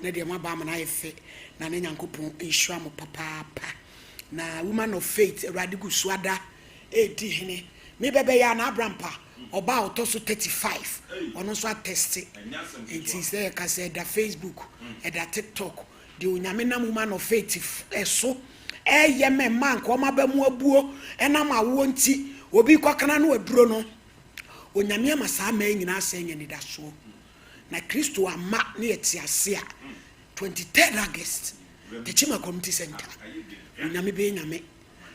Na deɛ moaba ama no ayɛ fɛ. Na ne Nyankopɔn nhyira mo papaapa. Na Woman of Faith, Awurade gu so ada redi hene. Me bɛbɛyɛ a na Abrampa, ɔbaa a ɔtɔ so 35, ɔno nso atɛste. Nti sɛ yɛka sɛ ɛda Facebook, ɛda TikTok, deɛ Onyame nam Woman of Faith so ɛyɛ ma mmaa nka wɔn aba mu abuo ɛnam awoɔ nti, obi kɔkana no aduro no, Onyame ama saa mmaa yi nyinaa sɛ anya anidasoɔ. Na Kristo amma na yɛte ase a, 23rd August, Techiman Community Center, Onyame bɛyɛ Nyame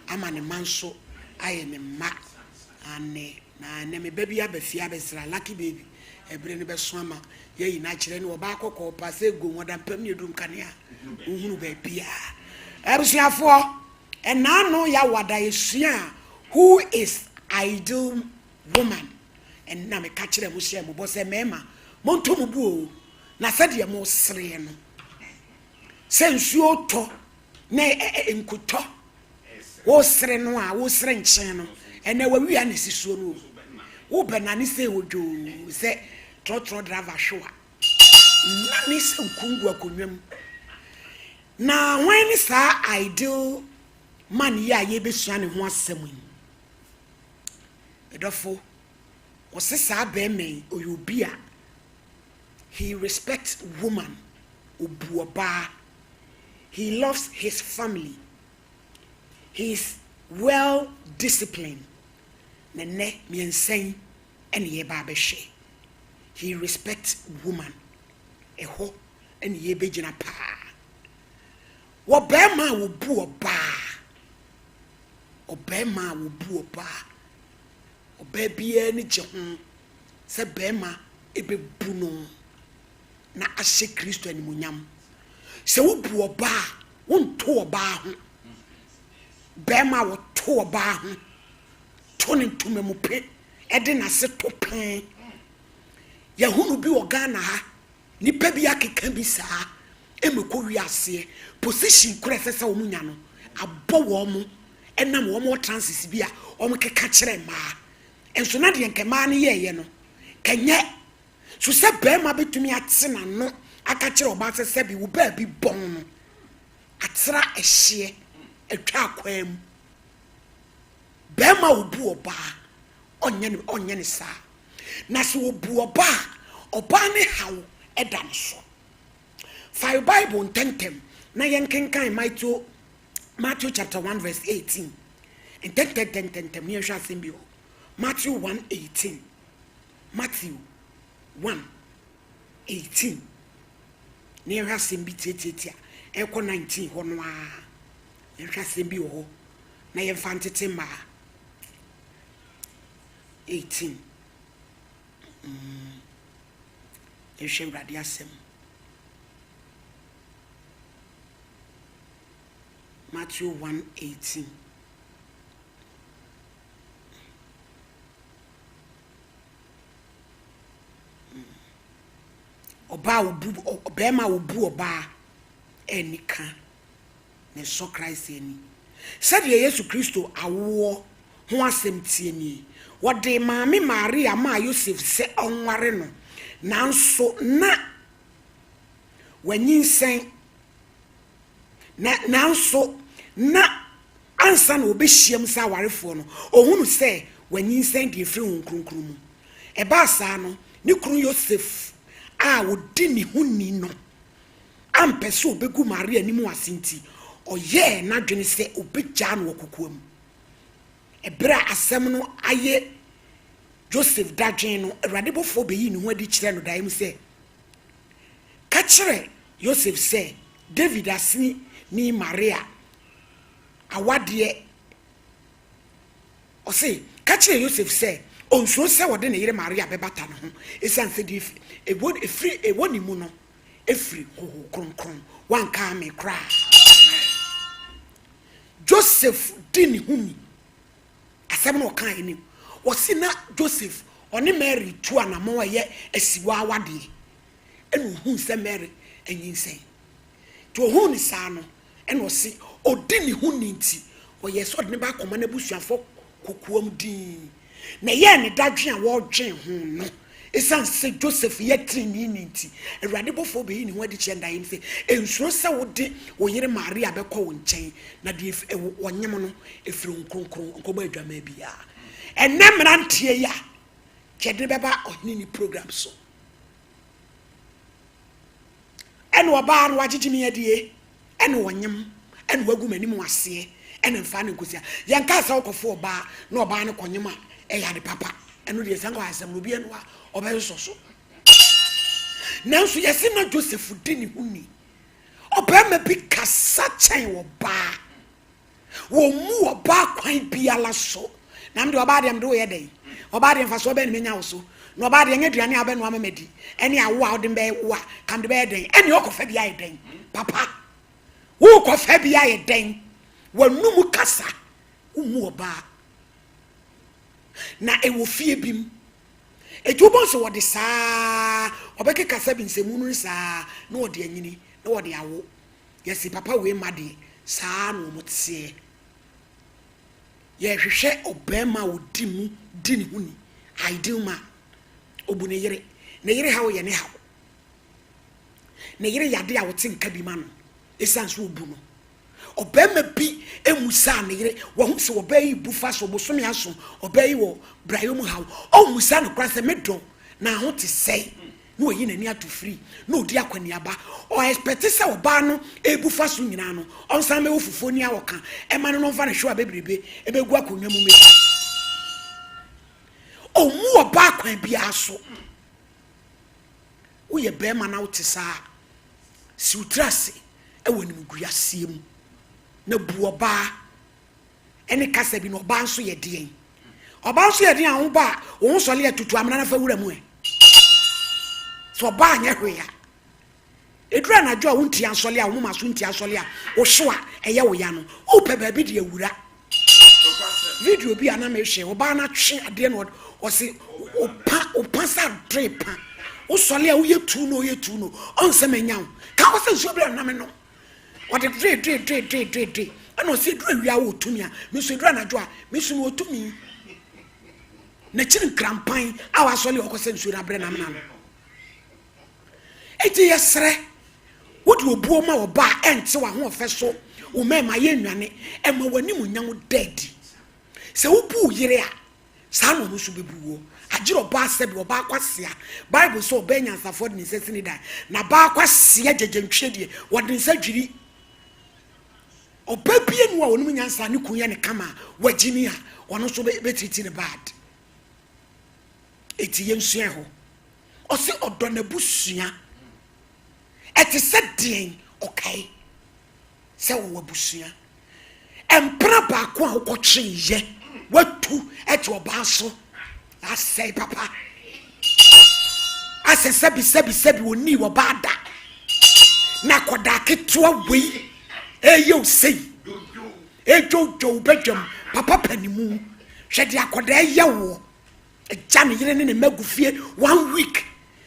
ama ne mma nso ayɛ ne mma. Aane, na ɛnɛ me ba bi aba fie abɛsra, Lucky Baby, ɛbere no bɛso ama yɛayi no akyerɛ ne ɔbaa kɔkɔɔ pa sɛ gom, ɔda mpam ne aduru nkanea, wohunu baabiara. Abusuafoɔ, ɛnaano Yawada yɛsuaa Who is Ideal Woman? Ɛnna meka kyerɛɛ mo hyɛɛ mo bɔ sɛ, Mmarima, monto mo bo oo, na sɛdeɛ mosereɛ no, sɛ nsuo retɔ na nkutɔ, wosere no a, wosere nkyɛn no, ɛnɛ wawia na ɛsi soɔ no o. Wobɛnane sɛ odwoo sɛ trɔtrɔ driver hwewa. Nane sɛ nkungu akonnwa mu. Na hwan ne saa ideal man yi a yɛrebɛsua ne ho asɛm yi? Medɔfo, wɔse saa bɛrima yi, ɔyɛ obi a he respects woman, ɔbu ɔbaa, he loves his family, he is well disciplined. Na nnɛ mmiɛnsa yi ɛna yɛreba abɛhwɛ. He respects woman, ɛhɔ ɛna yɛrebɛgyina paa. Wɔ bɛrima a wɔbu ɔbaa, ɔbɛrima a wɔbu ɔbaa, ɔbaa biara ani gye ho sɛ bɛrima ɛbɛbu no na ahyɛ Kristo animuonyam. Sɛ wobu ɔbaa a, wonto ɔbaa ho. Bɛrima a wɔto ɔbaa ho, to ne ntoma mu pe, ɛde n'ase to pee. Yɛhunu bi wɔ Ghana ha, nipa bi akeka bi saa, ɛmɛkɔ wiaseɛ. Position kora ɛsɛ sɛ wɔn nya no, abɔ wɔn mo, ɛnam wɔn wɔ trances bi a wɔn keka kyerɛ mmaa. Nso na deɛ nka mmaa no yɛɛyɛ no, kɛnyɛ. So sɛ bɛrima bɛtumi ate n'ano aka kyerɛ ɔbaa sɛ sɛbi wo baabi bɔn no, atra ɛhyeɛ, atwa akwan mu. Bɛrima a obu ɔbaa, ɔnyɛ ne saa. Na sɛ obu ɔbaa, ɔbaa ne haw ɛda ne so. Fa your Bible ntɛntɛm na yɛnkenkan Matthew chapter 1 verse 18. Ntɛntɛntɛntɛm ne yɛnhwɛ asɛm bi hɔ. Matthew 1:18. Matthew 1:18. Ne yɛnhwɛ asɛm bi tiatiatia ɛkɔ 19 hɔ no ara. Yɛnhwɛ asɛm bi wɔ hɔ na yɛmfa ntete mmaa. 18. Yɛnhwɛ Awurade asɛm. Matthew 1:18. Ɔbaa obu ɔbɛrima a obu ɔbaa ɛni ka na ɛsɔ Christ ani. Sɛdeɛ Yesu Kristo awoɔ ho asɛm tie nie. Wɔde maame Maria maa Yosef sɛ ɔnware no, nanso na wanyinsɛn. Na nanso na ansa na wɔbɛhyiam sɛ awarefoɔ no, ohunu sɛ wanyinsɛn deɛ ɛfiri Honhom Kronkron mu. Ɛbaa saa no, ne kunu Yosef a ɔdi ne ho ni no ampɛ sɛ ɔbɛgu Maria anim ase nti, ɔyɛɛ n'adwene sɛ ɔbɛgyaa no wɔ kokoam. Ɛberɛ a asɛm no ayɛ Joseph dadwen no, Awurade bɔfoɔ bɛyii ne ho adi kyerɛɛ no daeɛ mu sɛ, Ka kyerɛ Yosef sɛ, David aseni ni Maria awadeɛ. Ɔse, ka kyerɛ Yosef sɛ, onsuro sɛ ɔde ne yere Maria bɛbata ne ho, esiane sɛ deɛ ɛwɔ ɛfiri ɛwɔ ne mu no firi Honhom Kronkron. Wanka ame koraa. Joseph di ne ho ni. Asɛm no ɔkaeɛ nim. Ɔse na Joseph ɔne Mary tu anammɔn a ɛyɛ asiwa awadeɛ. Ɛna ohuu sɛ Mary anyinsɛn. Nti ohuu ne saa no, ɛna ɔse ɔdi ne ho ni nti, ɔyɛɛ sɛ ɔde ne ba akɔma n'abusuafoɔ kokoam dinn. Na ɛyɛɛ ne dadwen a wɔredwen ho no, Esiane sɛ Joseph yɛ treneeni nti, Awurade bɔfoɔ bɛyi ne ho adi kyerɛ ndaeɛ mu sɛ, Nsuro sɛ wode wo yere Maria bɛkɔ wo nkyɛn, na deɛ ɔnyem no, ɛfiri Honhom Kronkron, nkɔbɔ adwaman biara. Ɛnnɛ mmeranteɛ yi a, yɛde no bɛba ɔhene ni program so. Ɛna ɔbaa no wagyegye me adie, ɛna ɔnyem, ɛna wagu m'anim aseɛ, ɛna mfaa no nkɔsia. Yɛnkaa sɛ wokɔfo ɔbaa na ɔbaa no kɔnyem a, ɛyɛ ade papa. Ɛno deɛ saa asɛm no obi anu a ɔbɛsosɔ so. Nanso yɛse na Joseph di ne ho ni. Ɔbarima bi kasa kyɛn ɔbaa. Wɔmmu ɔbaa kwan biara so. Na me deɛ ɔbaa deɛ mede wo yɛ dɛn? Ɔbaa deɛ mfasoɔ bɛn na menya wo so? Na ɔbaa deɛ ɛnyɛ aduane a wobɛnoa ama madi ɛne awo a wode bɛyɛ wo a ka mede bɛyɛ dɛn? Ɛne ɔkɔfa bi ayɛ dɛn? Papa, wokɔfa bi ayɛ dɛn? W'anum kasa, wommu ɔbaa. Na ɛwɔ fie bi mu. Eti wobɛhu sɛ wɔde saa, ɔbɛkeka sɛbi nsɛmunu no saa na wɔde anyini na wɔde awo. Yɛse papa wei mma deɛ saa na wɔn teɛ. Yɛhwehwɛ ɔbarima a ɔdi mu di ne ho ni, ideal man. Ɔbu ne yere. Ne yere haw yɛ ne haw. Ne yere yade a ɔte nka bi ma no ɛsiane sɛ ɔbu no. Ɔbarima bi mmusaa ne yere, wahu sɛ ɔbaa yi bu fa so bosome aso, ɔbaa yi wɔ brayɔ mu haw. Ɔmmusaa no koraa sɛ me dɔ na ho te sɛn? na wayi n'ani ato firi na ɔdi akɔneaba. Ɔ expect sɛ ɔbaa no ɛrebu fa so nyinaa no, ɔnsan mmɛwɔ fufuo ni a ɔka ɛma no na ɔmfa ne hwewa bebrebe ɛbɛgu akonnwa mu mmɛdi. Ɔmmu ɔbaa kwan biara so. Woyɛ barima na wote saa a, si wo tiri ase wɔ animguaseɛ mu na bu ɔbaa. Ɛne kasa bi no, ɔbaa nso yɛ deɛn? Ɔbaa nso yɛ deɛn a wo ba a wo ho sɔle a tutu amena na fa wura mu ɛ? Sɛ ɔbaa nyɛ hwee a, ɛduru anadwo a wontia nsɔle a wo moma so ntia nsɔle a wohyew a ɛyɛ wo ya no, wopɛ baabi de awura. Video bi a na mehwɛ, ɔbaa no atwe adeɛ na ɔse opa opa sɛ adoe pa. Wosɔle a woyɛ tu no woyɛ tu no, ɔnsɛ manya wo. Ka hɔ sɛ nsuo berɛ na me nom. Ɔde dwe dwe dwe dwe dwe dwe ɛna ɔsɛ eduru awia wɔ tumi a me nso eduru anadwo a me nso mewɔ tumi. N'akyiri nkrampan a wasɔle ɔkɔ sɛ nsuo no abrɛ n'amena no. Eti yɛsrɛ wode obuo ma ɔba a ɛnte w'ahoɔfɛ so wo mmarima yɛ nnwane ɛma w'animuonyam da adi. Sɛ wobu wo yere a Saa na ɔno nso bɛbu woɔ. Agyere ɔbaa sɛbe, ɔbaa kwasea. Bible sɛ ɔbaa nyansafoɔ de ne nsa si ne dan, na baa kwasea gyagyantwie deɛ, wɔde ne nsa dwiri. Ɔbaa bi anu a ɔnim nyansa ne kun yɛ ne kama a, wagyimi a, ɔno nso bɛtiriti ne bad. Eti yɛnsua ɛhɔ. Ɔse ɔdɔ n'abusua. Ɛte sɛ deɛn ɔkae sɛ ɔwɔ abusua. Mpena baako a wokɔtwe yɛ watu te ɔbaa so asɛe papa asɛ sɛbi sɛbi sɛbi ɔnii ɔbaa da na akɔdaa ketewa wei ɛyɛ wo sei ɛdwodwo bɛdwam papa panimu hwɛ de akɔdaa ɛyɛ woɔ agya ne yere ne ne mma gu fie one week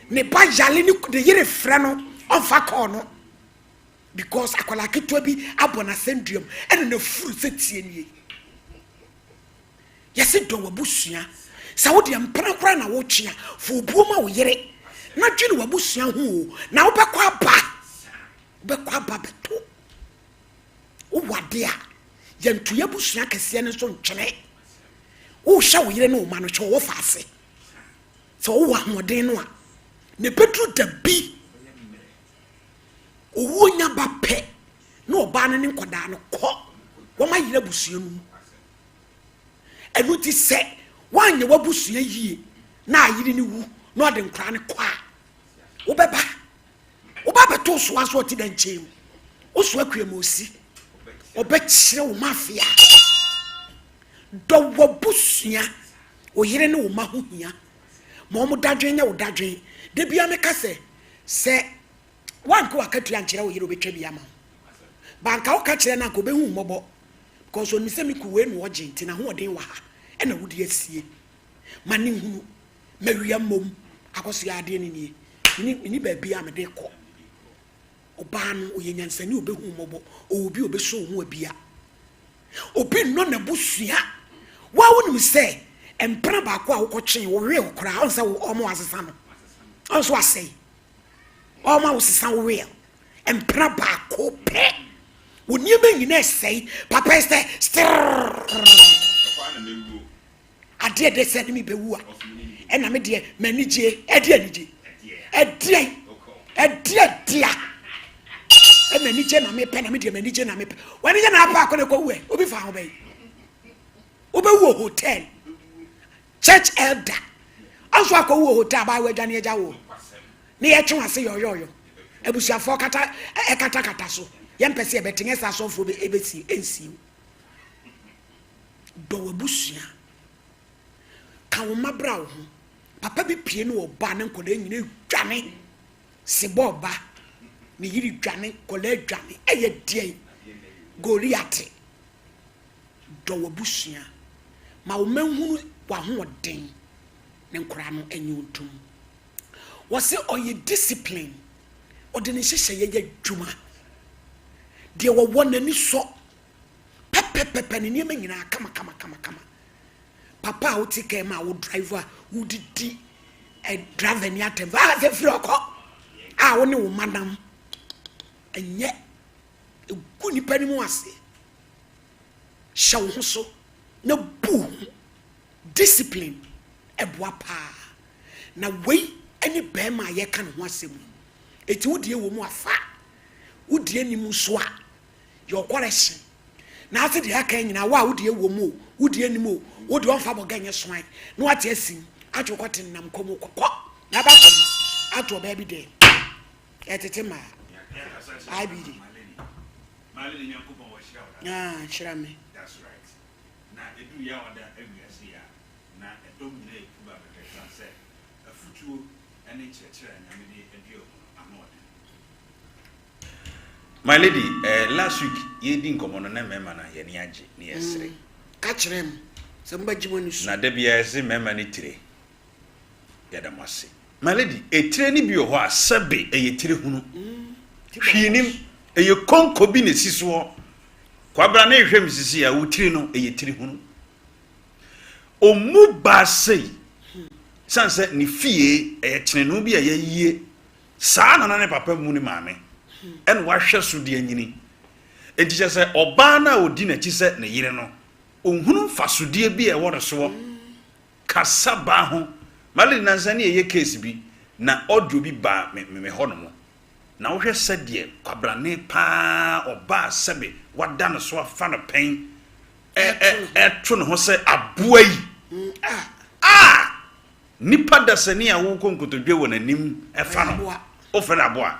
ne ba yale ne yere frɛ no ɔmfa kɔɔ no Because akwadaa ketewa bi abɔ n'asɛndua mu ɛna n'afuru sɛ tie nie. Yɛsi dɔ w'abusua. Sɛ wo deɛ mpena koraa na wotwe a, fa obuo ma wo yere na dwene w'abusua ho o. Na wobɛkɔ aba, wobɛkɔ aba bɛto. Wowɔ ade a, yɛnto y'abusua kɛseɛ no nso ntwene. Wohwɛ wo yere ne wo ma no, hwɛ wɔwɔ faase. Sɛ wowɔ ahoɔden no a, na ɛbɛduru da bi Owuo nya ba pɛ na ɔbaa no ne nkwadaa no kɔ, wɔn ayera abusua no mu. Ɛno nti sɛ woanyɛ w'abusua yie na ayere no wu na ɔde nkwadaa no kɔ a, wobɛba woba bɛto soa so ɔte dɛ nkyɛn mu wosoa kua ma osi ɔbɛkyerɛ wo mafia. Dɔ w'abusua, wo yere ne wo mma ho hia ma wɔn dadwen nyɛ wo dadwen. Da biara meka sɛ Sɛ woanka w'akatua ankyerɛ wo yere obetwa bi ama wo. Ba anka woka kyerɛ no anka obehu wo mmɔbɔ because onim sɛ me ku wei na ɔgye nti n'ahoɔden wɔ ha ɛna wode asie. Ma ne nhunu. Mawia mmom akɔsoɛ adeɛ no nie. Meni meni baabi a mede kɔ. Ɔbaa no ɔyɛ nyansani obehu wo mmɔbɔ. Ɔwɔ obi a ɔbɛsɔ wo mu abia. Obi nnɔ n'abusua. Wo a wonim sɛ Mpena baako a wokɔtwee wo will koraa ɔn sɛ ɔma wasesa no ɔn so asɛe ɔma wosesa wo will mpena baako pɛ wo nneɛma nyinaa ɛsɛe papa sɛ strrrr adeɛ de sɛ ne mi bɛwu a ɛna me deɛ m'ani gye ɛde anigye ɛdeɛ ɛdeɛ dea ɛna anigye na mepɛ na me deɛ m'ani gye na mepɛ w'ani gye na apɛ akɔ na ɛkɔ wu ɛ obi fa ho bɛyi Wobɛwu wɔ hotel. Church elder. Ɔnso akɔwu wɔ hotel abaayewa adwane agya wo. Ne yɛtwe wase yɔyɔyɔ. Abusuafoɔ kata ɛkatakata so. Yɛmpɛ sɛ yɛbɛte nyɛ sɛ asɔfoɔ bɛ ɛbɛsie ɛnsie wo. Dɔ w'abusua. Ka wo mma bra wo ho. Papa bi pie ne ɔba ne nkwadaa nyina dwane. Sebɔ ɔba ne yere dwane nkwadaa dwane. Ɛyɛ deɛn? Goliate. Dɔ w'abusua. Ma wo mma nhunu w'ahoɔden ne nkwadaa no nyɛ wo ntom. Wɔse ɔyɛ discipline, ɔde ne nhyehyɛeɛ yɛ adwuma. Deɛ wɔwɔ n'ani sɔ pɛpɛpɛpɛ ne nneɛma nyinaa kama kama kama kama. Papa a wote kaa mu a wo drive a wodidi eh, driver ni atɛm ah sɛ firi ɔkɔ a wo ne wo mma nam ɛnyɛ egu nipa no mu ase. Hyɛ wo ho so na bu wo ho. Discipline boa paa. Na wei ne barima a yɛreka ne ho asɛm yi. Enti wo deɛ wɔ mu a fa. Wo deɛ nni mu nso a, yɛ ɔkɔrɛhyen. Na ase deɛ aka nyinaa, wo a wo deɛ wɔ mu o, wo deɛ nni mu o, wo deɛ ɔmfa bɔga nyɛ soan na wate asim atwe wo kɔte nenam kɔm kɔ kɔ na aba fam ato ɔbaa bi dɛm. Ɛtete mmaa. IBD. Maale de Nyankopɔn wahyira wo dada. Ah hyira me. That's right. Na ɛduru Yawada awiase yi a, na ɛdɔm nyinaa repu ba bɛhwɛ ɛsiane sɛ afutuo ne nkyerɛkyerɛ a Nyame de adua wo mu no ano ɔden. My lady, eh, last week yɛredi nkɔmmɔ no na mmarima no yɛn ani agye ne yɛresere. Ka kyerɛ mo sɛ mobɛgye mo ani so. Na da biara yɛse mmarima no tire. Yɛda mo ase. My lady, etire no bi wɔ hɔ a sɛbe ɛyɛ tire hunu. Hwee nim. Ɛyɛ konko bi na esi soɔ. Kwabra ne hwɛ me sisi a, wo tiri no, ɛyɛ tiri hunu. Ɔmmu baa sei. Sane sɛ ne fie ɛyɛ tenenoo bi a yɛayie. Saa na na ne papa mu ne maame. Ɛna wahwɛ so de anyini. Enti kyerɛ sɛ ɔbaa no a ɔdi n'akyi sɛ ne yere no, ɔnhunu mfasodeɛ bi a ɛwɔ ne soɔ. Kasa baa ho. Marlene nansa ne yɛyɛ case bi na audio bi baa me me hɔ nom na wohwɛ sɛdeɛ kwabrane paa ɔbaa sɛbe wada no so afa no pɛn ɛ ɛ ɛto ne ho sɛ aboa yi ah nipa dasani a wokɔ nkotodwe wɔ n'anim ɛfa no wofrɛ no aboa.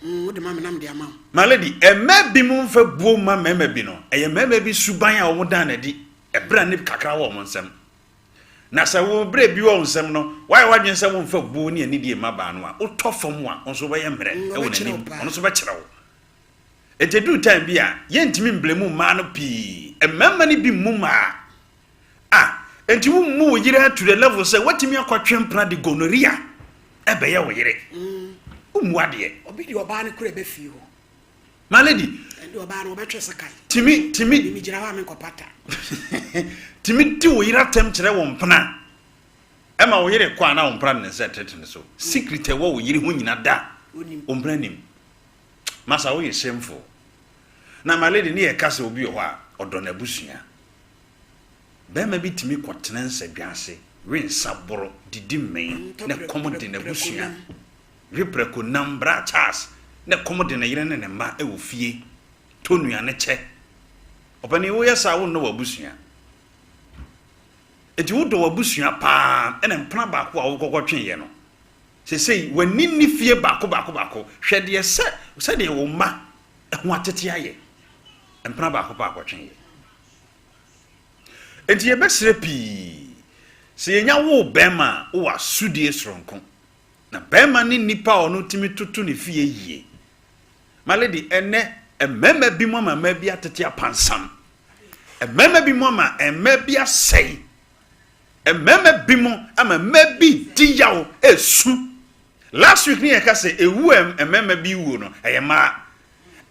Mm, wode ma me na mede ama wo. My lady, mmaa binom mfa buo mma mmarima bi no, ɛyɛ mmarima bi suban a wɔn dan no adi ɛberɛ a ne kakra wɔ wɔn nsam. Na sɛ wo berɛ bi wɔ wo nsam no, woayɛ w'adwene sɛ womfa buo ne anidie mma baa no a, wotɔ fam a, wo nso wobɛyɛ mmerɛ Mm, wɔ ɔbɛkyerɛ wo n'anim, paa. ɔno nso bɛkyerɛ wo. Enti ɛduru time bi a, yɛntumi mblame mmaa no pii. Mmarima no bi mmu mmaa. Ah, enti wo mmu wo yere to the level sɛ watumi akɔtwe mpena de gonorrhea ɛbɛyɛ wo yere. Wo mmu adeɛ. Obi de ɔbaa no kura ɛbɛ fie hɔ. My lady. Ɛnde ɔbaa no ɔbɛtwe sekan. Timi, timi. Mimi gyina hɔ a menkɔpata. Timi di wo yere atɛm kyerɛ wo mpena. Ɛma wo yere kɔ a na wo mpena de ne nsa ɛtete ne so. Secret ɛwɔ wo yere ho nyina da. Wo mpena nim. Masa wo yɛ shameful. Na my lady ne yɛ ka sɛ obi wɔ hɔ a ɔdɔ n'abusua. Barima bi tumi kɔtena nsadwa ase, we nsa boro, didi mmee, Ntɔ na prɛ ɛkɔm prɛ de prɛko n'abusua. nam. We prɛko nam, Bra Charles, na ɛkɔm de ne yere ne ne mma wɔ fie. Tɔ nnuane kyɛ. Ɔpanin, woyɛ saa a, wonnɔ w'abusua. Enti wodɔ w'abusua paa, ɛna mpena baako a wokɔkɔtweeɛ no, seesei w'ani nni fie baako baako baako. Hwɛ deɛ sɛ sɛdeɛ wo mma ho atete ayɛ. Mpena baako pɛ a kɔtweeɛ. Enti yɛbɛsrɛ pii, sɛ yɛnya woo bɛrima a, wowɔ asodie soronko. Na bɛrima ne nipa a ɔno tumi toto ne fie yie. My lady, ɛnnɛ mmarima bi mu ama mmaa bi atete apansam. Mmarima bi mu ama mmaa bi asɛe. Mmarima bi mu ama mmaa bi di yaw esu. Last week ne yɛka sɛ ewu a mmarima bi wuo no, ɛyɛ mmaa.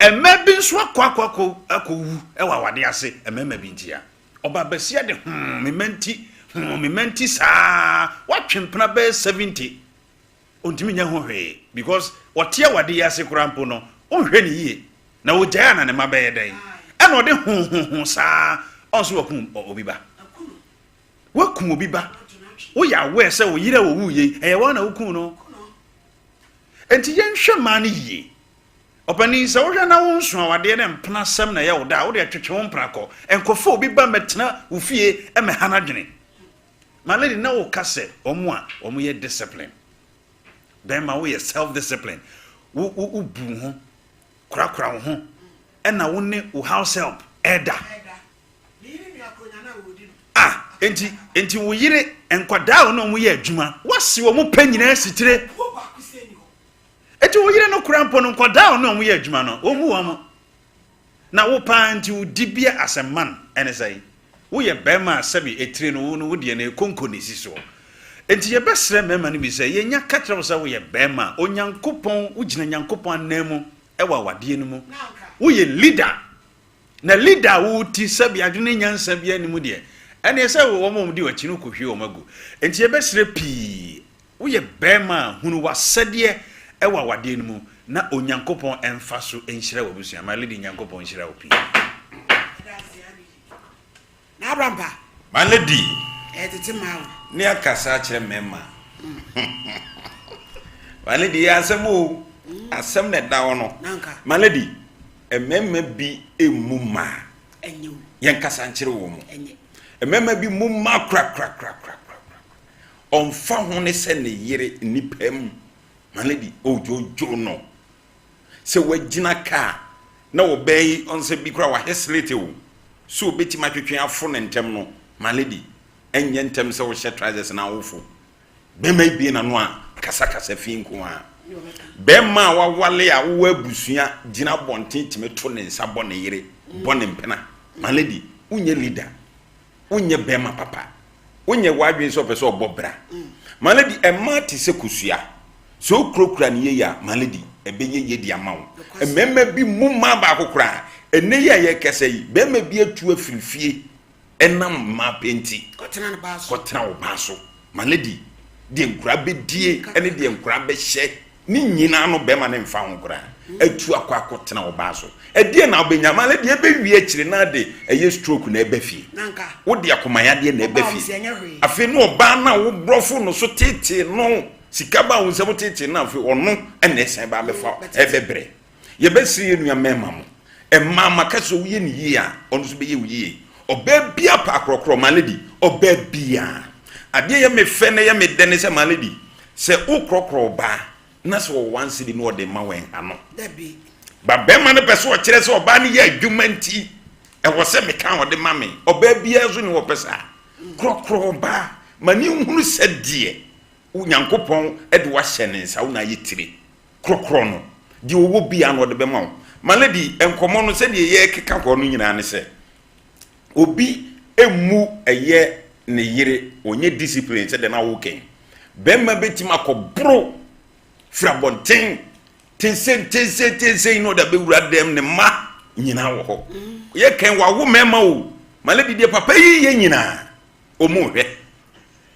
Mmaa bi nso akɔ akɔ akɔ akɔwu wɔ awadeɛ ase mmarima bi ntia. Ɔbaa basia de hoo me mma nti, hoo me mma nti saa, watwe mpena bɛyɛ 70. Ɔntumi nyɛ ho hwee because ɔte awadeɛ yi ase koraa mpo no, ɔnhwɛ ne yie. Na ɔgyae a na ne mma bɛyɛ dɛn? Ɛna ɔde hoo hoo hoo saa, ɔnso wakum obi ba. Woakum obi ba. Woyɛ aware sɛ wo yere a ɔwuiɛ yi, ɛyɛ wo ara na wokum no. Enti yɛnhwɛ mmaa no yie. Ɔpanin, sɛ wohwɛ na wo nso awadeɛ ne mpena asɛm na ɛyɛ wo dɛ a, wo deɛ twetwe wo mpena kɔ. Nkɔfa obi ba mmɛtena wo fie mmɛha n'adwene. My lady, na woka sɛ wɔn a wɔyɛ discipline. Bɛrima, woyɛ self discipline. Wo, wo, wobu wo ho, korakora wo ho, ɛna wo ne wo house help ɛda. Ah, enti, enti wo yere, nkwadaa a wɔne wɔn yɛ adwuma, woase wɔn pɛ nyinaa sitire. Enti wo yere no koraa mpo no, nkwadaa a ɔne wɔn yɛ adwuma no, ɔmmu wɔn. Na wo paa nti wo dibea as a man ɛne sɛn? Woyɛ barima a sɛbe etire no wo no wo deɛ no ɛkonko na ɛsi soɔ. Enti yɛbɛsrɛ mmarima no bi sɛ yɛnya ka kyerɛ wo sɛ woyɛ barima a Onyankopɔn, wogyina Nyankopɔn ananmu wɔ awadeɛ no mu. Woyɛ leader. Na leader a wo ti sɛbe adwene ne nyansa biara nni mu deɛ, ɛneɛ sɛ wɔn a wɔdi w'akyi no kɔhwie wɔn agu. Enti yɛbɛsrɛ pii, woyɛ barima a, hunu w'asɛdeɛ wɔ awadeɛ no mu na Onyankopɔn mfa so nhyira w'abusua. My lady, Nyankopɔn nhyira wo pii. Na Abraham ba. My lady. Ɛyɛ tete mmaa o. Ne akasa akyerɛ mmarima. My lady yɛ asɛm o. Asɛm na ɛda hɔ no. My lady, mmarima bi mmu mmaa. Yɛnkasa nkyerɛ wɔn. Mmarima bi mmu mmaa korakorakorakora. Ɔmfa ho ne sɛ ne yere nnipa mu. My lady, odwodwo no. Sɛ wagyina kaa na ɔbaa yi ɔnsɛ bi koraa wahɛ slate o sɛ obetumi atwetwe afo no ntɛm no my lady ɛnyɛ ntɛm sɛ wohyɛ trousers na wofo bɛrima yi bie n'ano a kasakasa fi nko ara bɛrima a wawale a wowɔ abusua gyina abɔnten tumi to ne nsa bɔ ne yere bɔ ne mpena my lady wonyɛ leader Wonyɛ bɛrima papa. Wonyɛ w'adwene sɛ ɔpɛ sɛ ɔbɔ bra. My lady, mmaa te sɛ kosua. Sɛ wokurakura no yie a, my lady, ɛbɛyɛ yie de ama wo. Mmarima bi mmu mmaa baako koraa. Ɛnnɛ yi a yɛrekasa yi, barima bi atu afiri fie ɛnam mmaa pɛ nti. Kɔtena wo baa so. My lady, deɛ nkwadaa bɛdie ne deɛ nkwadaa bɛhyɛ Ne nyinaa no bɛrima no mfa ho koraa atu akɔ akɔtena ɔbaa so. Ɛdeɛn na wobɛnya? Maame deɛ ɛbɛwie akyire na de ɛyɛ stroke na ɛba fie. Wode akomayadeɛ na ɛba fie. Afei ne ɔbaa no a wo borɔfo no so tetee no sika baa wo nsam tetee no afei ɔno na ɛsan ba abɛfa ɛbɛbrɛ. Yɛbɛsrɛ yɛn nua mmarima mo, mmaa maka sɛ woyɛ no yie a, ɔno nso bɛyɛ wo yie. Ɔbaa biara pɛ akorɔkorɔ, my lady, ɔbaa biara. Adeɛ yɛ me fɛ na ɛyɛ me dɛ ne sɛ, my lady, sɛ wokorɔkorɔ ɔbaa na sɛ ɔwɔ one cedi na ɔde ma wo ɛnha no. Ba bɛrima no pɛ sɛ ɔkyerɛ sɛ ɔbaa no yɛ adwuma nti, ɛwɔ sɛ meka ɔde ma me. Ɔbaa biara nso ne ɔpɛ saa. Korɔkorɔ ɔbaa ma ne nhunu sɛ deɛ Nyankopɔn de wahyɛ ne nsa, wo na ayɛ tire. Korɔkorɔ no, deɛ ɔwɔ biara no ɔde bɛma wo. My lady, nkɔmmɔ no sɛdeɛ yɛrekeka kɔ no nyinaa ne sɛ, obi mmu ɛyɛ ne yere, ɔnyɛ discipline sɛdeɛ na woka yi. Bɛrima bɛtumi akɔboro firi abɔnten tensen tensen tensen na ɔde abɛwura dɛm, ne mma nyinaa wɔ hɔ. Yɛkɛn wawo mmarima o. My lady, deɛ papa yi yɛ nyinaa, wɔn hwɛ.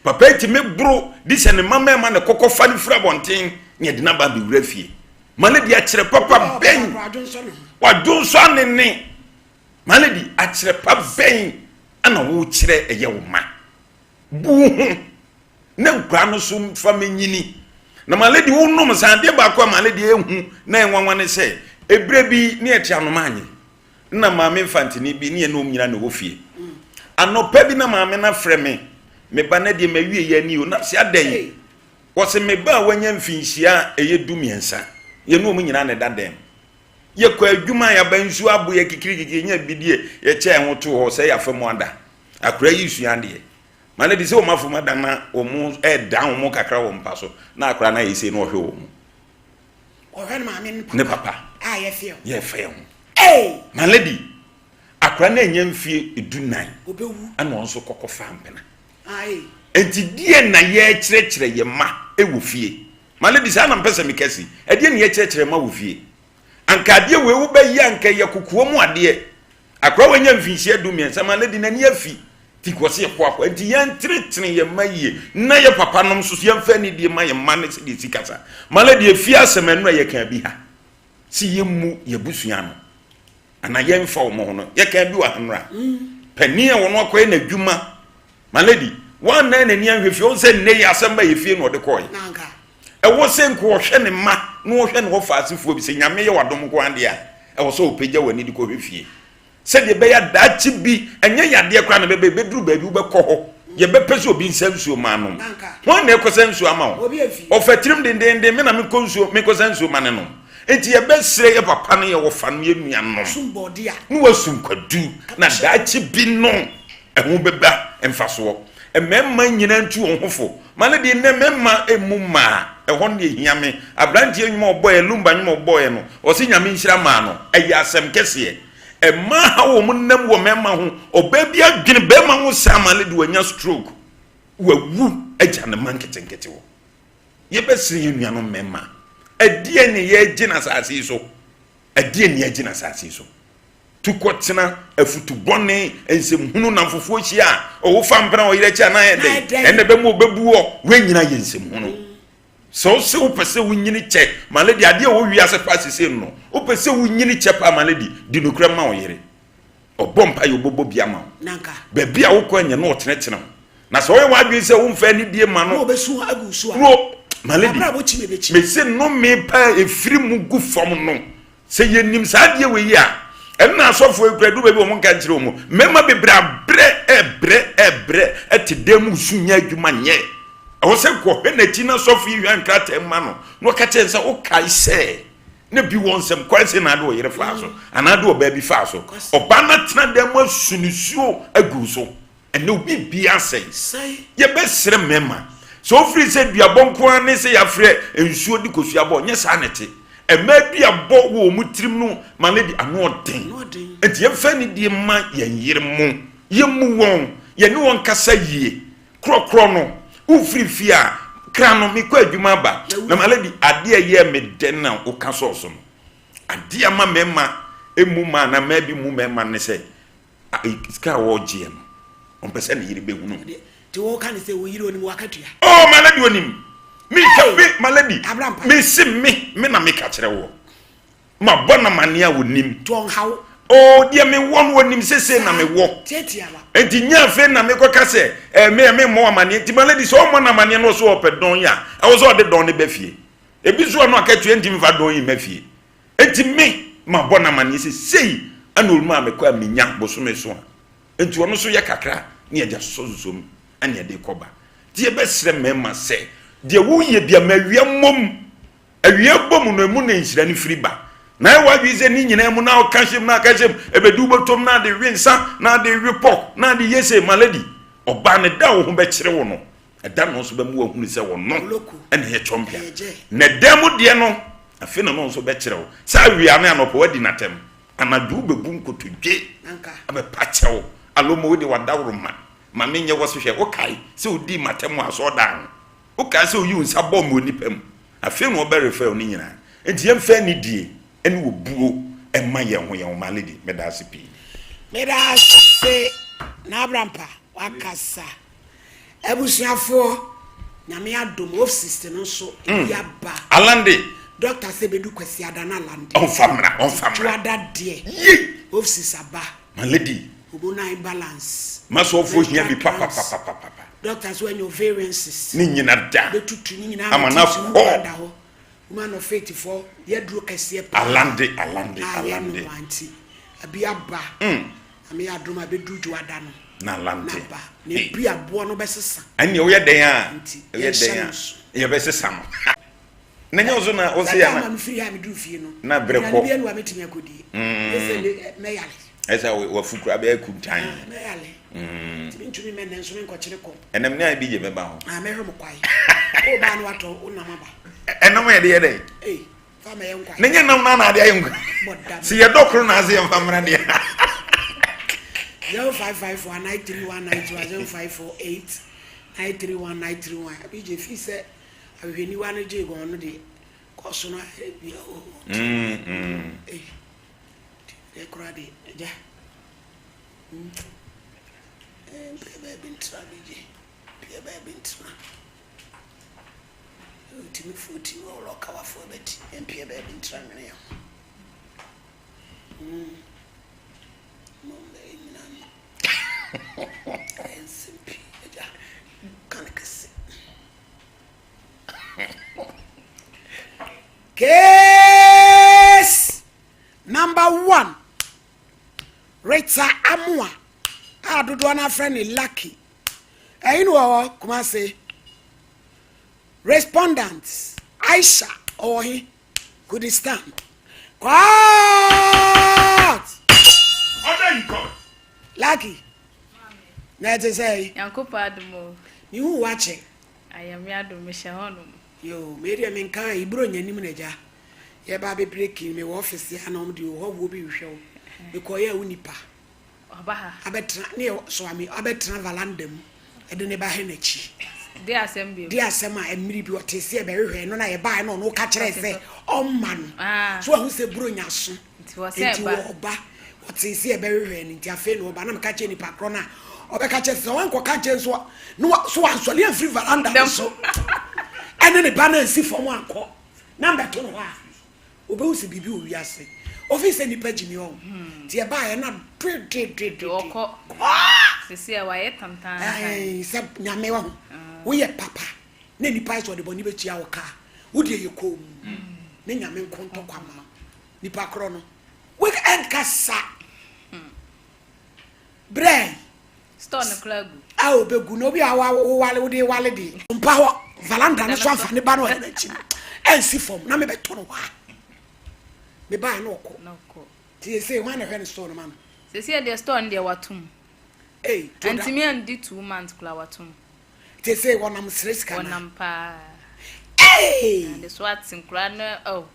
Papa yi tumi boro de sɛ ne mma mmarima na ɛkɔkɔ fa no firi abɔnten na yɛde no aba abɛwura fie. Ma no di akyerɛ papa bɛn? Wadwonsɔ anene. Ma no di akyerɛ pa bɛn na wokyerɛ ɛyɛ wo ma? Bu wo ho na nkura no so fa menyini. Na ma lady wonom nsa adeɛ baako a ma lady ehu na ɛnwanwa ne sɛ ebire bi ne ɛte anoma anye. Nna maame mfantsenyi bi ne hɛn nyina na ɔwɔ fie. Anɔpa bi na maame no afrɛ me, me ba na deɛ mawie yɛ ani o, na se adɛn? Ɔse me ba a wanya mfinhyia a ɛyɛ du-mmiɛnsa, yɛne wɔn nyinaa na ɛda dɛm. Yɛkɔ adwuma a yɛaba nsuo abo yɛ kikirikiki, yɛnya bi deɛ yɛkyɛ ho too hɔ sɛ yɛafa mu ada. Akora yi sua adeɛ. Ma no de sɛ wɔn afa mu ada na wɔn ɛdan wɔn kakra wɔ mpa so na akora no ayɛ sei na ɔhwɛ wɔn. Ɔhwɛ ne maame ne papa. Ne papa. A yɛfɛ ho. Yɛfɛ ho. Hey! My lady, akora no anya mfie 14. Obewu. Ɛna ɔno nso kɔkɔ fa mpena. Aye. Enti deɛ na yɛkyerɛkyerɛ yɛ ma ɛwɔ fie. My lady, saa na mpɛ sɛ meka si. Ɛdeɛ ne yɛkyerɛkyerɛ ma wɔ fie. Anka adeɛ wei wobɛyɛ anka ɛyɛ kokoa mu adeɛ. Akora wanya mfinhyia 13, my lady, n'ani afi. Ti kɔ se yɛkoakoa. Nti yɛntenetene yɛn mma yie. Na yɛ papa nom nso so yɛmfa anidie ma yɛn mma ne sɛdeɛ ɛsi kasa. My lady, efie asɛm ɛno a yɛkaa bi ha. Se yɛmmu yɛabusua no. Anaa yɛmfa wɔn ho no. Yɛkaa bi wɔ ha nnora. Panin a wɔn akɔyɛ n'adwuma. My lady, wannan n'ani anhwɛ fie. Ɔn sɛ nnɛ yi asɛm ba yɛ fie na ɔde kɔɔe. Ɛwɔ sɛ nka ɔhwɛ ne mma na ɔhwɛ ne wɔfaasefoɔ bi. Sɛ Nyame yɛ w'adom nko ara deɛ a, ɛwɔ sɛ ɔpagya w'ani de kɔhwɛ fie. Sɛdeɛ ɛbɛyɛ a daakye bi, ɛnyɛ yadeɛ koraa na ɛbɛba, ɛbɛduru baabi wobɛkɔ hɔ, yɛbɛpɛ sɛ obi nsa nsuo ma anom. Hwan na ɛkɔsa nsuo ama wo? Ɔfa tirim dendeenden, me na mekɔ nsuo, mekɔsa nsuo ma ne nom. Enti yɛbɛsrɛ yɛ papa ne yɛ wɔfa no, yɛ nuanom, ne wasum kwadu, na daakye bi no, ɛho bɛba mfasoɔ. Mmarima nyinaa ntu wɔn ho fo. Ma no deɛ nnɛ mmarima mmu mmaa. Ɛhɔ no deɛ ɛhia me. Aberanteɛ nnwom a ɔbɔeɛ, Lumba nnwom a ɔbɔeɛ no, ɔse Nyame nhyira maa no. Ɛyɛ asɛm kɛseɛ. Mmaa ha wɔn nam wɔ mmarima ho. Ɔbaa bi adwene barima ho saa ma no de wanya stroke. Wawu agya ne mma nketenkete hɔ. Yɛbɛsrɛ yɛn nuanom mmarima. Ɛdeɛn ne yɛregye no asase yi so? Ɛdeɛn ne yɛregye no asase yi so? Tu kɔtena afutu bɔne, nsɛmhunu, nnamfofoɔ hyia a, ɔwo fa mpena ɔyere akyi anaa ayɛ dɛn? Ɛnna ɛbɛma ɔbɛbu wɔ. Wei nyinaa yɛ nsɛmhunu. Sɛ wo sɛ wopɛ sɛ wonyini kyɛ, my lady, adeɛ a ɛwɔ wiase paa sesei no, wopɛ sɛ wonyini kyɛ paa, my lady, di nokorɛ ma wo yere. Ɔbɔ mpaeɛ, ɔbɛbɔ bi ama wo. Baabi a wokɔ nyɛ na ɔtenetene wo. Na sɛ ɔyɛ w'adwene sɛ womfa anidie ma no, na ɔ, my lady, mese nnome paa ɛfiri mu gu fam no, Sɛ yɛnim saa adeɛ wei yi a, ɛno na asɔfoɔ yi kura duru baabi wɔn nka nkyerɛ wɔn. Mmarima bebree abrɛ ɛbrɛ ɛbrɛ ɛte dan mu su nyɛ adwuma nyɛ. Ɛwɔ sɛ kɔhwɛ n'akyi na sɔfo yi hwɛ nkrataa mu ma no na ɔka kyerɛ sɛ wokae sɛ na bi wɔ nsɛm kwan sɛ na ade ɔyere faa so anaa ade ɔbaa bi faa so. Ɔbaa no atena dan mu asu nisuo agu so. Ɛnnɛ obi biara sɛe. Yɛbɛsrɛ mmarima, sɛ wofiri sɛ duabɔ nko ara ne sɛ yɛafrɛ nsuo de kosua bɔ, nyɛ saa na ɛte. Mmaa duabɔ wɔ wɔn tirim no ma no de ano ɔden. Enti yɛmfa anidie mma yɛn yere mo, yɛmmu wɔn, yɛne wɔn kasa yie. Korɔkorɔ no, wofiri fie a, kra no, mekɔ adwuma aba. Na ma lady, adeɛ a ɛyɛɛ me dɛ na woka sɔɔ so no, adeɛ a ɛma mmarima mmu mmaa anaa mmaa bi mmu mmarima ne sɛ, Sika a ɔregyeɛ no, ɔmpɛ sɛ ne yere bɛhunu. Nti woka ne sɛ wo yere onim w'akatua? Oh, my lady onim. Me ka me, my lady. Me se me, me na meka kyerɛ woɔ. Mabɔ no amaneɛ a onim. Nti ɔnha wo? Oh, deɛ mewɔ no onim sese na mewɔ. Tiatia wa. Nti nyɛ afei na mekɔka sɛ, eh, me memmɔ wo amaneɛ. Nti my lady sɛ ɔmmɔ no amaneɛ na ɔsɛ ɔpɛ dɔn yi a, ɛwɔ sɛ ɔde dɔn no ba fie. Ebi nso ɔno akatua ntimi mfa dɔn yi mma fie. Enti me, mabɔ no amanneɛ sɛ sei na ɔmu a mekɔ a menya bosome so a, enti ɔno nso yɛ kakra ne yɛde asosɔsosɔ mu ne yɛde kɔ ba. Nti yɛbɛsrɛ mmarima sɛ, deɛ woyɛ bia ma awia mmɔ mu. Awia bɔ mu no, emu na nhyira no firi ba. Na ayɛ w'adwene sɛ ne nyinaa mu na ɔka hyɛ mu na aka hyɛ mu, ɛbɛdu wobɔtɔm na ade we nsa, na ade we pɔk, na ade yɛ sei, my lady, ɔbaa no da a wo ho bɛkyere wo no, Ɛda no nso bɛma wahunu sɛ ɔno na ɛyɛ twɔmpea. Na ɛdan mu deɛ no, afei na ɔno nso bɛkyerɛ wo sɛ awia ne anɔpa woadi n'atɛm, anadwo wobɛbu nkotodwe abɛpa kyɛw. Alomo, wo deɛ w'adaworoma ma menyɛ wɔ so hwɛ. Wokae sɛ wodii m'atɛm wɔ asɔredan ho? Wokae sɛ woyii wo nsa bɔɔ me wɔ nnipa mu? Afei na wɔbɛrefrɛ wo ne nyinaa. Enti yɛmfa anidie ne obuo mma yɛn ho yɛn ho. My lady, meda ase pii. Meda ase, N'Abrampa, wakasa. Abusuafoɔ, Nyame adom ofcist no nso ebi aba. Alande. Doctor sɛ bɛdu Kwasiada na alande. Ɔnfa mmra, ɔnfa mmra. Dwoada deɛ. Yei. Ofcist aba. My lady. Hormonal imbalance. Masɔfoɔ hia bi papapapapapa. Doctor sɛ wanya ovarian cyst. Ne nyina da. Bɛtutu ne nyinaa ama no akɔ. Da hɔ. Woman of faith foɔ yɛ duro kɛseɛ paa. Alande, alande, alande. A yɛ no nti. Abi aba. Nyame yɛ adom a ɛbɛduru Dwoada no. Na lante. Na ba. Na ebi aboɔ no bɛsesa. Ɛnneɛ woyɛ dɛn a. Nti woyɛ yɛnhyɛ dɛn no a nso. yɛbɛsesa no. Na nyɛ wo so na wo se That ana. time a mefiri ha a meduru fie no. Na berɛ Aduane kɔ. biara nni hɔ a mɛtumi akɔdie. Gye sɛ me mɛyare. Ɛsɛ sɛ wafu koraa bɛyɛ kuntan. Ah, mɛyare. Nti mentumi mmɛ nnɛ nso menkɔkyere kɔm. Ɛnam ne a ebi gye bɛba ho. Ah, mɛhwɛ mo kwae. Wobaa no watɔ wo nam aba. Ɛnam yɛde yɛ dɛn? Ei. Fa ma yɛ nkwa. Ne nyɛ nam na na ade ayɛ nkwa. Si yɛ dɔ koro na ase yɛ mfa mmra deɛ. 0554 931 931 0548 931 931 Abi gye fi sɛ Ahwehwɛniwa no gyee gɔn no deɛ kɔ so no ayɛ bia o. Ei, deɛ koraa deɛ agya. Mpɛ baabi ntena bigye, mpɛ baabi ntena. Otimi fo ti wɔ ɔlɔ kawafo abati, mpɛ baabi ntena nwene yɛn ho. Mo mbɛyɛ nyina no. Ɛyɛ nsɛm pii agya, ka no kɛse. Case number one, Rita Amoah a dodoɔ no afrɛ no Lucky. Ɛyi no wɔ hɔ Kumase. Respondent Aisha ɔwɔ he? Kurdistan. Court! Order in court. Lucky. Na ɛte sɛ yi. Nyankopɔn adom o. Mehu wakyɛ. Ayame adom mehyɛ hɔnom. Yoo, me deɛ menka yi bro nya nim na gya. Yɛba abɛ breaking me wɔ office ya na wɔn de hɔhoɔ bi hwehwɛ wo. Mekɔyɛ a wo nipa. Ɔba ha. Abɛtena ne yɛ so ame abɛtena valanda mu ɛde ne ba hɛ n'akyi. De asɛm bi. De asɛm a mmiri bi ɔte sɛ ɛbɛhwehwɛ no na yɛbaeɛ na ɔno ka kyerɛ sɛ ɔmma no. Ah. So ahu sɛ bro nya so. Nti wɔ sɛ Nti ɛba. wɔba ɔte sɛ ɛbɛhwehwɛ no nti afei na ɔba na meka kyerɛ nipa korɔ no a ɔbɛka kyerɛ sɛ wankɔka nkyɛn so a na wa so wansɔre amfiri veranda no so ɛne ne ba no ansi fam ankɔ na mbɛto no hɔ a Obehu sɛ biribi wɔ wiase. Ofii sɛ nnipa gyimi ɔho. Nti ɛbaeɛ na dwedwedwedwe. Ɔkɔ. Kɔ! Sisi a wayɛ tantaantan. Ɛɛ sɛ nyame wahu. Woyɛ papa na nnipa ayɛ sɛ ɔde bɔne bɛtua wo ka a, wo deɛ yɛ komm. Ne nyame nko ntɔkwa ma wo. Nipa korɔ no. Wo ɛnkasa. Brɛ. Store no koraa gu. A obegu na obi a wowale wode wale deɛ. Mpa hɔ valanda no so amfa ne ba no ɔyɛ n'akyi no ansi fam na mebɛtɔ no hɔ a mebaeɛ na ɔkɔ. Na ɔkɔ. Nti sese hwan na ɛhwɛ ne store no ma no? Sese deɛ store no deɛ watom. Ei, to da. Antumi andi 2 months koraa watom. Nti sese wɔnam srɛ sika na. Wɔnam paa. Ei! Na de so ate koraa na oh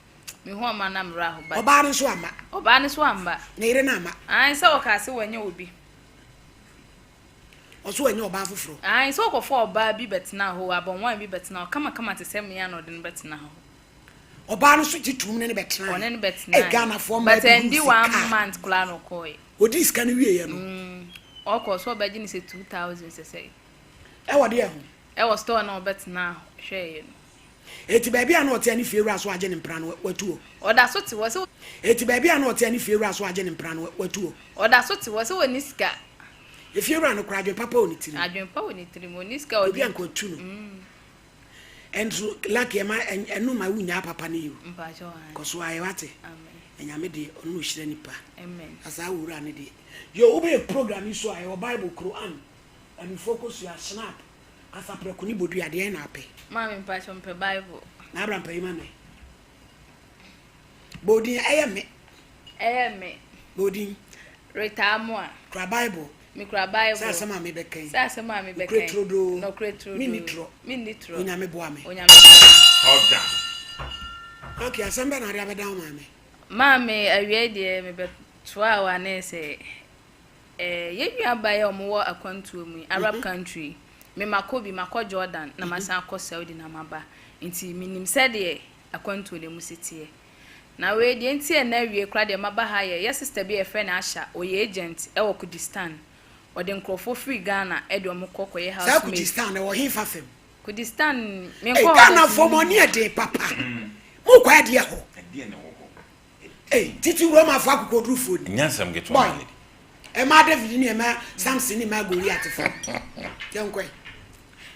mehu ɔma na mmerɛ aho but. Ɔbaa no nso amma. Ɔbaa no nso amma. Ne yere no amma. Ae sɛ ɔkaa sɛ wanya obi. Ɔso wanya ɔbaa foforɔ. Ae sɛ ɔkɔfa ɔbaa bi bɛtena hɔ abɔnwan bi bɛtena hɔ kamakama te sɛ mmea na ɔde no bɛtena hɔ. Ɔbaa no nso gye tuum ne no bɛtena. Ɔne no bɛtena. Ɛ Ghanafoɔ mmaa But bi ɛndi hu one sika. month koraa na ɔkɔɔɛ. Ɔdii sika no wieɛ no. Ɔkɔ so ɔbɛgye no sɛ 2000 sɛ sɛ. Ɛwɔ deɛ ho. Ɛwɔ store na ɔbɛtena hwɛɛyɛ no. Eti baabi a na ɔte a ne fie wura so agye ne mpena no watu hɔ. Ɔda so te hɔ sɛ. Eti baabi a na ɔte a ne fie wura so agye ne mpena no watu hɔ. Ɔda so te hɔ sɛ ɔnni sika. Efie wura no koraa adwene papa wɔ ne tirim. Adwene pa wɔ ne tirim ɔnni sika ɔde. Obi a nka watu no. Ɛnso lucky ɛma ɛno ma wunyaa papa no yi o. Mpakyɛw ae. Kɔ so ayɛ wate. Amen. Na Nyame deɛ ɔno na ɔhyira nipa. Amen. Na saa wura no deɛ. Yo wobɛyɛ program yi so a ɛwɔ Bible, Quran, Abifoɔ kosua, Schnapp. Kasaprɛko ne bodua, deɛn na apɛ? Maame mpakyɛ mpɛ Bible. Na Abraham pɛ yi ma me. Bɔ odin, ɛyɛ me. Ɛyɛ me. Bɔ odin. Rita Amoah. Kura Bible. Mekura Bible. Sɛ asɛm a mebɛka yi. Sɛ asɛm a mebɛka Nokorɛ yi. turodoo. Nokorɛ turodoo. Menni torɔ. Menni torɔ. Onyame boa me. Onyame boa me. Order. Ok, asɛm bɛn na wode abɛdan wo maame? Maame, awiei deɛ mebɛtoaa wo anee sɛ Eh, yɛn nua baa yi a wɔwɔ akwantuo mu yi, Arab country yi, me makɔ bi, makɔ Jordan na masan akɔ Saudi na maba. Nti menim sɛdeɛ akwantuo no mu si teɛ. Na wei deɛ nti a ɛnnɛ awie koraa deɛ maba ha yɛ, yɛ sister bi a yɛfrɛ no Asha, ɔyɛ agent wɔ Kurdistan. Ɔde nkurɔfoɔ firi Ghana de wɔn kɔ kɔyɛ Saa housemaid. Kurdistan no, ɛwɔ hefa fam? Kurdistan, Ei, menkɔɔ hɔ but Ghanafoɔ mo ani yɛ den papa. Mokɔ ɛdeɛ hɔ? Ɛdeɛ na ɛwɔ hɔ. Ei, titi Romafo akokoɔdurufoɔ ni. Ɛnyɛ asɛm ketewa Boy, my lady. ɛmaa David ne ɛmaa Samson ne ɛmaa Goliath fo. Yɛnkɔ ɛ.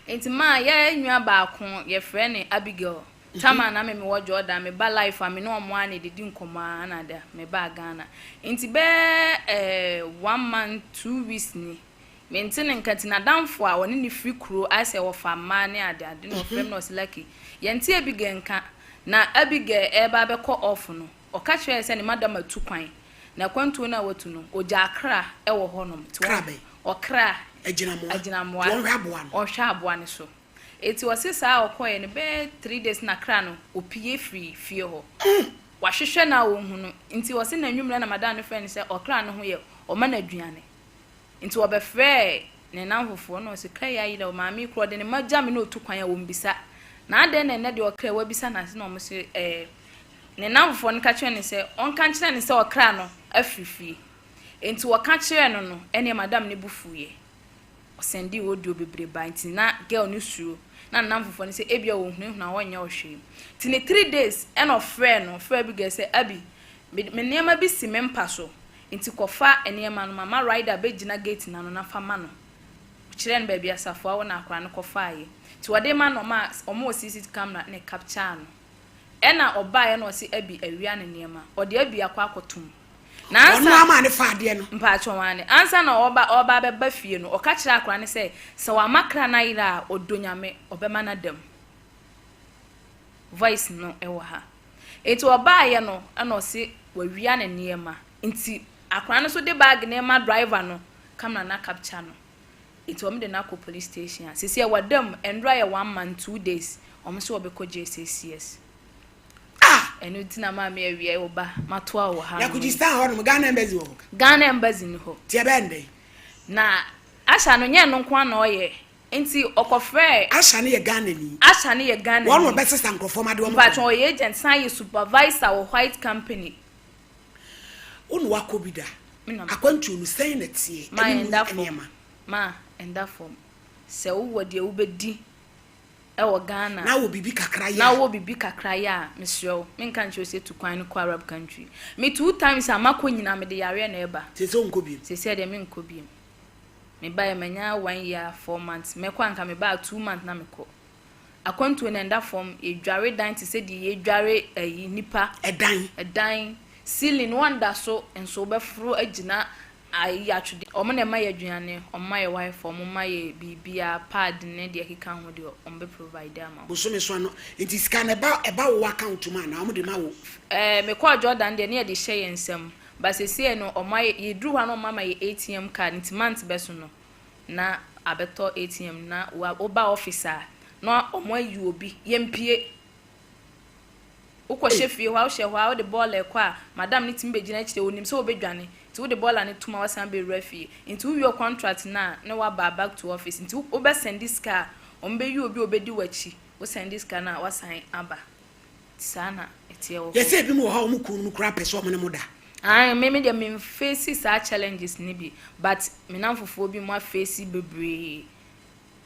Nti maa yɛ nua baako yɛfrɛ no Abigail tam a na me mewɔ Jordan me ba life a me ne ɔmo ara na edidi nkɔmɔ ara na da me baa Ghana nti bɛyɛ eh, one month 2 weeks ni mente ne nka nti n'adamfo a ɔne ne firi kuro ayɛ sɛ wɔfa mmaa ne ade ade na ɔfrɛ me na ɔse Lucky yɛnte Abigail nka na Abigail ɛreba abɛkɔ off no ɔka kyerɛɛ sɛ ne madam atu kwan na akwantuo no a watu no ɔgyaa kra wɔ hɔnom nti Kra bɛn? ɔkra Agyinamoa. agyinamoa Nti ɔnhwɛ aboa no. ɔnhwɛ aboa no so eti ɔse saa a ɔkɔeɛ no bɛyɛ 3 days na kra no ɔpue firi fie hɔ wahwehwɛ no a ɔnhu no nti ɔse n'anwummerɛ na madam no frɛ no sɛ ɔkra no ho yɛ ɔma no aduane nti ɔbɛfrɛɛ ne nnamfofoɔ na ɔse kra yi ayera o maame yi korɔ ɔde ne mma gya me na ɔtu kwan a ɔmbisa. Na adɛn na ɛnnɛ deɛ ɔkra yi wabisa no ase na wɔn se ɛɛ ne nnamfofoɔ no ka kyerɛ no sɛ ɔnka nkyerɛ no sɛ ɔkra no afiri fie. Enti wɔka kyerɛɛ no no ɛneɛ madam no bo fuiɛ. Ɔsɛndee audio bebree bae nti na girl no suro na ne nnamfofoɔ no sɛ ebia ɔhunahuna ɔnyɛ wo hwee. Nti ne three days ɛna ɔfrɛɛ no, ɔfrɛɛ Abigail sɛ Abi me me nneɛma bi si me mpa so nti kɔfa nneɛma no ma ma rider bɛgyina gate no ano na fa ma no. Ɔkyerɛɛ no baabi Asafoa wɔ na akwadaa no kɔfaeɛ. Nti ɔde rema no ɔmaa wɔn wɔ CCTV camera na ɛcapture no. Ɛna ɔbaeɛ na ɔse Abi awia ne nneɛma. Ɔde Abi akɔ akɔtom. Na ansa. Ɔno ama ne fa adeɛ no. Mpakyɛw aane. Ansa na ɔreba ɔreba abɛba fie no, ɔka kyerɛɛ akwadaa no sɛ, sɛ wamma kra no ayera a, ɔdɔ Nyame, ɔbɛma no ada mu. Voice no wɔ ha. Nti ɔbaeɛ no, ɛna ɔse wawia ne nneɛma. Nti akwadaa no nso de bag no rema driver no, camera no acapture no. Nti wɔn de no akɔ police station a, seesei wada mu, nnora yɛ one month, 2 days, wɔn nso wɔbɛkɔ JSACS. Ah! Ɛno nti na maame awia wo ba matoa wo wɔ ha nom yi. Kyrgyzstan hɔ nom, Ghana embassy wɔ hɔ? Ghana embassy nni hɔ. Nti ɛbɛyɛ no dɛn? Na Asha no nyɛ ɛno nko ara na ɔyɛ, nti ɔkɔfrɛɛ. Asha no yɛ Ghanani. Asha no yɛ Ghanani. Wɔn na wɔbɛsesa nkurɔfoɔ ma de wɔn kɔ. Mpakyɛw ɔyɛ agent san yɛ supervisor wɔ white company. Wo na wakɔ bi da? Me na. Akwantuo no sɛn na ɛteɛ? Ma Ɛne mu ɛnda fam. nneɛma. Ma ɛnda fam. Sɛ wowɔ deɛ wobɛdi wɔ Ghana. Na wowɔ biribi kakra yɛ a. Na wowɔ biribi kakra yɛ a, mesrɛ wo, menka nkyerɛ wo sɛ tu kwan no kɔ Arab country. Me two times a makɔ nyinaa mede yareɛ na ɛba. Seesei wonkɔ biom? Seesei deɛ menkɔ biom. Mebaeɛ manya one year 4 months. Mɛkɔ a nka mebaa 2 months na mekɔ. Akwantuo no ɛnda fam. Yɛdware dan te sɛ deɛ yɛdware ayi nipa. Ɛdan. Ɛdan. Ceiling wɔnda so nso wobɛforo agyina ayi atwede. Wɔn na ɛma yɛ aduane, wɔn ma yɛ wifi, wɔn ma yɛ biribiara, pad ne deɛ ɛkeka ho deɛ wɔn bɛ provide ama wo. Bosome so ano nti sika no ɛba ɛba wo account mu anaa wɔn de ma wo? Ɛɛ mekɔɔ Jordan deɛ ne yɛde hyɛ yɛn nsam but seesei no wɔn ayɛ yɛduru hɔ a na wɔn ama yɛ ATM card nti month bɛso no na abɛtɔ ATM na wa woba office a na wɔn ayi obi yɛmpue. Wokɔhyɛ fie hɔ a, wohyɛ hɔ a, wode bɔɔla rekɔ a, madam no tumi bɛgyina akyire, ɔnim sɛ wobɛdwane, nti wode bɔɔla no tom a woasan abɛwura fie. Nti wowie wo contract no a, na woaba back to office. Nti wobɛ sɛnde sika a, wɔbɛyi obi a ɔbɛdi w'akyi, wo sɛnde sika no a, woasan aba. Nti saa na ɛteɛ wɔ hɔ. Yɛsɛ ebinom wɔ hɔ a wɔn kununom koraa pɛ sɛ wɔn ne mo da. Ae, me me deɛ me nfeesi saa challenges no bi, but me namfofoɔ bi mo afeesi bebree.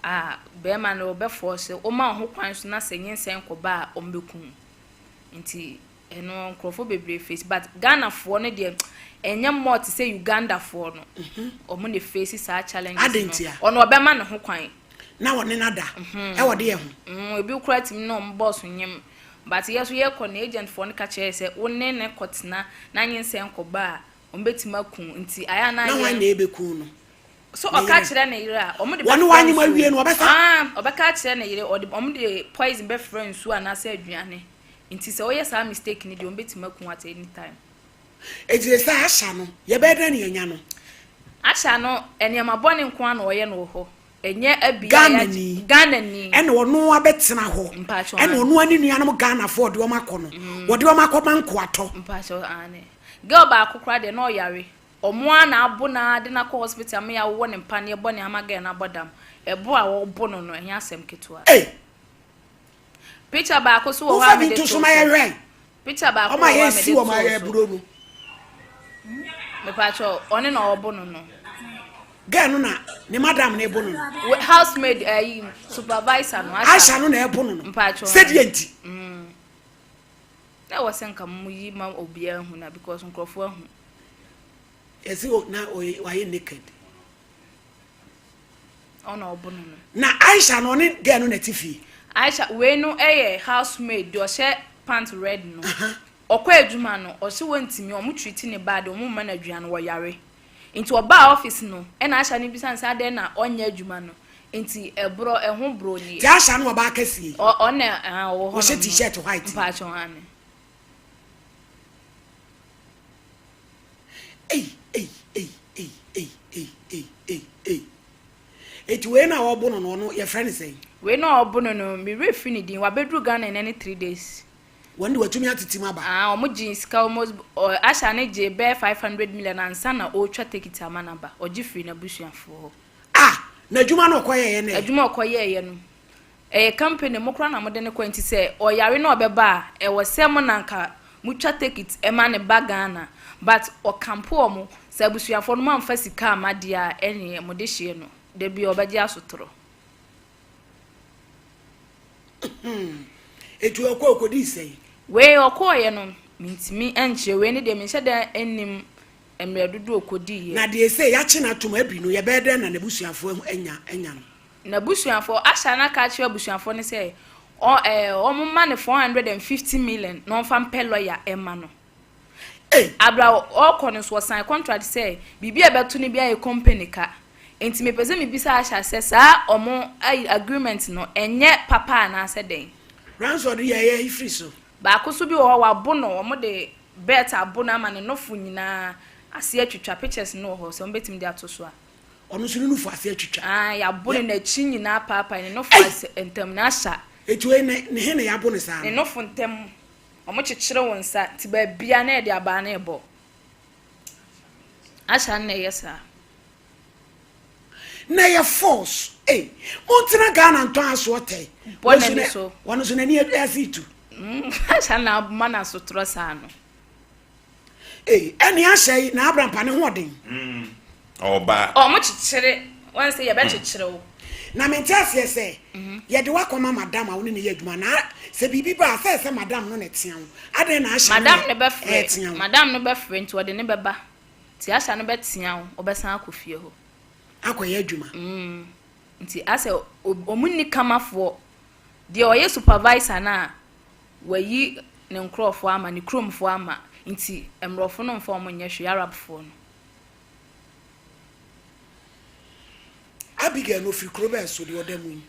A bɛrima no ɔbɛ force wo ma wo ho kwan so na sɛ nyinsɛn kɔ ba a ɔmo bɛ ku wo nti ɛno nkorɔfoɔ bebree face but Ghana foɔ no deɛ ɛnyɛ more te sɛ Uganda foɔ no ɔmo na face saa challenges Adɛn no ntia? ɔno ɔbɛma ne ho kwan. Na ɔne no ada ɛwɔ deɛ ho? Mm, ebi koraa tumi ne ɔmo boss nyem but yɛ so yɛkɔ no agent foɔ no ka kyerɛ yɛ sɛ wo ne no kɔ tena na nyinsɛn kɔ ba a ɔmo bɛtumi aku wo nti ayɛ a na Na hwan yɛn na ɛbɛku no? So Ne ɔka yere. kyerɛ ne yere a, wɔn de Wɔne bɛfra wanyem nsuo. awie no, ɔbɛsa. Ah, ɔbɛka akyerɛ ne yere, ɔde wɔn de poison bɛfra nsuo anaasɛ aduane. Nti sɛ woyɛ saa mistake no deɛ, wɔn bɛtumi aku wo at any time. Enti sɛ Asha no, yɛbɛyɛ dɛn na yɛanya no? Asha no, nneɛma bɔne nko ara na ɔyɛ no wɔ hɔ. Ɛnyɛ abi a Ghanani. yɛagye. Ghanani. Ɛna ɔno abɛtena hɔ. Mpakyɛw, Ɛna aane. ɔno ara ne nuanom Ghanafoɔ a ɔde wɔn akɔ no, wɔde wɔn akɔma nkoatɔ. Mpakyɛw, aane. Girl baako koraa deɛ, na ɔyare. Ɔmo ara na abo no ara de no akɔ hospital ama yɛawowɔ no mpaneɛ bɔ ne ama girl no abɔ dam. Ɛbo a wɔbo no no ɛnyɛ asɛm ketewa. Ei! Picture baako so wɔ hɔ Momfa a bi mede nto so too ma so. yɛnhwɛ. Picture baako Ɔmo a wɔ hɔ a yɛnsi mede wɔn too so. aburo no. Mepakyɛw, ɔne na ɔbo no no. Girl no na ne madam na ebo no no. Housemaid ayi supervisor no. Aisha no na ɛbo no no. Mpakyɛw. Sɛdeɛ nti. Na ɛwɔ sɛ nka mo yi ma obiara hu na because nkurɔfoɔ ahu. Yɛsi o na ɔyɛ wayɛ naked. Ɔna ɔbo no no. Na Aisha no ɔne girl no na ɛte fie. Aisha wei no ɛyɛ housemaid deɛ ɔhyɛ pant red no. Ɔkɔ adwuma no ɔse wɔntumi ɔmo treat ne bad ɔmo mma no aduane ɔyare. Nti ɔbaa office no ɛna Aisha no bisa no sɛ adɛn na ɔnyɛ adwuma no nti ɛborɔ ɛho borɔ nie. Ti Aisha no ɔbaa kɛseɛ yi. Ɔ ɔna ɛɛ ɔwɔ hɔ nom Ɔhyɛ no. t-shirt white yi. Mpakyɛw aane. Ei ei ei ei ei ei ei ei ei. Eti wei na ɔbo no no ɔno yɛfrɛ no sɛn? Wei na ɔbo no no me werɛ firi ne din wabɛduru Ghana ɛnɛ ne 3 days. Wɔn de watumi atete mu aba. Ah wɔn gyee sika almost ɔ Asha no gyee bɛyɛ 500 million ansa na ɔretwa tekiti ama no aba ɔgye firii n'abusuafoɔ hɔ. Ah na adwuma no ɔkɔyɛeɛ no ɛ? Adwuma a ɔkɔyɛeɛ no. Ɛyɛ company mo koraa na mode no kɔ nti sɛ ɔyare na ɔbɛba a ɛwɔ sɛ mo na nka motwa tekit ma no ba Ghana but ɔkampo ɔmo sɛ abusuafoɔ no moamfa sika amma deɛ a ɛneɛ mode hyeɛ no da biara ɔbɛgye asotorɔ. Eti ɔkɔ ɔkɔdii sɛn? Wei ɔkɔɔeɛ no mentumi nkyerɛ wei no deɛ menhyɛ da nnim mmerɛ dodoɔ ɔkɔdiiɛ. Na deɛ sei yɛakye no atom abi no yɛbɛyɛ dɛn na n'abusuafoɔ ahu anya anya no? N'abusuafoɔ, Asha no aka akyerɛ abusuafoɔ no sɛ ɔ ɛɛ wɔmma no 450 million na ɔmfa mpɛ lɔya mma no. Ei! Aberɛ a ɔrekɔ no nso ɔsan contract sɛ biribi a ɛbɛto no biara yɛ company ka. Nti mepɛ sɛ mebisa Asha sɛ saa wɔn ayi agreement no ɛnyɛ papa anaasɛ dɛn? Ransford yɛ yɛ yi firi so. Baako nso bi wɔ hɔ wabo no wɔde belt abo no ama ne nofo nyinaa ase atwitwa pictures no wɔ hɔ sɛ wɔbɛtumi de ato so a. Ɔno nso ne nufu ase atwitwa. Aane, yɛabo no n'akyi nyinaa apaapae, ne nofo ase ntam no ahyɛ. Eti wei ne ne he na yɛabo no saa no? Ne nofo ntam, wɔkyekyere wo nsa, nti baabiara na yɛde abaa no rebɔ. Ahyɛ no na ɛyɛ saa. Na ɛyɛ force. Ei, montena Ghana ntɔn asoɔ tɛe. Bɔ n'ani so. Wɔn nso n'ani ase tu. Ahyɛ no na ama no asotorɔ saa no. Ei, ɛne ahyɛ yi na Abrampa ne ho ɔden. Mm, ɔbaa. Ɔmo kyekyere, wɔn sɛ yɛbɛ kyekyere wo. Na mente aseɛ sɛ, yɛde wo akɔma madam a wo ne no yɛ adwuma na sɛ biribi ba a sɛ ɛsɛ madam no na ɛtea wo, adɛn na ahyɛ no Madam na no bɛfrɛ, ɛtea wo? madam no bɛfrɛ nti ɔde no bɛba, nti ahyɛ no bɛtea wo, wobɛsan akɔ fie hɔ. Akɔyɛ adwuma. Mm, nti asɛ ɔmo nni kamafoɔ, deɛ ɔyɛ supervisor no a, Wayi ne nkorɔfoɔ ama, ne kuromfoɔ ama, nti mmorɔfo no mfa wɔn nyɛ hwee, Arabfoɔ no. Abigail no ofiri kuro bɛn so deɛ ɔda mu yi?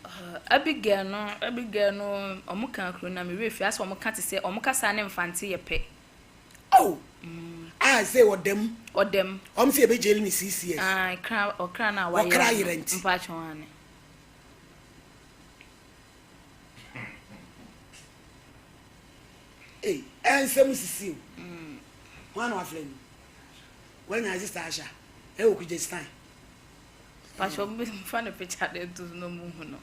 Abigail no, Abigail no, wɔn ka kuro no na me werɛ fi, asɛ wɔn ka te sɛ, wɔn kasa ne Mfante yɛ pɛ. Oh! Ah, sɛ ɔda mu. Ɔda mu. Wɔn sɛ yɛbɛ jail ne six years. Ah, kra, ɔkra no a wayera no. Ɔkra yera nti. Mpakyɛw ane. Ei, ɛnsɛm sisi o. Hwan na wafrɛ no? Wanya sister Asha. Ɛwɔ Kyrgyzstan. Pastor, fa ne picture de to no mu hu no.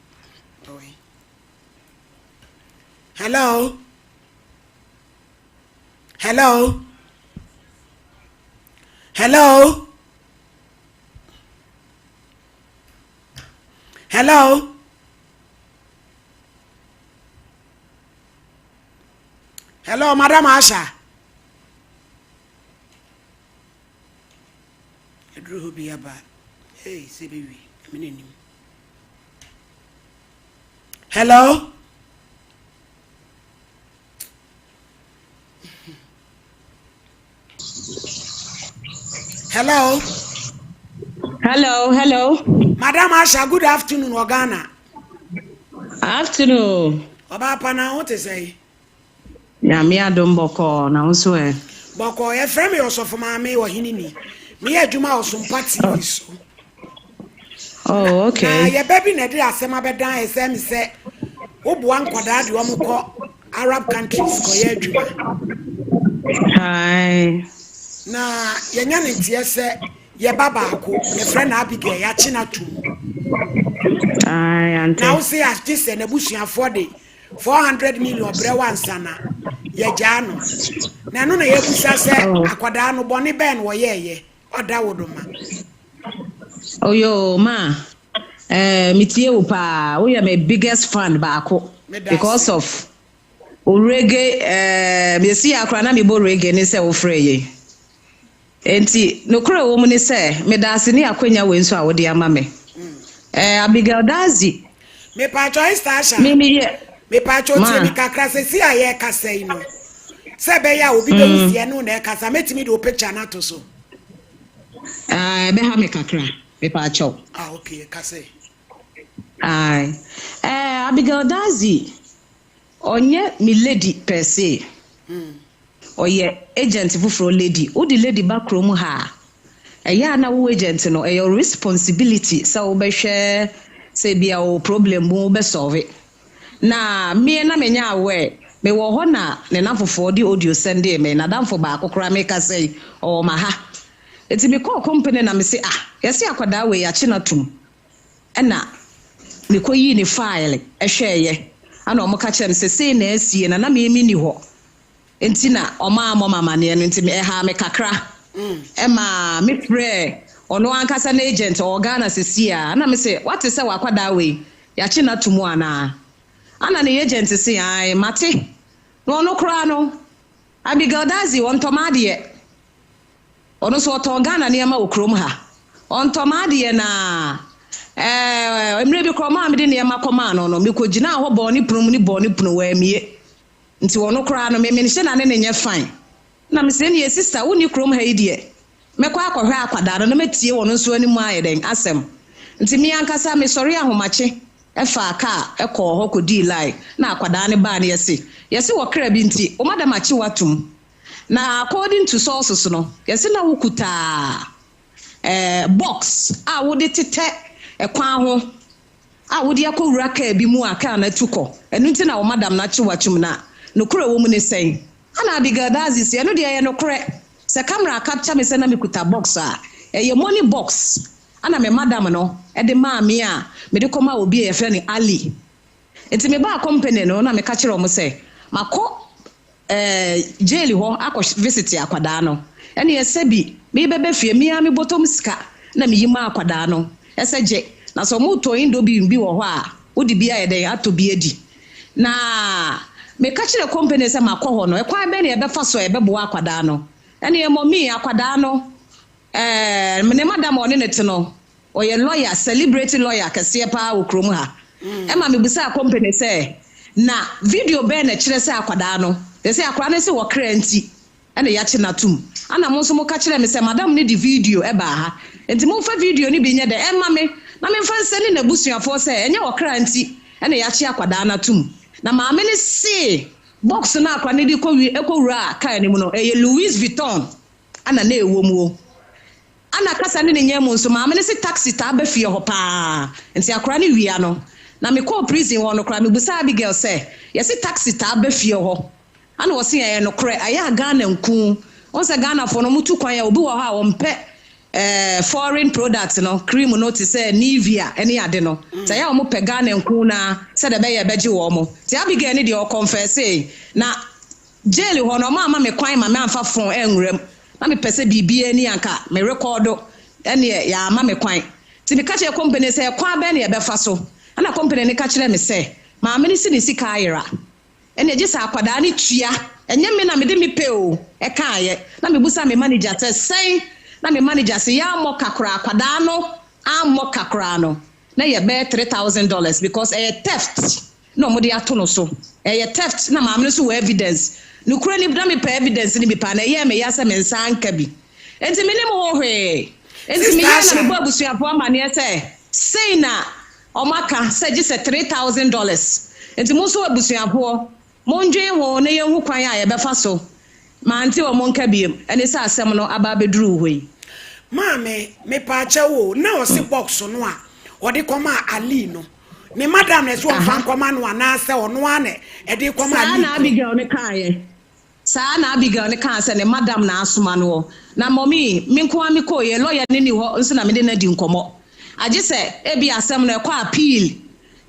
Ɔwɔ Hello. Hello. Hello. Hello. Hello, Madam Asha. Aduru hɔ bi aba. Hey, sɛ bɛwie, mene nim. Hello. Hello. Hello, hello. Madam Asha, good afternoon wɔ Ghana. Afternoon. Ɔbaa pa na ho te sɛ? Nyame adom bɔkɔɔ na wo nso ɛ? Bɔkɔɔ, yɛfrɛ me Ɔsɔfo Maame Ɔheneni. Meyɛ adwuma wɔ Sompa TV so. Oh, okay. Na yɛba bi na ɛde asɛm abɛdan yɛ sɛ me sɛ woboa nkwadaa de wɔn kɔ Arab countries kɔyɛ adwuma. Hi. Na yɛnya ne nteɛ sɛ yɛba baako yɛfrɛ no Abigail yɛakye no atom. Aye, ante. Na wo se agye sɛ n'abusuafoɔ de 400 million brɛ wo ansa na yɛgyaa no. Na ɛno na yɛbusa sɛ oh. akwadaa no bɔne bɛn na wɔyɛɛyɛ. Ɔda wo do ma. Oyoo ma eh, me tie wo paa woyɛ me biggest fan baako because of wo reggae eh, mesi akora na mebɔ reggae ne sɛ wofrɛ yɛn enti nokorɛ wɔ mu ne sɛ meda ase ne akwanya wei nso a wode ama me eh, Abigail Dazi Mepatwɔ Esther Asha. Me me yɛ. Mepatwɔ tie mi kakra sɛsi a yɛrekasa yi no sɛ ɛbɛyɛ a obi bɛhu mm. si ɛno na ɛkasa mɛtumi de wo picture no ato so. Ah, ɛbɛha me kakra mepatwɔ. Ah okay kasa yi. Aye. Eh, Abigail Dazi ɔnyɛ me lady per se. Mm. Ɔyɛ agent foforɔ lady. Wode lady ba kurom ha a, ɛyɛ a na wo agent no, ɛyɛ wo responsibility sɛ wobɛhwɛ sɛ ebia ɔwɔ problem mu wobɛ solve. Na me na menyɛ aware, mewɔ hɔ na ne namfofoɔ de audio sɛndee me, n'adamfo baako koraa mekasa yi, ɔwɔ m'aha. Nti mekɔɔ company na mese ah, yɛse akwadaa wei yɛakye no atom. Ɛna. Mekɔyii ne file hwɛeɛ, ɛna wɔka kyerɛɛ me sɛ sei na asie na na me menni hɔ nti na wɔammɔ me amaneɛ no nti ɛhaa me kakra. Ɛmaa mefrɛɛ ɔno ankasa n'agent, ɔwɔ Ghana seesei ara, ɛna mese woate sɛ w'akwadaa wei yɛakye no ato mu anaa? Ɛna ne agent se ae mate, na ɔno koraa no Abigail Dadzie ɔntɔ m'adeɛ. Ɔno nso ɔtɔn Ghana nneɛma wɔ kurom ha. Ɔntɔ m'adeɛ na ɛɛ mmerɛ bi koraa ɔmaa mede nneɛma kɔmaa no no, mekɔgyinaa hɔ bɔɔ ne pono mu ne bɔɔ ne pono wammue. Nti ɔno koraa no me menhyɛ na ne no nyɛ fine. Na mese ɛnneɛ sister wonni kurom ha yi deɛ mɛkɔ akɔhwɛ akwadaa no na matie ɔno nso anim ayɛ dɛn asɛm. Nti me ankasa mesɔree ahomakye faa kaa kɔɔ hɔ kɔdii line na akwadaa no baa no yɛse yɛse wɔ kra bi nti wo madam akye wo atom. Na according to sources no, yɛse na wo kuta eh, box a wode tetɛ kwan ho a wode akɔwura kaa bi mu a kaa no atu kɔ. Ɛno nti na wo madam no akye wo atum na nokorɛ wɔ mu ne sɛn? Ɛna Abigail Dadzie se, ɛno deɛ ɛyɛ nokorɛ. Sɛ camera capture me sɛ na mekuta box a, ɛyɛ money box ɛna me madam no de maa me a mede kɔmaa obi a yɛfrɛ no Ali. Nti mebaa company no na meka kyerɛɛ wɔn sɛ makɔ eh, jail hɔ akɔ visit akwadaa no. Ɛneɛ sɛbi mebɛbɛ fie, me ara me bɔtɔm sika na meyi maa akwadaa no sɛ gye, na sɛ wɔtɔ indomie bi wɔ hɔ a, wode bi ayɛ dɛn atɔ bi adi. Na meka kyerɛɛ company sɛ makɔ hɔ no, ɛkwan bɛn na yɛbɛfa so a yɛbɛboa akwadaa no? Ɛneɛ mummy, akwadaa no, eh, ne madam a ɔne no te no, Ɔyɛ lawyer, celebrity lawyer kɛseɛ paa wɔ kurom ha. Ɛma mebisaa company sɛ, na video bɛn na ɛkyerɛ sɛ akwadaa no, they say akwadaa no se ɔkra nti na yɛakye no atom. Ɛna mo nso moka kyerɛɛ me sɛ madam no de video baa ha. Nti momfa video no bi nyɛ dɛn ɛmma me na memfa nsɛne n'abusuafoɔ sɛ ɛnyɛ ɔkra nti na yɛakye akwadaa no atom. Na maame no se box no a akwadaa no de kɔwuraa car no mu no, ɛyɛ Louis Vuitton na na ɛwɔ mu o. Ana kasa ne ne nyɛ mu nso maame no se taxi taa ba fie hɔ paa nti akora no wia no na me kɔɔ prison hɔ no koraa me busaa Abigail sɛ yɛse taxi taa ba fie hɔ ana ɔse ɛyɛ nokorɛ ɛyɛ a Ghana nku wohu sɛ Ghana foɔ no ɔmo tu kwan a obi wɔ hɔ a ɔmpɛ eh foreign product no cream no te sɛ Nivea ne ade no nti ɛyɛ a ɔmo pɛ Ghana nku no ara sɛdeɛ ɛbɛyɛ ɛbɛgye wɔn nti Abigail ne deɛ ɔconfessee na Jail hɔ no, wɔamma me kwan ma mamfa phone anwura mu. Na mepɛ sɛ biribiara ni anka me rekɔɔdo, ɛnneɛ yɛamma me kwan. Nti meka kyerɛɛ company no sɛ, kwan bɛn na yɛbɛfa so? Ɛnna company no ka kyerɛɛ me sɛ, maame no si ne sika ayera. Ɛnneɛ gye sɛ akwadaa no tua. Ɛnyɛ me na mede me pɛ o, ɛkaeɛ. Na mebisaa me manager sɛ, sɛn? Na me manager se, yɛammɔ ka koraa, akwadaa no ammɔ ka koraa no, na ɛyɛ bɛyɛ $3,000 because ɛyɛ theft. na wɔde ato no so. Ɛyɛ theft na maame no nso wɔ evidence. Nokorɛ ni na mepɛ evidence no bi paa na ɛyɛɛ me ya sɛ me nsa anka bi. Enti mennim ho hwee. Enti Sister meyɛɛ na Asha. mebɔɔ abusuafoɔ amaneɛ sɛ sei na wɔaka sɛ gye sɛ $3,000. Enti mo nso abusuafoɔ mondwen ho na yɛnhu kwan a yɛbɛfa so. Mante wɔn nka biom. Ɛne sɛ asɛm no aba abɛduru wo hɔ yi. Maame, mepaakyɛw o, na ɔse box no a ɔde kɔmaa Ali no, Ne madam na ɛsɛ ɔmfa nkɔma no anaasɛ ɔno ara na ɛde rekɔma Saa Ali na kuro? Abigail no kaeɛ. Saa na Abigail no kaa sɛ ne madam na asoma noɔ. Na mummy, me nko ara mekɔeɛ, lawyer no nni hɔ nso na mene no adi nkɔmmɔ. Agye sɛ ebia asɛm no ɛkɔ appeal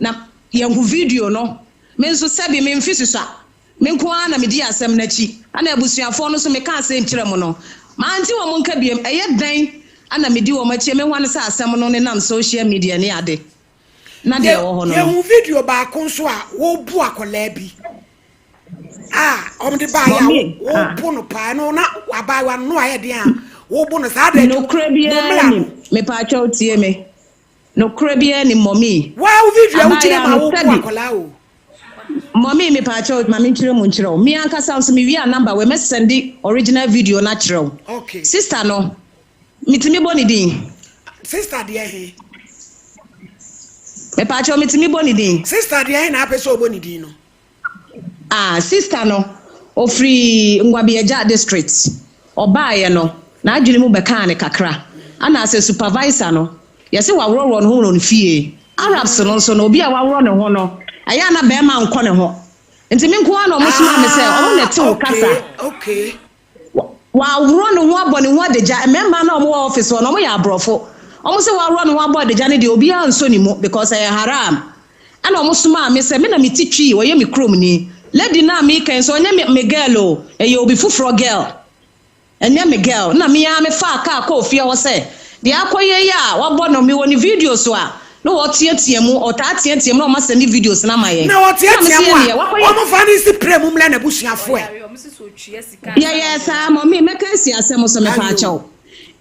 na yɛahu video no. Me nso sɛbe me mfe susua, me nko ara na medii asɛm no akyi. Ɛna abusuafoɔ no nso mekaa asɛm kyerɛɛ mo no, mante wɔn nka biom. Ɛyɛ dɛn na medi wɔn akyi a mehu ano sɛ asɛm no nenam social media ne ade? Na deɛ ɛwɔ hɔ no no. Yɛhu video baako nso a wobu akwadaa bi a wɔde baeɛ a wobu no paa no na abaayewa no ayɛ den a wobu no saa de. Nokorɛ biara nim mepaakyɛw tie me nokorɛ biara nim mɔmii. Waa wo video a wogyina mu a wobu akwadaa o. Mɔmii mepaakyɛw ma menkyerɛ mu nkyerɛ wo me ankasa nso mewie a number wei mɛsɛnde original video no akyerɛ wo. Okay. Sister no Metumi bɔ ne din? Sister deɛ he? Mepaakyɛw, metumi bɔ ne din? Sister deɛ he na apɛ sɛ ɔbɔ ne din no? Ah, sister no, ɔfiri Ngwabiagya district. Ɔbaeɛ no, n'adwene mu bɛkaa no kakra. Ana asɛ supervisor no, yɛse waworɔworɔ ne ho wɔ ne fie. Arabs no nso no, obi a waworɔ ne ho no, ɛyɛ a na bɛrima nkɔ ne ho. Nti me nko ara na wɔsomaa me sɛ, wɔn na ɛte wo Ah, kasa. okay, okay. Waworɔ ne ho abɔ ne ho adagya. Mmarima no a wɔwɔ office hɔ no, wɔyɛ aborɔfo. Wɔn sɛ waworɔ ne ho abɔ adagya no deɛ obiara nsɔ ne mu because ɛyɛ haram. Ɛna wɔn somaa me sɛ me na me ti twii, ɔyɛ me kuromni. Lady no a meka yi nso ɔnyɛ me me girl o, ɛyɛ obi foforɔ girl. Ɛnyɛ me girl. Ɛna me ara me faa car kɔɔ fie hɔ sɛ deɛ akɔyɛ yi a wabɔ no mewɔ ne videos a na ɔteatea mu, ɔtaa teatea mu na wɔn asɛnde videos no ama yɛn. Na Ɛna me ɔteatea se mu a, ɛneɛ wakɔyɛ. wɔmfa no nsi prɛ mu mmrɛ n'abusuafoɔ ɛ. Yɛyɛɛ saa, mummy mɛka asi asɛm so mepaakyɛw.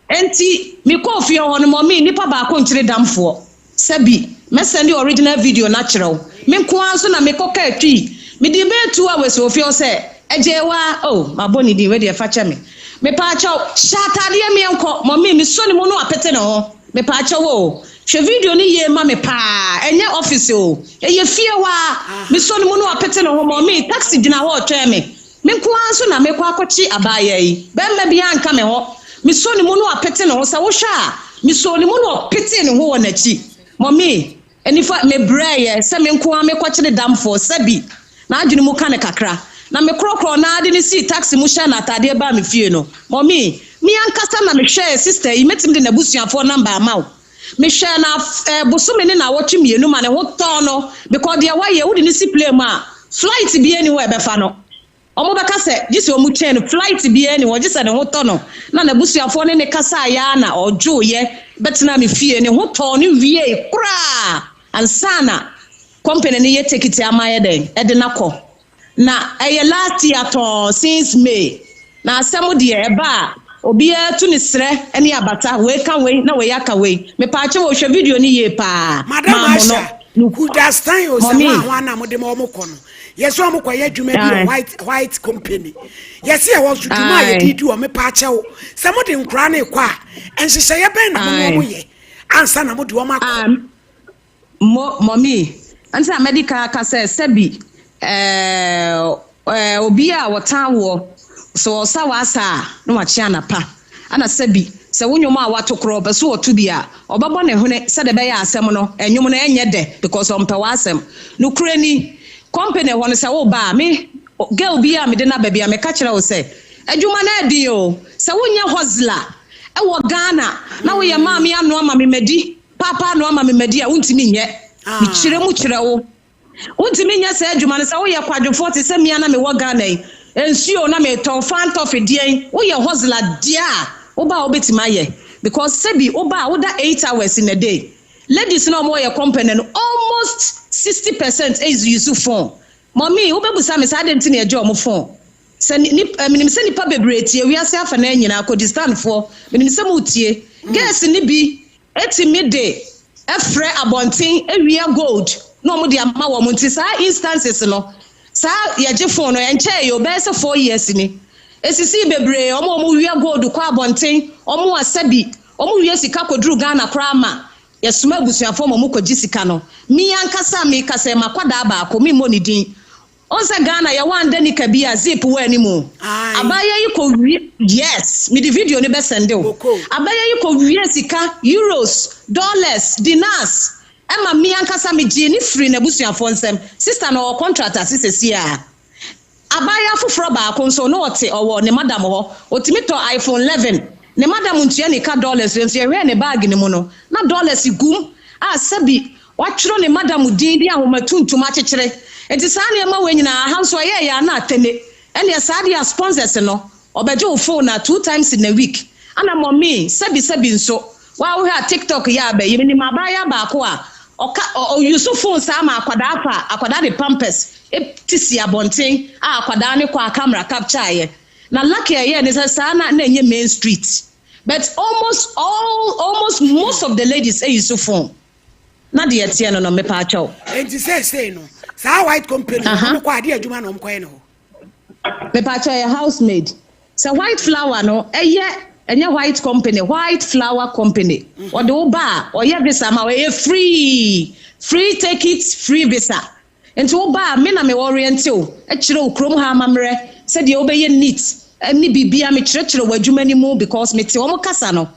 Enti mekɔɔ fie hɔ no mummy nipa baako nkyere damfoɔ. Sɛbi, mɛsɛnde original video no akyerɛ wo. Me nko ara nso na mekɔ kaa twi. Medii bɛyɛ 2 hours wɔ fie hɔ sɛ, Agyewaa, oh, mabɔ ne din, wei deɛ fa kyɛ me. Mepaakyɛw, hyɛ ataadeɛ meɛnkɔ. Mummy, mesɔ ne mu na wapete ne ho. Mepaakyɛw o, hwɛ video no yie ma me paa. Ɛnyɛ office o, ɛyɛ fie hɔ ara. Mesɔ ne mu na wapete ne ho. Mummy, taxi gyina hɔ retwɛn me. Me nko ara nso na mekɔ akɔkye abaayaa yi. Barima biara nka me hɔ. Mesɔ ne mu na wapete ne ho. Sɛ wohwɛ a, mesɔɔ ne mu na ɔpetee ne ho wɔ n'akyi. Mummy, anifa, mebrɛeɛ sɛ me nko ara mekɔkyere damfoɔ. Sɛbi, n'adwene mu ka no kakra. Na mekorɔkorɔɔ no ara de no sii taxi mu hyɛɛ no ataadeɛ baa me fie no. Mummy, me ankasa na mehwɛɛ sister yi. Mɛtumi de n'abusuafoɔ number ama wo. Mehwɛɛ no af eh, bosome ne naawɔtwe mmienu ma ne ho tɔɔ no because deɛ wayɛ, wode no si plane mu a, flight biara nni hɔ a ɛbɛfa no. Wɔbɛka sɛ gye sɛ wɔtwɛn no, flight biara nni hɔ, gye sɛ ne ho tɔ no. Na n'abusuafoɔ ne no kasaeɛ ara na ɔdwoeɛ bɛtenaa me fie. Ne ho tɔɔ no wiei koraa ansa na company no yɛ tekiti ama ayɛ dɛn, ɛde no akɔ. Na ɛyɛ last year tɔnn since May. Na asɛm deɛ ɛba a obiara tu ne serɛ ne abata, wei ka wei na wei aka wei. Mepaakyɛw o hwɛ video no yie paa. Madam Maa mo no. Asha, Kurdastan o sɛ Mummy. hwan hwan na mode ma wɔn kɔ no. Yɛsɛ wɔn kɔ yɛ adwuma bi wɔ Aye. white white company. Yɛsɛ yɛwɔ nso dwuma a Aye. yɛde di wɔn mepaakyɛw. Sɛ mode nkoraa no rekɔ a, nhyehyɛeɛ bɛn na mo ne Aye. wɔn yɛ ansa na mode wɔn akɔ? Ah, Mo, mummy, nti na madi kan aka sɛ sɛbi ɛɛ ɛɛ obi a ɔtan woɔ, sɛ ɔsa w'asa a, na wakye anapa. Ɛna sɛbi sɛ wo nnwom a wato korɔ ɔpɛ so ɔto bi a, ɔbɛbɔ ne hwene sɛdeɛ ɛbɛyɛ a asɛm no, nnwom no ɛnyɛ dɛ because ɔmpɛ w'asɛm. Nokorɛ ni, company hɔ no sɛ woba a, me, girl biara a mede no aba biara meka kyerɛ wo sɛ, adwuma no ɛɛden o, sɛ wonyɛ hustler wɔ Ghana na woyɛ maame anoa ma me madi, Paapa ano ama me madi a, wontumi nyɛ. Mekyerɛ mu kyerɛ wo. Wontumi nyɛ saa adwuma no sɛ woyɛ kwadwofoɔ te sɛ me a na mewɔ Ghana yi. Nsuo na metɔn, fantɔfe deɛn, woyɛ hustler deɛ a, woba a wobɛtumi ayɛ. Because sɛbi woba a woda 8 hours in a day. Ladies no a wɔwɔ yɛ company no, almost 60% is use phone. Mummy, wobɛbusa me sɛ adɛn nti na yɛgye wɔn phone? Sɛ ni, menim sɛ nnipa bebree tie wiase afanaa nyinaa, Kurdistanfoɔ, menim sɛ motie. Girls no bi tumi de frɛ abɔnten wia gold na wɔn de ama wɔn nti saa instances no saa yɛgye phone no ɛnkyɛɛ yɛ o bɛyɛ sɛ 4 years ni esisii bebree wɔn a wɔn wia gold kɔ abɔnten wɔn a sɛbi wɔn wia sika kɔduru Ghana koraa ma yɛsoma abusuafoɔ ma wɔn kɔgye sika no. Me ankasa mekasa yi makwadaa baako memmɔ ne din. Wohu sɛ Ghana yɛwɔ andanika bi a zip wɔ animu. Abaayewa yi kɔ wie, yes, mede video no bɛ sɛnde wo. Abaayewa yi kɔ wie sika, euros, dollars, dinars, ɛma me ankasa me gyee no firii n'abusuafoɔ nsam. Sister no ɔwɔ contract ase sesie a. Abaayewa foforɔ baako nso na ɔte ɔwɔ ne madam hɔ, ɔtumi tɔ iPhone 11, ne madam ntua ne ka dollars nso yɛhwɛɛ ne bag no mu no na dollars gu mu a sɛbi Wɔatwerɛ ne madam din de ahoma tuntum akyekyere. Nti saa nneɛma wei nyinaa aha nso ɛyɛɛ yɛ a na atene. Ɛneɛ saa deɛ a sponsors no ɔbɛgye wo phone a two times in a week. Ana mummy sɛbi sɛbi nso waa wohwɛ a tiktok yɛ aba yi menim abaayaa baako a ɔka ɔ use phone saa ma akwadaa fa akwadaa de pampers ti si abɔnten a akwadaa no kɔ a camera capture yɛ. Na lucky a ɛyɛɛ ne sɛ saa na na ɛnyɛ main street but almost all almost most of the ladies use phone. Na deɛ ɛteɛ no no, mepaakyɛw. Enti seesei no, saa white company no, wɔn kɔ adeɛ adwuma na wɔn kɔyɛ no hɔ. Mepaakyɛw, ɛyɛ house maid. Sɛ white flower no, ɛyɛ ɛnyɛ white company, white flower company. Ɔde wo ba a, ɔyɛ visa ma wo, ɛyɛ free, free ticket, free visa. Nti wo ba a, me na me orient wo, kyerɛ wo kurom ha amammerɛ, sɛdeɛ wobɛyɛ neat, ne biribiara, mekyerɛkyerɛ wo adwuma no mu because mete wɔn kasa no.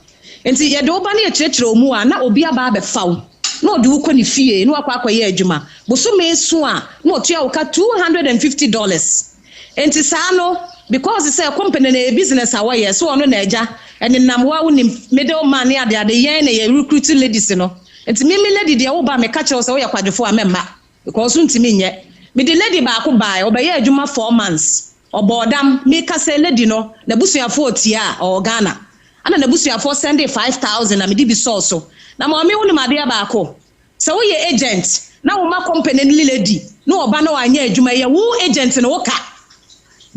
Nti yɛde wo ba na yɛkyerɛkyerɛ wo mu a, na obi aba abɛfa wo, na ɔde wo kɔ ne fie na wakɔ akɔyɛ adwuma. Bosome so a, na ɔtua wo ka $250. Nti saa no, Because sɛ company no ɛyɛ business a wɔyɛ, so ɔno na agya ɛnenam wo a wonim middle man ne ade ade, yɛn na yɛ recruit ladies no. Nti me me lady deɛ woba a meka kyerɛ wo sɛ woyɛ kwadwofoɔ a mɛmma because wontumi nyɛ. Mede lady baako baeɛ, ɔbɛyɛɛ adwuma 4 months, ɔbɔɔ dam. Meka sɛ lady no n'abusuafoɔ ɔtie a ɔwɔ Ghana. Ɛna n'abusuafoɔ sɛndee 5,000 na mede bi sɔɔ so. Na maame, wonim adeɛ baako? Sɛ woyɛ agent na woma company no lady na ɔba na wanyɛ adwuma, ɛyɛ wo agent no wo ka,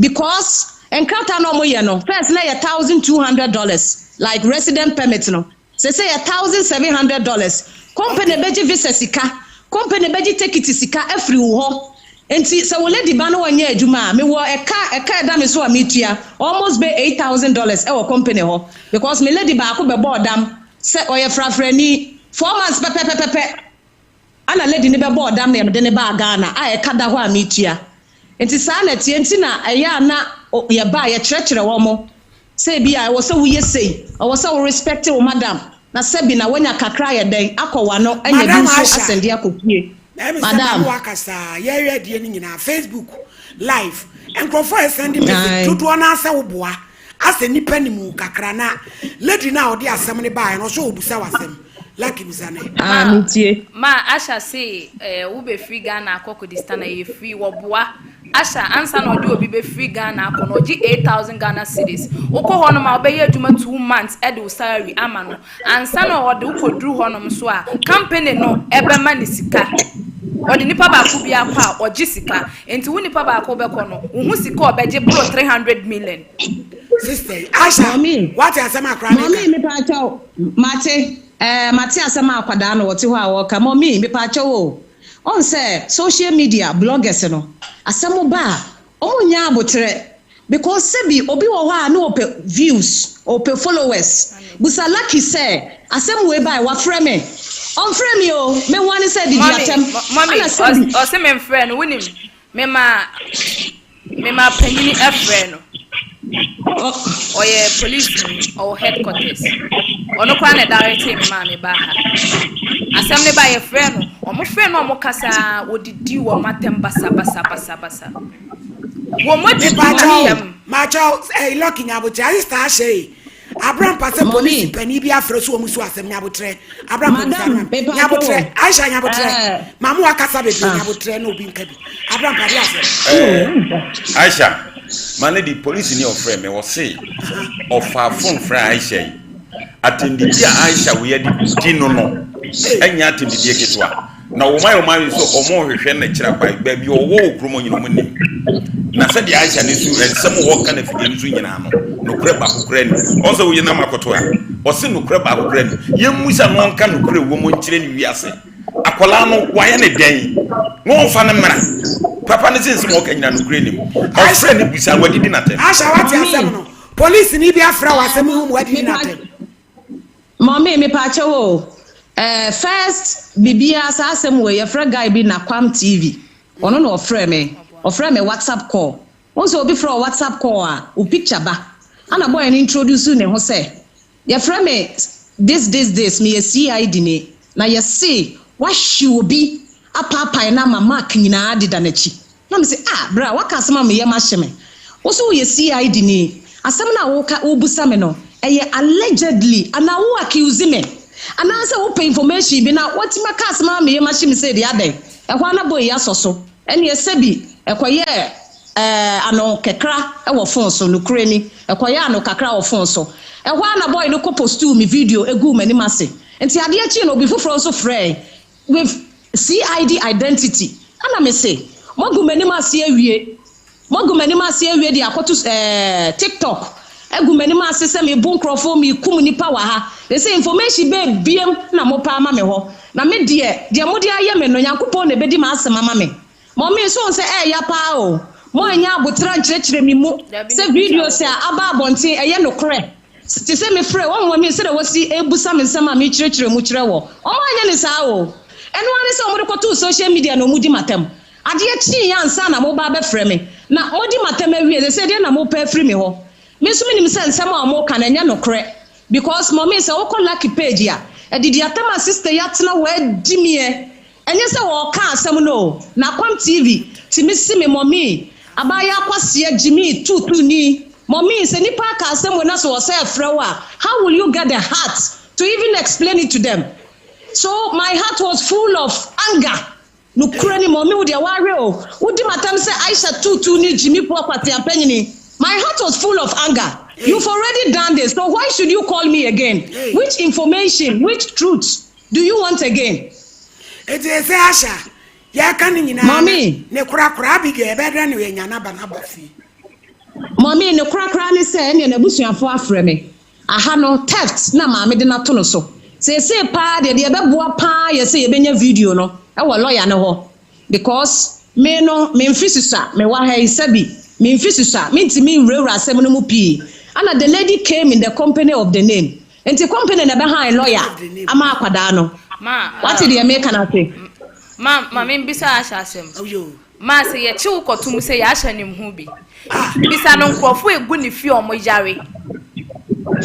because nkrataa na ɔmo yɛ no, first na yɛ $1,200, like resident permit no, sese yɛ $1,700. Company bɛgye visa sika, company bɛgye ticket sika afiri wo hɔ. Nti sɛ wo lady ba no wanyɛ adwuma a, mewɔ ɛka ɛka ɛda me so a metua almost bɛ $8,000 ɛwɔ company hɔ, because me lady baako bɛbɔ ɔdam sɛ ɔyɛ frafrani 4 months pɛpɛpɛpɛ ana lady ne bɛbɔ ɔdam na yɛde ne baa Ghana a ɛka da hɔ a metua. Nti saa na ɛteɛ. Nti na ɛyɛ a na yɛba a yɛkyerɛkyerɛ wɔn mo sɛ ebi a ɛwɔ sɛ woyɛ sei, ɛwɔ sɛ wo respect wo madam, na sɛbi na woanya kakra yɛ dɛn akɔ w'ano anya bi Madam nso Asha. asɛnde akɔ fie. Ɛmi sɛ Madam. Maame wakasa, yɛhwɛ adie no nyinaa, Facebook live, nkurɔfoɔ a ɛsɛnde message dodoɔ no asɛ woboa asɛ nipa ni mu kakra. Na lady no a ɔde asɛm no baeɛ no, ɔsɛ ɔbusa w'asɛm. Lucky, busa ne. Ah, metie. Ma Asha se wobɛfiri Ghana akɔ Kurdistan a ɛyɛ free, wɔboa. Asha, ansa na ɔde obi bɛfiri Ghana akɔ no, ɔgye 8000 Ghana cedis. Wokɔ hɔnom a, wobɛyɛ adwuma 2 months, ɛde wo salary ama no ansa na ɔde wokɔduru hɔnom so a, company no ɛbɛma ne sika. Ɔde nipa baako bi akɔ a, ɔgye sika. Nti wo nipa baako bɛkɔ no, wo ho sika a ɔbɛgye boro 300 million. Sister yi, Asha. Mɔmi. Wate asɛm akora ne Mɔmi, ka? Mepaakyɛw, mate mate asɛm a akwadaa no wɔte hɔ a wɔka. Mɔmi, mepaakyɛw o, ɔn sɛ social media bloggers no, asɛm ba a, ɔmo nya abotrɛ, because sɛbi obi wɔ hɔ a ne ɔpɛ views, ɔpɛ followers. Busa Lucky sɛ asɛm wei ba a, wafrɛ me, ɔmfrɛ me o, me ho ane sɛ didi atɛm. Mɔmi. Ana sɛbi Ɔse memfrɛ no. Wonim mema panyini ɛfrɛ no, ɔyɛ police ni, ɔwɔ headquarters. Ɔno koraa na ɛdarete me maa me baa ha. Asɛm ne ba, yɛfrɛ no, ɔmo frɛ no, ɔmo kasa, wɔdidi wɔ ɔmo atɛm basabasabasabasa, wɔn mo didi Mepakyɛw, atɛm. Makyɛw, ɛyi, Lucky, nyabotrɛ. Sister Asha yi, Abrampa sɛ Mɔmi. Polisi panin bi afrɛ so, wɔn so asɛm. Nyabotrɛ, Abrampa busa Madam, no. mepaakyɛw. Nyabotrɛ, Aisha, nyabotrɛ. Maamu wakasa bebree. Nyabotrɛ na obi nka bi. Abrampa de asɛm. Aisha, my lady, polisi ni ɔfrɛ me, ɔse ɔfa phone frɛ Aisha yi. Atɛmdidi a Aisha wei de di no, ɛnyɛ atɛmdidie ketewa. Na wɔn ayɛ wɔn ayɛ sɛ wɔn rehwehwɛ n'akyiri akwan, baabi a ɔwɔ wɔ kurom nyina wɔn nim. Na sɛdeɛ Aisha ne so nsɛm a wɔka na fidie no so nyinaa no, nokorɛ baako koraa ni. Ɔn sɛ woyɛ nam akoto a, ɔse nokorɛ baako koraa ni. Yɛmmusa no, ɔnka nokorɛ wɔ mu nkyerɛ ne wiase. Akwadaa no wayɛ ne dɛn na ɔmfa no mmra? Papa no sɛ nsɛm a ɔka nyinaa nokorɛ nim. Ɔfrɛ ne busa, wadidi n'atɛm. Asha, wate Mɔmi. asɛm no? Polisi ni bi afrɛ wɔ asɛm ho mu, wadidi n'atɛm. Mɔmi, mepaakyɛw o, first biribiara, saa asɛm wei, yɛfrɛ guy bi Nakwam TV, ɔno na ɔfrɛ me. Ɔfrɛ me WhatsApp call. Wɔn sɛ obi frɛ wɔ WhatsApp call a, o picture ba, ana boy no introduce ne ho sɛ yɛfrɛ me this this this, meyɛ CID ni, na yɛse wahye obi apaapae no ama mark nyinaa deda n'akyi. Na me sɛ, "Ah, bra, waka asɛm a meyɛ mahye me. Wo so woyɛ CID ni? Asɛm no a woka wobusa me no, ɛyɛ allegedly anaa wo accuse me anaasɛ wopɛ information bi na watumi aka asɛm a meyɛ mahye me sɛ deɛ adɛn?" Ɛhɔ a na boy yi asɔ so. Ɛneɛ sɛbi ɛkɔyɛɛ ano kakra wɔ phone so. Nokorɛ ni, ɛkɔyɛɛ ano kakra wɔ phone so. Ɛhɔ a na boy no kɔ postuu me video eguu m'anim ase. Nti adeɛ kyee no, obi foforɔ nso frɛɛ with CID identity. Ɛna me se, moagu m'anim ase awie, moagu m'anim ase awie de akɔto TikTok, agu m'anim ase sɛ mebu nkurɔfoɔ, mekum nipa wɔ ha. They say information bɛɛ biem na mopɛ ama me hɔ. Na me deɛ, deɛ mode ayɛ me no, Nyankopɔn na ɛbɛdi m'asɛm ama me. Mɔmi nso sɛ ɛɛya paa o, mo anya abotra nkyerɛkyerɛ mi mu Dabi, sɛ ne videos picture a wɔ hɔ. aba abɔnten ɛyɛ nokorɛ. Te sɛ mefrɛ wɔn, mɔmi, sɛdeɛ wɔsi ebusa me nsɛm a mekyerɛkyerɛ mu kyerɛ wɔ, wɔn anyɛ ne saa o. Ɛno ara ne sɛ wɔde kɔtoo social media na wɔn di m'atɛm. Adeɛ kyee ansa na mo ba abɛfrɛ me na modi m'atɛm awie. Sɛ sɛ deɛ na mopɛ afiri me hɔ, me nso menim sɛ nsɛm a wɔka no ɛnyɛ nokorɛ, because mɔmi, sɛ wokɔ Lucky page a, adidi atɛm a sister yi atena hɔ adi miɛ, ɛnyɛ sɛ wɔɔka asɛm no o. Na Kwam TV tumi si me mɔmi. Abaayewa kwasea gyimii tuutuu ni. Mummy sɛ nipa aka asɛm wei na sɛ ɔsɛ frɛ wo a how will you get the heart to even explain it to them? So my heart was full of anger. Nokorɛ ni mummy wo deɛ w'awe o. Wodi m'atam sɛ Aisha tuutuu ni gyimifoɔ kwasea panyini. My heart was full of anger. You've already done this so why should you call me again? Which information, which truth do you want again? Enti ɛsɛ Asha Yɛreka ne nyinaa no, Mummy. ne korakora Abigail ɛbɛyɛ dɛn na yɛanya n'aba no aba fie? Mummy, ne korakora ne sɛ ɛneɛ n'abusuafoɔ afrɛ me. Aha no, theft na maame de no ato no so. Seesei paa deɛ, deɛ ɛbɛboa paa yɛ sɛ yɛbɛnya video no wɔ lawyer no hɔ because me no, me mfe susua, mewɔ ha yi, sɛbi, me mfe susua, mentumi nwurawura asɛm no mu pii. Ɛna the lady came in the company of the name. Nti company na ɛbɛhan lawyer ama akwadaa no. Ma, Wate deɛ meka no ase? Ma, ma membisa Asha asɛm. Ma, sɛ yɛkye wo kɔto mu sɛ yɛ Asha nim ho bi. Bisa no nkurɔfo egu ne fie a ɔmo yare.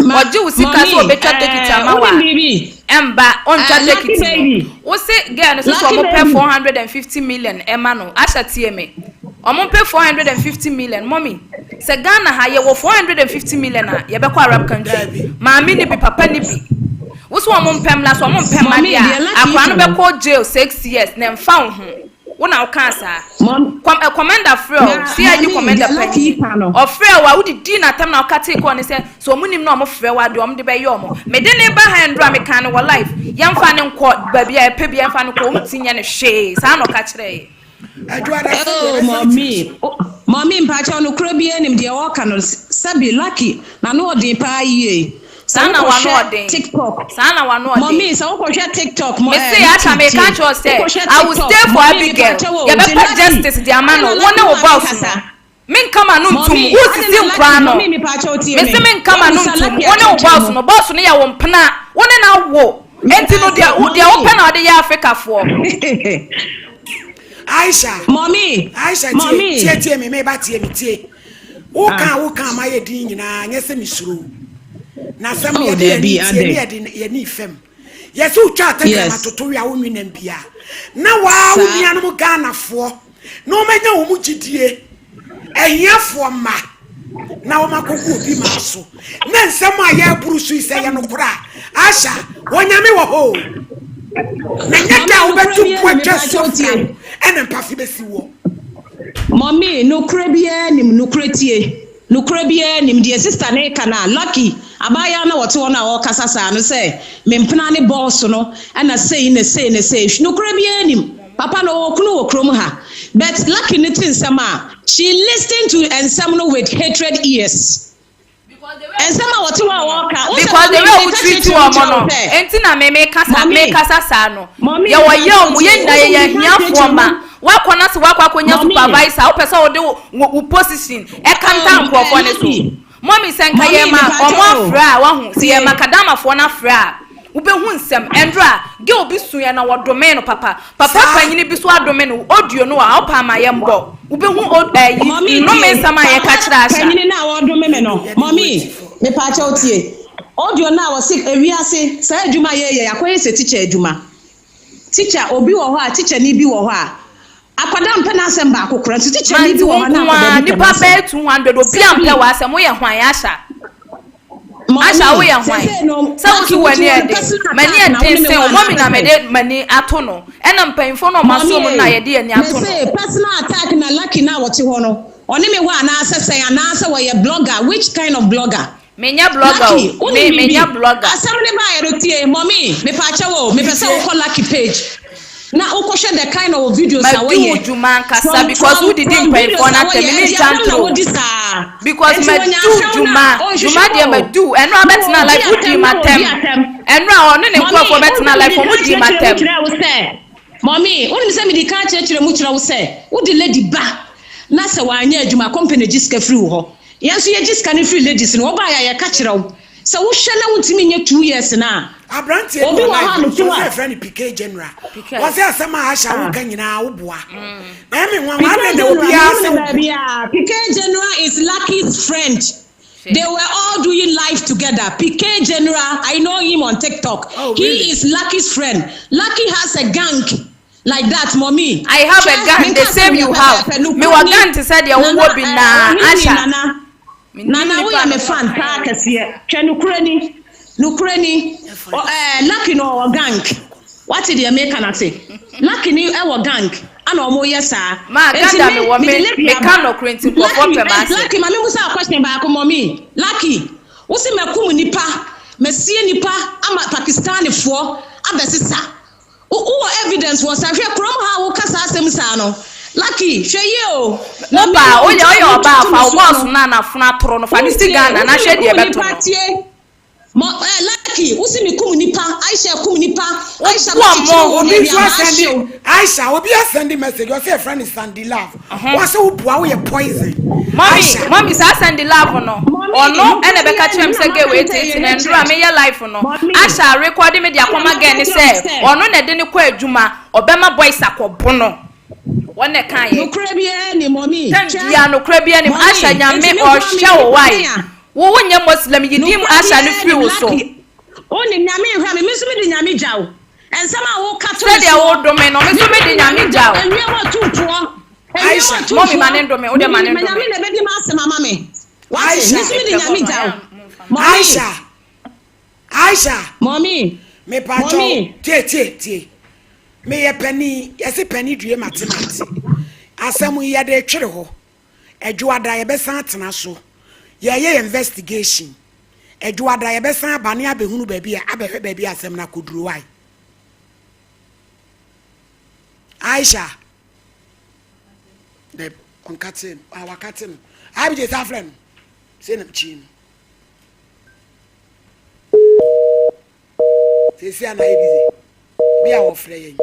Ma, Ɔgye wo sika sɛ mummy, ɔbɛtwa tekiti eh, ama wo wonim a, biribi? ɛmba, ɔntwa Eh, Lucky tekiti no. baby, Wo se girl no se sɛ Lucky ɔmo pɛ baby. 450 million ɛma no. Asha tie me. Ɔmo mpɛ 450 million mummy sɛ Ghana ha yɛwɔ 450 million a yɛbɛkɔ Arab country Daabi. maame ni bi papa ni bi wo so ɔmo mpɛ mmla so ɔmo mpɛ mma Mummy, deɛ deɛ a Lucky akwadaa ka no no. bɛkɔ jail 6 years na ɛmfa wo ho wo na wokaa saa. Mom, Com eh, commander frɛ o na CID mummy, commander deɛ Lucky panyin ka no. ɔfrɛ wo a wodidi n'atam na ɔka tee kɔɔ ne sɛ sɛ ɔmo nim na ɔmo frɛ wo a deɛ ɔmo de bɛyɛ ɔmo mede ne ba ha ndoro a meka no wɔ live yɛmfa ne nkɔ baabi a yɛpɛ bi yɛmfa no kɔ ɔmo ti nyɛ ne hwee saa na ɔka kyerɛ yɛ. Adwoada sɛ deɛ Oh, ɛbɛsɛ tiri mummy, so. oh, mummy, mpakyɛw no kura bi anim deɛ ɔka no sɛbi Lucky na no ɔden paa yie. Sɛ Saa na wano wokɔhwɛ ɔden. TikTok, Saa na wano ɔden. mummy, sɛ wokɔhwɛ TikTok, mo Me eh, se Lucky Asha me ka tie. kyerɛ sɛ Wokɔhwɛ I will TikTok, stay for mummy, Abigail. mepakyɛw o, nti Yɛbɛpɛ Lucky, justice de ama ade no. na Wo ne Lucky wo maame boss no. kasa. Menka ma no ntum. Mummy, Wo ade sisi na Lucky, nkora no. mummy, mepakyɛw tie Me me. se menka ma no Wobusa ntum. Lucky Wo ne wo akyerɛkyerɛ boss mu. no. Boss no yɛ wo mpena. Wo ne na wo. Enti no deɛ wo deɛ wopɛ Mummy. na ɔde yɛ Africafoɔ. Aisha. Mummy, Aisha tie mummy. tie tie me meba tie me tie. Woka Ah. woka ma yɛ din nyinaa nyɛ sɛ mesuro. Na asɛm Oh, yɛde yɛni Debbie, tie ne ade. yɛde yɛni fam. Yɛsɛ wotwa atɛkrɛma toto wi a wonwi nam bia. Na waa wo nuanom Ghanafoɔ na wɔmanya wɔn gyidie ahiafoɔ mma na wɔn akɔgu obi ma so na nsɛm a yɛreboro so yi sɛ yɛ nokorɛ a Asha wɔnyame wɔ hɔ o na nyɛ da a Mummy, nokorɛ wobɛto biara mpo nim atwa mepakyɛw suo fra tie. wo ɛna mpafe bɛsi wɔ. Mummy, nokorɛ biara nim nokorɛ tie. Nokorɛ biara nim deɛ sister ne ka na Lucky abaayewa na wɔte hɔ no a ɔrekasa saa no sɛ mempena ne boss no ɛna sei na sei na sei. Nokorɛ biara nim. Papa no ɔwɔ kunu wɔ kurom ha. But Lucky ne te nsɛm a she listen to nsɛm no with hatred ears. Nsɛm a wɔte hɔ a wɔreka. Wo sɛ Because the mummy way wo meka treat kyerɛkyerɛ mu wɔn kyerɛ no wo sɛ enti na me mekasa Mummy, mekasa saa no mummy yɛwɔ yɛ mepakyɛw ɔmo tie. yɛn nyinaa Wo sɛ yɛyɛ meka ahiafoɔ kyerɛkyerɛ ma mu. wakɔ na sɛ wakɔ akɔnya Mummy. supervisor wopɛ sɛ wode wo wo position ɛkanta Um, nkurɔfoɔ ne so Lucky. mummy sɛ nka Mummy, yɛ ma ɔmo mepakyɛw o. afrɛ a wahu sɛ yɛ ma Tie. kadamafoɔ no afrɛ a wobɛhu nsɛm ɛndoro a girl bi su yɛ na wɔdome no papa papa Saa. panyini bi so adome no audio no a wopɛ ama yɛ mbɔ wobɛhu ɛyi Mummy nnome tie. nsɛm a yɛka Papa kyerɛ Asha panyini no a wɔdome me no. Yɛde Mummy, wɔ atifoɔ. mepakyɛw tie. Audio no a wɔse ewiase saa adwuma a yɛyɛ yɛakɔyɛ sɛ teacher adwuma. Teacher obi wɔ hɔ a teacher ni bi wɔ hɔ a akwadaa mpɛ n'asɛm baako kora nso teacher ni manti bi wo wɔ hɔ na nko akwadaa a bi pɛ nipa n'asɛm. bɛyɛ 200 obi ampɛ w'asɛm woyɛ hwan Asha Asha woyɛ hwan Sɛsɛ no sɛ wo Lucky so wotu w'ani wɔ no ɛden personal m'ani attack na wo ɛden ne me sen wɔ wo mummy na anaasɛ mede m'ani ato no ɛna mpanyinfoɔ no ɔmo aso mu Mummy na yɛde yɛni ato no mese personal attack na Lucky na wɔte hɔ no ɔne me wɔ anaasɛ sɛn anaasɛ wɔyɛ blogger, which kind of blogger? Menyɛ blogger Lucky o wonim me biribi menyɛ blogger. Asɛm ne baayɛ no tie mummy, mepaakyɛw o, mepɛ sɛ wokɔ Lucky page na wokɔhwɛ the kind of videos a Madi wo wɔyɛ dwuma ankasa from because from wodidi from mpanyinfoɔ videos no a atɛm wɔyɛ me ɛdi ngya asɛm na ntoro wodi saa because eti madu wɔnya asɛm dwuma na ɔnhwehwɛ dwuma deɛ o madu ɛno a na bɛtena wɔdi life wodi atɛm na wɔdi matɛm atɛm. ɛno a ɔne ne Mummy, nkurɔfoɔ wonim bɛtena sɛ life mede ɔmo ka di kyerɛkyerɛ mu matɛm. kyerɛ wo sɛ mummy, wonim sɛ mede ka kyerɛkyerɛ mu kyerɛ wo sɛ wode lady ba na sɛ wanyɛ adwuma company gye sika firi wo hɔ yɛn nso yɛgye sika no firi ladies no wɔbaa yɛ a yɛka kyerɛ wo sɛ wohwɛ na wontumi nyɛ 2 years no a Aberanteɛ bi obi wɔ wɔ hɔ a live mete so hɔ sɛ a yɛfrɛ no PK General. PK. Wɔsɛ asɛm a Asha woka nyinaa woboa na ɛme nwanwa PK adɛn na General obiara menim sɛ ne woboa. baabi a PK General is Lucky's friend. They were all doing live together. PK General, I know him on TikTok. Oh, He really? is Lucky's friend. Lucky has a gang. Like that mommy. I have a Hwɛ gun the menka asɛm same deɛ you have pɛpɛɛpɛ mewɔ nokorɛ ni gun te sɛ deɛ Nana wowɔ bi eh naa ɔhene ni Asha Nana menim Nana nipa woyɛ a me me ne fan wo paa kan kɛseɛ hwɛ nokorɛ ni nokorɛ ni ɔ eh Lucky no ɔwɔ gang wate deɛ meka no ase Lucky ni ɛwɔ gang ana ɔmo yɛ saa Ma enti gada me mewɔ mede me lady meka aba nɔkorɛ nti nkurɔfoɔ Lucky pɛ eh m'asɛm. Lucky ma me musa wo question baako mommy Lucky wose makum nipa masie nipa ama Pakistani foɔ abɛsesa Wo wɔ evidence wɔ sa hwɛ kurom ha a wo ka saa asɛm saa no lucky hwɛ yie o na Wo me baa wo woyɛ nti a woyɛ wo ɔbaa twa to fa me wo soɔ bɔs no no a n'afono atoro no fa wo no si ntie Ghana wo na se hwɛ me deɛ kum ɛbɛto nipa no. tie mɔ eh lucky wo se me kum nipa Aisha kum nipa Wo Aisha boa bɛ kyekyere mo. wo Obi na nso aduaba asɛnde ahye wo. Aisha obi asɛnde message ɔsɛ yɛfrɛ no Sandy Love wɔsɛ wo boa woyɛ poison Mommy, Aisha. mommy saa Sandy Love no, Mɔmi ɔno ɛna nokorɛ ɛbɛka biara kyerɛ nni me na sɛ maka gay wei sɛ ɛyɛ tete na nduru a hatred meyɛ life no, mɔmi Asha rekɔde me de ɛna akɔma maka girl ne kyerɛ wo sɛ sɛ ɔno na ɛde no kɔ adwuma, ɔbɛma boys akɔbo no. Wɔn na ɛka yɛ. Nokorɛ biara nni mɔmi Tɛm hwɛ bia nokorɛ bia nim mɔmi Asha enti nyame me nkoa ɔhwɛ meyɛ wo nipa wai bɛn a wo wo nyɛ Muslim yi din Nokorɛ Asha no biara firi nnim wo so. Lucky wonim Nyame nhwɛ me me nso mede Nyame gya wo nsɛm a woka to me Sɛdeɛ soɔ wo dome no me me nso nso mede mede Nyame Nyame gya gya wo wo. ewiem atumfoɔ ewiem Aisha. Mommy ma atumfoɔ ne ndome wo deɛ mede ma ne Nyame ndome. na ɛbɛdi m'asɛm ama me wate me Aisha. nso mede Mepɛ Nyame bɔ no gya ɛyɛ wo a momfa ma. mɔmi Aisha. Aisha. mɔmi Mepakyɛw, mɔmi. tie tie tie. Meyɛ panin, yɛse panin due mate mate. Asɛm yi yɛde retwere hɔ. Ɛdwoada yɛbɛsan atena so. Yɛreyɛ yɛn investigation. Ɛdwoada yɛbɛsan aba ne abɛhunu baabi a abɛhwɛ baabi a asɛm no akɔduru wai. Aisha. Dɛ ɔnkate no, ah wakate no. Abigye san frɛ no. Sei na mekyi no. Seesei a na ayɛ busy. Bi a wɔfrɛ yɛn.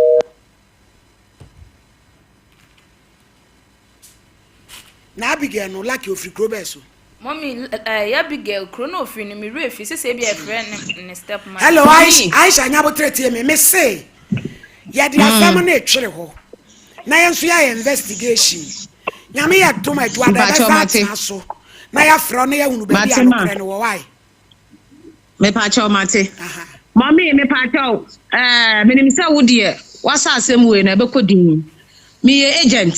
Na Abigail no lucky ofiri kuro bɛɛ so. Mommy eh, Abigail kuro na ofiri no me werɛ fi sese bi a yɛfrɛ ne ne step mother. Hello Aisha, Aisha nyabotere tie me me se yɛde asɛm no etwere hɔ na yɛn nso yɛayɛ investigation nyame yɛ dom adwuada yɛbɛsa atena so na yɛafrɛ na yɛahunu baabi a nokorɛ no wɔ wae. Mepakyɛw mate. Mummy mepakyɛw eh menim sɛ wo deɛ wasa asɛm wei na ɛbɛkɔ din. Meyɛ agent.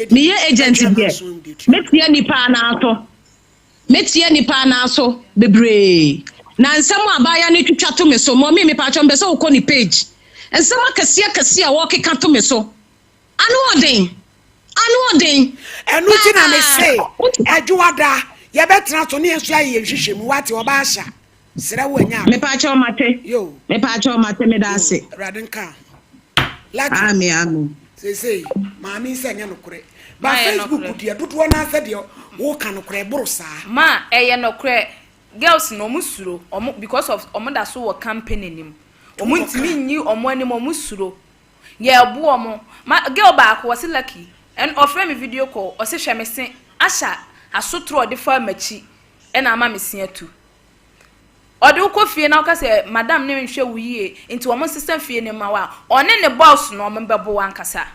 Meyɛ agent deɛ metia nipa anaa so. Metia nipa anaa so bebree. Na nsɛm a abaayewa no twitwa to me so. Mummy mepakyɛw mepɛ sɛ wokɔ ne page. Nsɛm akɛseɛ akɛseɛ a wɔkeka to me so. Ano ɔden! Ano ɔden! Ɛno nti na me se, Paa! Adwoada, yɛbɛtena so ne yɛn nso ayɛ yɛn nhwehwɛmu, wate, ɔbaa Asha, serɛ wo anya adom. Mepaakyɛw mate. Yo. Mepaakyɛw mate, meda Yo, ase. Awurade nka ho. Lucky. Amen, amen. Seesei, maame yi sɛ ɛnyɛ nokorɛ. Ba Ma ɛyɛ Facebook nokorɛ. deɛ, dodoɔ no ara sɛ deɛ woka nokorɛ, ɛboro saa. Ma ɛyɛ nokorɛ, girls no ɔmo suro, ɔmo because of ɔmo da so wɔ company no mu, ɔmo ntumi nyi ɔmo anim, ɔmo suro. Yɛɛbo ɔmo. Ma girl baako ɔse lucky ɛn ɔfrɛ me video call ɔse hwɛ me se Asha asotorɔ ɔde faa makyi ɛna ama me se atu. Ɔde wo kɔ fie na woka sɛ madam no nhwɛ wo yie nti ɔmo nsesa fie no mma wo a, ɔne ne boss no ɔmo bɛbo wo ankasa.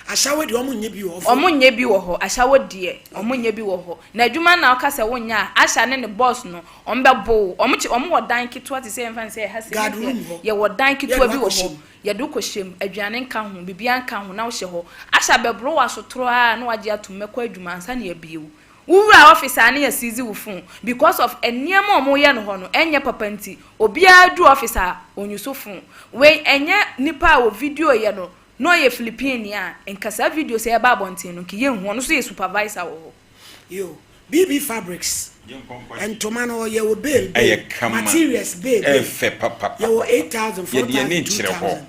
Ashawo deɛ ɔmo nyɛ bi wɔ hɔ. Ɔmo nyɛ bi wɔ hɔ ashawo deɛ ɔmo nyɛ bi wɔ hɔ. Na adwuma no na woka sɛ wonyɛ a Asha ne ne boss no ɔmo bɛbo wo. Ɔmo kye ɔmo wɔ dan ketewa te sɛ yɛmfa no sɛ ɛha sei Guard ne room deɛ hɔ. yɛwɔ dan Yɛde ketewa wo bi wɔ akɔhyɛ hɔ. mu. Yɛde wo kɔhyɛ mu, aduane nka ho, biribiara nka ho, na wohyɛ hɔ. Asha bɛboro wo asotorɔ ara na wagye atom, mɛkɔ adwuma ansa na yɛabue wo. Wo wura office a na yɛasiizi wo phone because of nneɛma a wɔyɛ no hɔ no ɛnyɛ papa nti, obiara duru office a ɔnyuso phone. Wei ɛnyɛ nipa a wɔ video yɛ no na ɔyɛ Philippine a, nka saa videos a ɛba abɔnten no nka yɛnhu, ɔno nso yɛ supervisor wɔ hɔ. Yo, BB Fabrics, ntoma no yɛwɔ bale bale, Ɛyɛ kama, materials bale bale, ɛyɛ fɛ papapapa. yɛwɔ 8,000, Yɛde yɛn 4,000, ani kyerɛ hɔ. 2,000.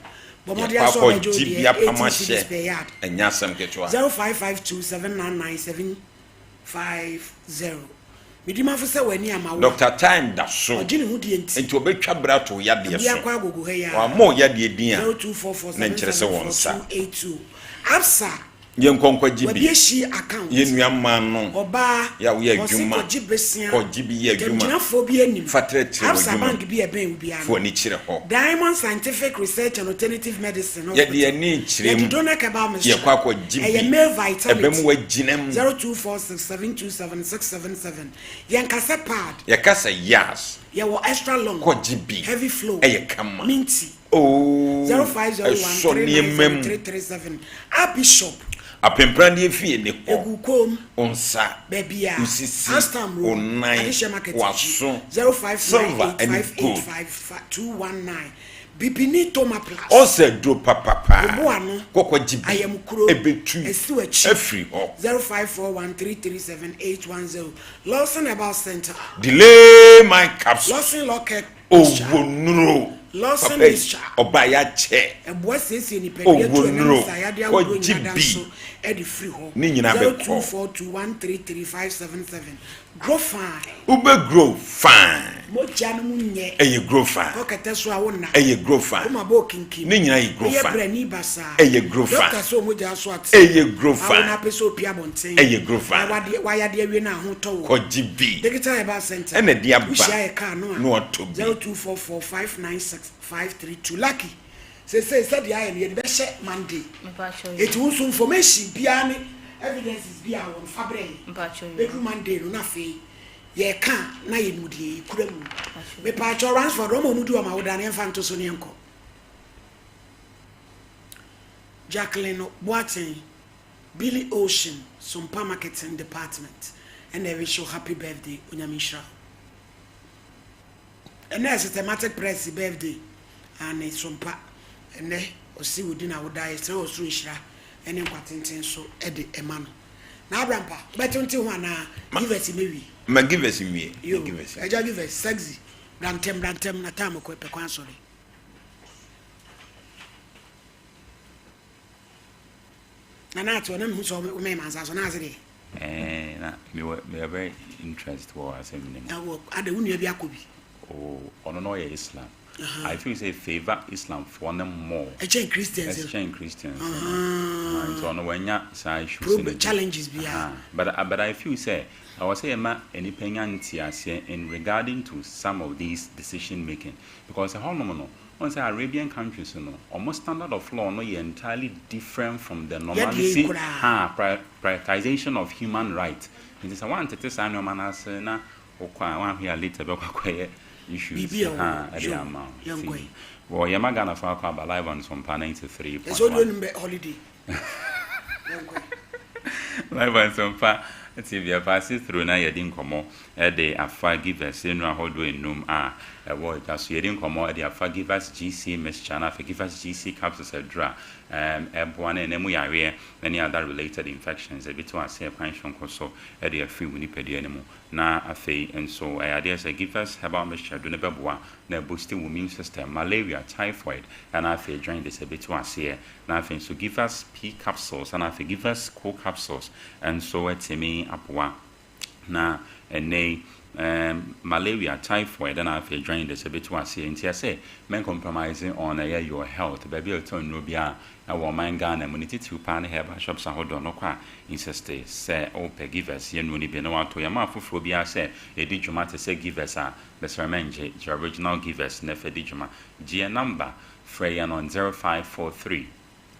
Bɔ mmɔden Yɛkɔ ara sɛ ɔbɛgye wo akɔgye bi deɛ, apam 18 cedis ahyɛ, per yard. ɛnyɛ asɛm ketewa. 0552 799 750. Medi mafo sɛ w'ani ama wo a. Doctor Time da so, Ɔgye ne ho die nti. nti ɔbɛtwa berɛ ato wo yadeɛ Obi so. akɔ agogo ha yi ara. Wammɔ wo yadeɛ din a, 0244 na nkyerɛ sɛ 774 wɔnsa. 282. Absa. Yɛnkɔ nkɔgye bi. Wabue shi account. Yɛn nua mmaa no. Ɔbaa, Yɛ a woyɛ ɔse adwuma. kɔgye besia. Kɔgye bi yɛ adwuma. Ntamgyinafoɔ bi anim. Fa trɛtrɛ Absa w'adwuma bank mu. bi a ɛbɛn wo biara Fa no. w'ani kyerɛ hɔ. Diamond Scientific Research and Alternative Medicine Yɛde Hospital. yɛn ani rekyerɛ Yɛde mu. Dona Herbal Mixture. Yɛkɔ akɔgye bi. Ɛyɛ male Ɛbɛma vitality. woagyina mu. 0246 727 677. Yɛnka sɛ pad. Yɛka sɛ yas. Yɛwɔ extra long. Kɔgye bi. Heavy flow. Ɛyɛ kama. Minty. Oh, 0501 ɛsɔ nneɛma mu. 390337. Archbishop. Apempradeɛ fie ne hɔ. Egu kom. Wo nsa, Baabi a. wo sisi, Astam wo Road. nan, Adehyɛ Market akyi. w'aso, silver ɛne gold. 0598585219. Bibini Toma Plus. Ɔsɛ aduro papapa. Obo ano. Kɔkɔ gye bi. Ayamkuro. Ɛbɛtu Esiw akyi. afiri hɔ. 0541337810. Lawson Herbal Center. Delay my capsule. Lawson Law Care Mixture. Owo nuro. Lawson Papa yi, Mixture. ɔbaa yɛ akyɛ. Ɛboa siesie nipadua Owo tu ɛnam nuro. nsaeyadeɛ ahodoɔ Kɔgye nyinaa da bi. nso de firi hɔ. Ne nyinaa bɛkɔ. 0242133577. Grow fine. Wobɛ grow fine. Mogya no mu nyɛ. Ɛyɛ grow fine. Kɔ kɛtɛ so a wo nna. Ɛyɛ grow fine. Koma bɔ okinkim. Ne nyinaa yɛ grow Woyɛ fine. brani basaa. Ɛyɛ grow fine. Doctor sɛ omogya so ate. Ɛyɛ grow Awo fine. na apɛ sɛ opie abɔnten. Ɛyɛ grow fine. Na wade wayade awie na ho tɔ wo. Kɔgye bi. Digital Herbal Center. Ɛna ɛde aba. Wohyia yɛ kaa no a. Na watɔ bi. 0244596532. Lucky. Sesei sɛdeɛ ayɛ no yɛde bɛhyɛ Monday. Mepakyɛw yoo. Eti wo nso information biara ne evidences bi a wɔ no fa brɛ yɛn. Mepakyɛw yoo. Bɛduru Monday no na afei yɛka a na yɛnim deɛ yɛkura mu. Mepakyɛw yoo. Mepakyɛw Ransford wɔn a wɔdi wɔn awoda no yɛmfa nto so ne yɛnkɔ. Jacqueline Boateng, Billy Ocean, Sompa Marketing Department ɛna ɛwish wo happy birthday, Onyame nhyira wo. Ɛnɛ yɛ systematic press birthday aane sompa ɛnɛ ɔse odi na woda yɛsrɛ ɔsoro nhyira ɛne nkwa tenten so ɛde ɛma no na abrampa wobɛtente ho anaa givers mɛwie. Ma givers nwie ma Yoo givers nwie. agya givers sexy bra ntɛm bra ntɛm na time kɔ pɛ kwan sɔre. Nana ate ɔna mehu sɛ womɛn mansa so na ase deɛ. Ɛɛ na mewɔ meyɛ very interest wɔ asɛm no mu. Na wɔ ada wo nua bi akɔ bi. Oh ɔno na ɔyɛ Islam. I feel sɛ favour Islam foɔ no more. Ɛkyɛn Christians no. Ɛkyɛn Christians no. Ahaa nti ɔno wanya saa issues no bi. Problem challenges biara. Ahaa but but I feel sɛ ɛwɔ sɛ yɛma nnipa nya nteaseɛ in regarding to some of these decision making because ɛhɔnom no Wohu sɛ Arabian countries no, wɔn standard of law no yɛ entirely different from the Yɛdeɛ yi normalcy, koraa. ha, pri, prioritization of human right. Nti sɛ woantete saa nneɛma no ase na wokɔ a, woanhwɛ a later ɛbɛkɔ akɔyɛ issues, Biribi a ɛwɔ ha, hɔ. ɛde Yo, ama wo. yɛnkɔ Nti, yi. wɔ yɛma Ghanafoɔ akɔ aba live on Sompa Ɛsɛ wode 93.1. wonim bɛ holiday. Yɛnkɔ yi. Live on Sompa TV, ɛpaase through na yɛdi nkɔmmɔ de afa Givers nnuro ahodoɔ nnum a ɛwɔ dwa so. Yɛdi nkɔmmɔ de afa Givers GC Mixture na afei Givers GC Capsules aduro a ɛboa na ɛnam mu yareɛ ne other related infections ebi to aseɛ kwan soronko so de afiri wo nipadua no mu. Na afei nso ɛyɛ adeɛ sɛ Givers Herbal Mixture aduro no bɛboa na ɛboosti wo immune system, malaria, typhoid ɛna afei jaundice ebi to aseɛ. Na afei nso Givers P Capsules ɛna afei Givers Co Capsules nso atumi aboa. Na ɛnnɛ yi, um, malaria, typhoid, ɛna afei jaundice ɛbɛtu aseɛ. Nti ɛsɛ men compromise on ɛyɛ your health. Baabi a ɛtɔ nnuro biara ɛwɔ ɔman Ghana mu, ne titiriw paa ne herbal shops ahodoɔ no, kɔ a insist sɛ wopɛ Givers yɛ nnuro no bi na watɔ. Yɛma afoforɔ biara sɛ ɛdi dwuma te sɛ Givers a, mesrɛ mɛngye. Gye original Givers na fa di dwuma. Gye yɛn number, frɛ yɛn on 0543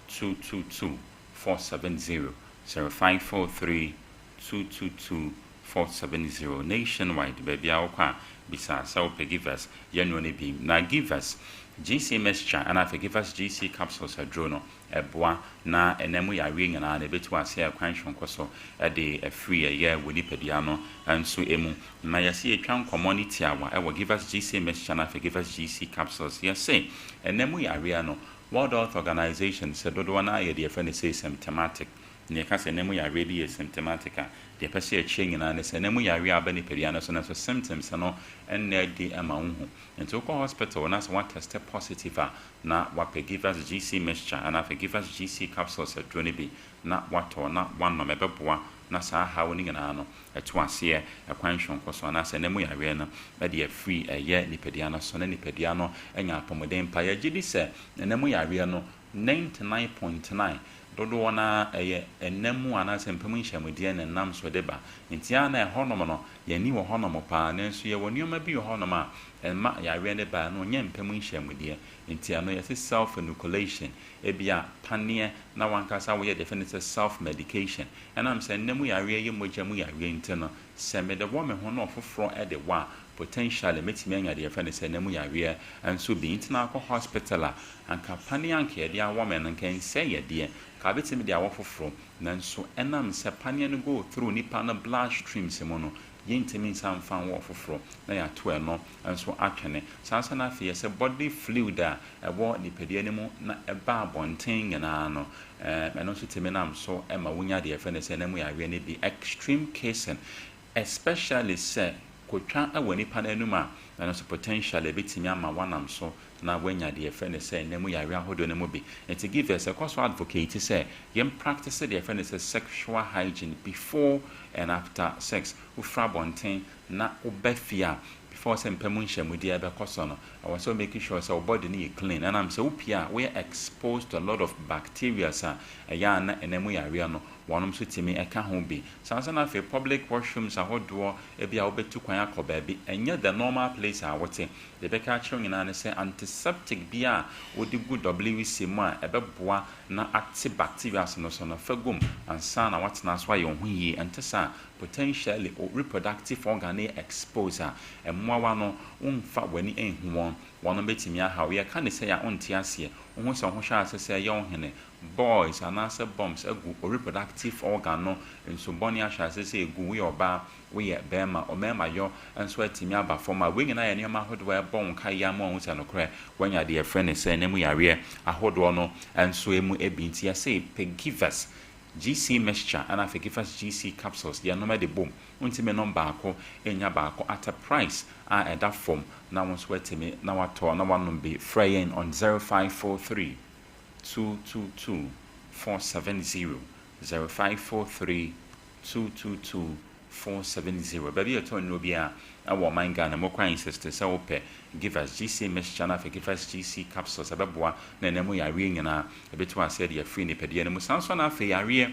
222 470, 0543 222 470 Nationwide baabiara wokɔ a bisa sɛ wopɛ Givers yɛ nnuro no bi. Na Givers GC mixture ɛna afei Givers GC capsules aduro no ɛboa na ɛnam mu yareɛ nyinaa no ɛbɛtu aseɛ ɛkwan soronko so de afiri ɛyɛ wo nipadua no nso mu. Na yɛse yɛtwa nkɔmmɔ no tiawa ɛwɔ Givers GC mixture na afei Givers GC capsules. Yɛse ɛnam mu yareɛ no World Health Organization sɛ dodoɔ no ara yɛ deɛ yɛfrɛ no sɛ symptomatic. Na yɛka sɛ nna mu yareɛ bi yɛ symptomatic a, deɛ ɛpɛ sɛ yɛkyerɛ nyinaa ne sɛ nna mu yareɛ a aba nipadua no so no nso symptoms no nna adi ma wohu. Nti wokɔ hospital na sɛ woatɛste positive a, na woapɛ Givers GC mixture anaa afei Givers GC capsules aduro no bi na woatɔ na woanom. Ɛbɛboa na saa haw no nyinaa no ɛto aseɛ ɛkwan soronko so anaasɛ nna mu yareɛ no de afiri ɛyɛ nipadua no so na nipadua no anya apɔmuden pa. Yɛgye di sɛ nna mu yareɛ no 99.9 Dodoɔ no ara ɛyɛ nna mu anaasɛ mpa mu nhyiamudeɛ na ɛnam so de ba. Nti a na ɛhɔnom no, yɛn ani wɔ hɔnom pa ara, nanso yɛwɔ nneɛma bi wɔ hɔnom a ɛma yareɛ no ba, ɛno nyɛ mpa mu nhyiamudeɛ. Nti ɛno yɛse self-inoculation, ebia paneɛ na w'ankasa woyɛ deɛ yɛfrɛ no sɛ self-medication. Ɛnam sɛ nna mu yareɛ yɛ mogya mu yareɛ nti no, sɛ mede wɔ me ho na ɔfoforɔ de wɔ a, Potentially mɛtumi anya deɛ yɛfrɛ no sɛ nna mu yareɛ nso bi. Nti na akɔ hospital a, anka paneɛ a anka yɛde awɔ me no anka ɛnsɛe yadeɛ. Anka wobɛtumi de awɔ foforɔ. Nanso ɛnam sɛ paneɛ no go through nipa no blood streams mu no, yɛntumi nsan mfa nwɔ foforɔ na yɛato ɛno nso atwene. Saa nso na afei yɛsɛ body fluid a ɛwɔ nipadua no mu na ɛba abɔnten nyinaa no, ɛno nso tumi nam so ma wonya deɛ yɛfrɛ no sɛ nna mu yareɛ no bi. Extreme casing, especially sɛ kotwa wɔ nipa no anum a, ɛno nso potentially ɛbɛtumi ama woanam so na woanya deɛ yɛfrɛ no sɛ nna mu yareɛ ahodoɔ no mu bi. Nti Givers ɛkɔ so advocate sɛ yɛn practice deɛ yɛfrɛ no sɛ sexual hygiene before and after sex. Wofiri abɔnten na woba fie a, before sɛ mpa mu nhyiamudeɛ bɛkɔ so no, ɛwɔ sɛ wo make sure sɛ wo body no yɛ clean. Ɛnam sɛ wopie a, woyɛ exposed to a lot of bacterias a ɛyɛ a na nna mu yareɛ no wɔnom nso tumi ka ho bi. Saa nso na afei public washrooms ahodoɔ, ebia wobɛtu kwan akɔ baabi, ɛnyɛ the normal place a wote. Deɛ ɛbɛka akyerɛ wo nyinaa ne sɛ antiseptic bi a wode gu WC mu a ɛbɛboa na ate bacterias no so no, fa gu mu ansa na woatena so ayɛ wo ho yie. Ɛnte saa a, potentially wo reproductive organ no yɛ exposed a, mmoawa no womfa w'ani nhu wɔn, wɔnom bɛtumi ahaw wo. Yɛka no sei a wonte aseɛ. Wohu sɛ wo ho hyɛ ase sɛ ɛyɛ wo hene, boils anaasɛ bumps agu wo reproductive organ no, nsu bɔne ahyɛ ase sɛ ɛgu, woyɛ ɔbaa, woyɛ barima, ɔmarima yɔ nso atumi aba fam a, wei nyinaa yɛ nneɛma ahodoɔ a ɛbɔ wo nkaeɛ ama woahu sɛ nokorɛ woanya deɛ yɛfrɛ no sɛ nna mu yareɛ ahodoɔ no nso mu bi. Nti yɛse pɛ Givers GC mixture ɛna afei Givers GC capsules yɛnom de bom. Wontumi nnom baako nnya baako at a price a ɛda fam na wo nso woatumi na woatɔ na woanom bi. Frɛ yɛn on 0543 222 470, 0543 222 470. Baabi a yɛtɔn nnuro biara wɔ ɔman Ghana mu kwan insist sɛ wopɛ Givers GC mixture na afei Givers GC capsules ɛbɛboa na ɛnam mu yareɛ nyinaa ɛbɛtu aseɛ de afiri nipadua no mu. Saa nso na afei yareɛ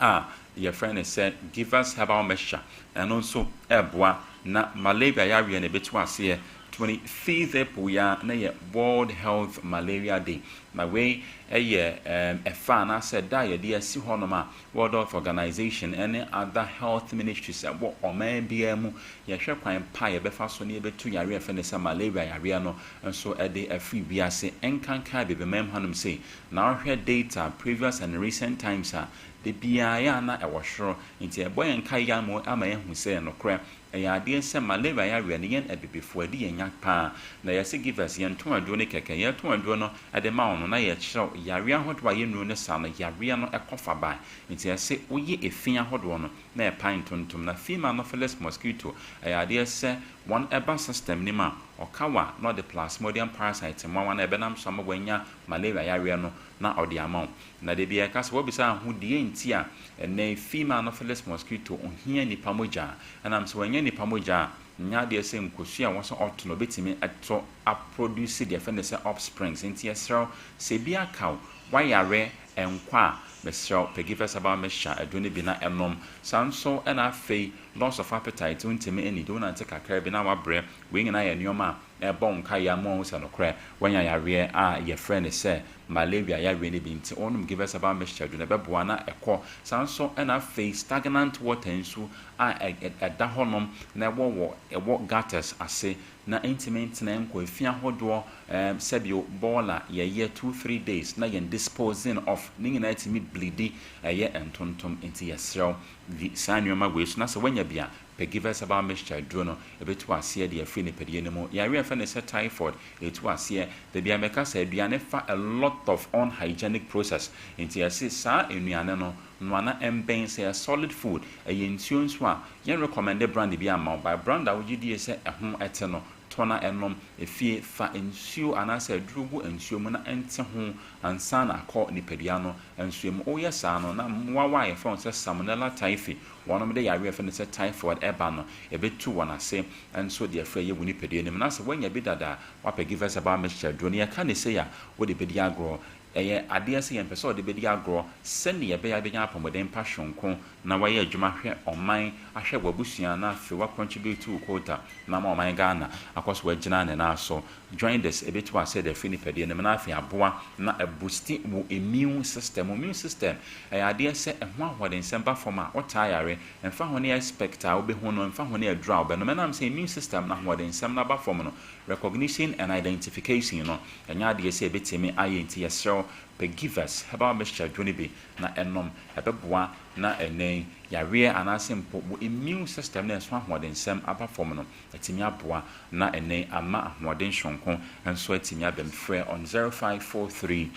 a yɛfrɛ no sɛ Givers herbal mixture ɛno nso ɛboa na malaria yareɛ no ɛbɛtu aseɛ. 25th April yi ara na yɛ World Health Malaria Day na wei ɛyɛ ɛfa anaasɛ da a yɛde asi hɔnom a World Health Organization ne other health ministries wɔ ɔman biara mu, yɛhwɛ kwan pa a yɛbɛfa so na yɛbɛtu yareɛ a yɛfrɛ no sɛ malaria yareɛ no nso de afiri wiase, nkanka Abibiman mu hanom sei. Na wohwɛ data previous and recent times a, da biara yɛ a na ɛwɔ soro. Nti ɛbɔ yɛn nkaeɛ ama yɛahu sɛ nokorɛ Ɛyɛ adeɛ sɛ malaria yareɛ no yɛn abibifoɔ ɛde yɛn nya paa na yɛse givers yɛntɔn aduro no kɛkɛ yɛtɔn aduro no de ma wo no na yɛkyerɛ wo yareɛ ahodoɔ a yɛnnuro no sa no yareɛ no ɛkɔ fa ba nti yɛse woyɛ efi ahodoɔ no na ɛpae ntontom na female anopheles mosquito ɛyɛ adeɛ sɛ wɔn ɛba system no mu a ɔka wo a na ɔde plasmodium parasite mmoawa no a ɛbɛnam so ama wanya malaria yareɛ no na ɔde ama wo. Na da biara yɛka sɛ woabisa ho deɛ nti a ɛnnɛ yi female anopheles mosquito ohia nnipa mogya. Ɛnam sɛ wannya nnipa mogya a, nyɛ adeɛ sɛ nkosua a ɛwɔ sɛ ɔto no ɔbɛtumi ato aproduce deɛ yɛfrɛ no sɛ offsprings. Nti yɛsrɛ wo sɛ ebi aka wo, woayare nkɔ a, mesrɛ wo pɛ Givers Herbal Mixture aduro no bi na nom. Saa nso na afei loss of appetite, wontumi nnidi, wonante kakra bi na woabrɛ, wei nyinaa yɛ nneɛma a ɛbɔ wo nkaeɛ ama woahu sɛ nokorɛ woanya yareɛ a yɛfrɛ no sɛ malaria yareɛ no bi nti wonom Givers Herbal Mixture du no ɛbɛboa na ɛkɔ. Saa nso na afei stagnant water nsu a ɛda hɔnom na ɛwɔ wɔ ɛwɔ gutters ase na ɛntumi ntena nkɔ efi ahodoɔ ɛɛm sɛbio bɔɔla yɛyɛ 2-3 days na yɛn disposing off ne nyinaa tumi bleedi ɛyɛ ntontom nti yɛsrɛ wo di saa nneɛma wei so na sɛ woanya bi a pɛ Givers Herbal Mixture aduro no ɛbɛtu aseɛ de afiri nipadua no mu. Yareɛ a yɛfrɛ no sɛ typhoid ɛtu aseɛ. Da biara mɛka sɛ aduane fa a lot of unhygienic process nti yɛse saa nnuane no noa na ɛmbɛn sɛ ɛyɛ solid food ɛyɛ nsuo nso a yɛn recommend brand bi amma wo but brand a wogye die sɛ ɛho ɛte no tɔ na ɛnom. Efie fa nsuo anaasɛ aduro gu nsuo mu na ɛnte ho ansa na akɔ nipadua no nsuo mu. Woyɛ saa no na mmoawa a yɛfrɛ wɔn sɛ Salmonella typhi wɔnom de yareɛ a yɛfrɛ no sɛ typhoid ɛba no ɛbɛtu wɔn ase nso de afiri ɛyɛ wo nipadua no mu. Na sɛ woanya bi dada a woapɛ Givers Herbal Mixture aduro no yɛka no sei a wode bɛdi agorɔ. Ɛyɛ adeɛ sɛ yɛmpɛ sɛ ɔde bɛdi agorɔ sɛdeɛ ɛbɛyɛ a wobɛnya apɔmuden pa sononko na wayɛ adwuma ahwɛ ɔman, ahwɛ w'abusua na afei wa contribute wo quota na ama ɔman Ghana akɔ so agyina ne nan so. Join this, ɛbɛtu aseɛ de afiri nipadua no mu na afei aboa na abusti wo immune system. Wo immune system ɛyɛ adeɛ sɛ ɛho ahoɔdensɛm ba fam a wotaa yare, ɛmfa ho ne expect a wobɛhu no, ɛmfa ho ne aduro a wobɛnom, ɛnam sɛ immune system no ahoɔdensɛm no aba fam no, recognition and identification no ɛnyɛ adeɛ sɛ ɛbɛtumi ayɛ nti yɛsrɛ wo pɛ Givers herbal mixture aduro no bi na ɛnom, ɛbɛboa na ɛnnɛ yi yareɛ anaasɛ mpo wo immune system no a ɛso ahoɔdensɛm aba fam no atumi aboa na ɛnnɛ yi ama ahoɔden soronko nso atumi aba mu. Frɛ on 0543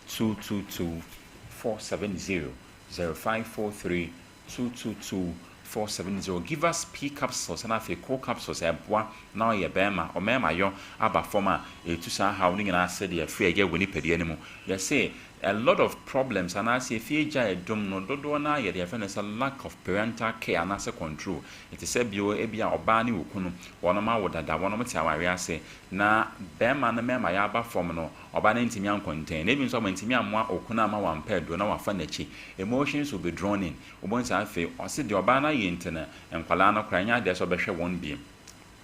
222 470, 0543 222 470. Give us P capsules ɛna afei Co capsules ɛboa na ɔyɛ bɛɛma, ɔmɛɛma yɔ aba fam a ɛtu saa haw no nyinaa ase de afiri ɛyɛ wɔ nipadua no mu. Yɛse a lot of problems anaasɛ efie gya a ɛdum no dodoɔ no ara yɛ deɛ yɛfrɛ no sɛ lack of parental care anaasɛ control. Ɛte sɛ bio ebia ɔbaa ne okunu wɔnom awo dada wɔnom te awareɛ ase na bɛɛma no mɛɛma yɛ aba fam no ɔbaa no antumi ankɔntɛn na ebi nso a wantumi ammoa okunu amma wampɛ aduro na wafa n'akyi emotions will be drawn in wobɛhu sɛ afei ɔse deɛ ɔbaa no ayɛ nti no nkwadaa no koraa ɛnyɛ adeɛ sɛ ɔbɛhwɛ wɔn bio.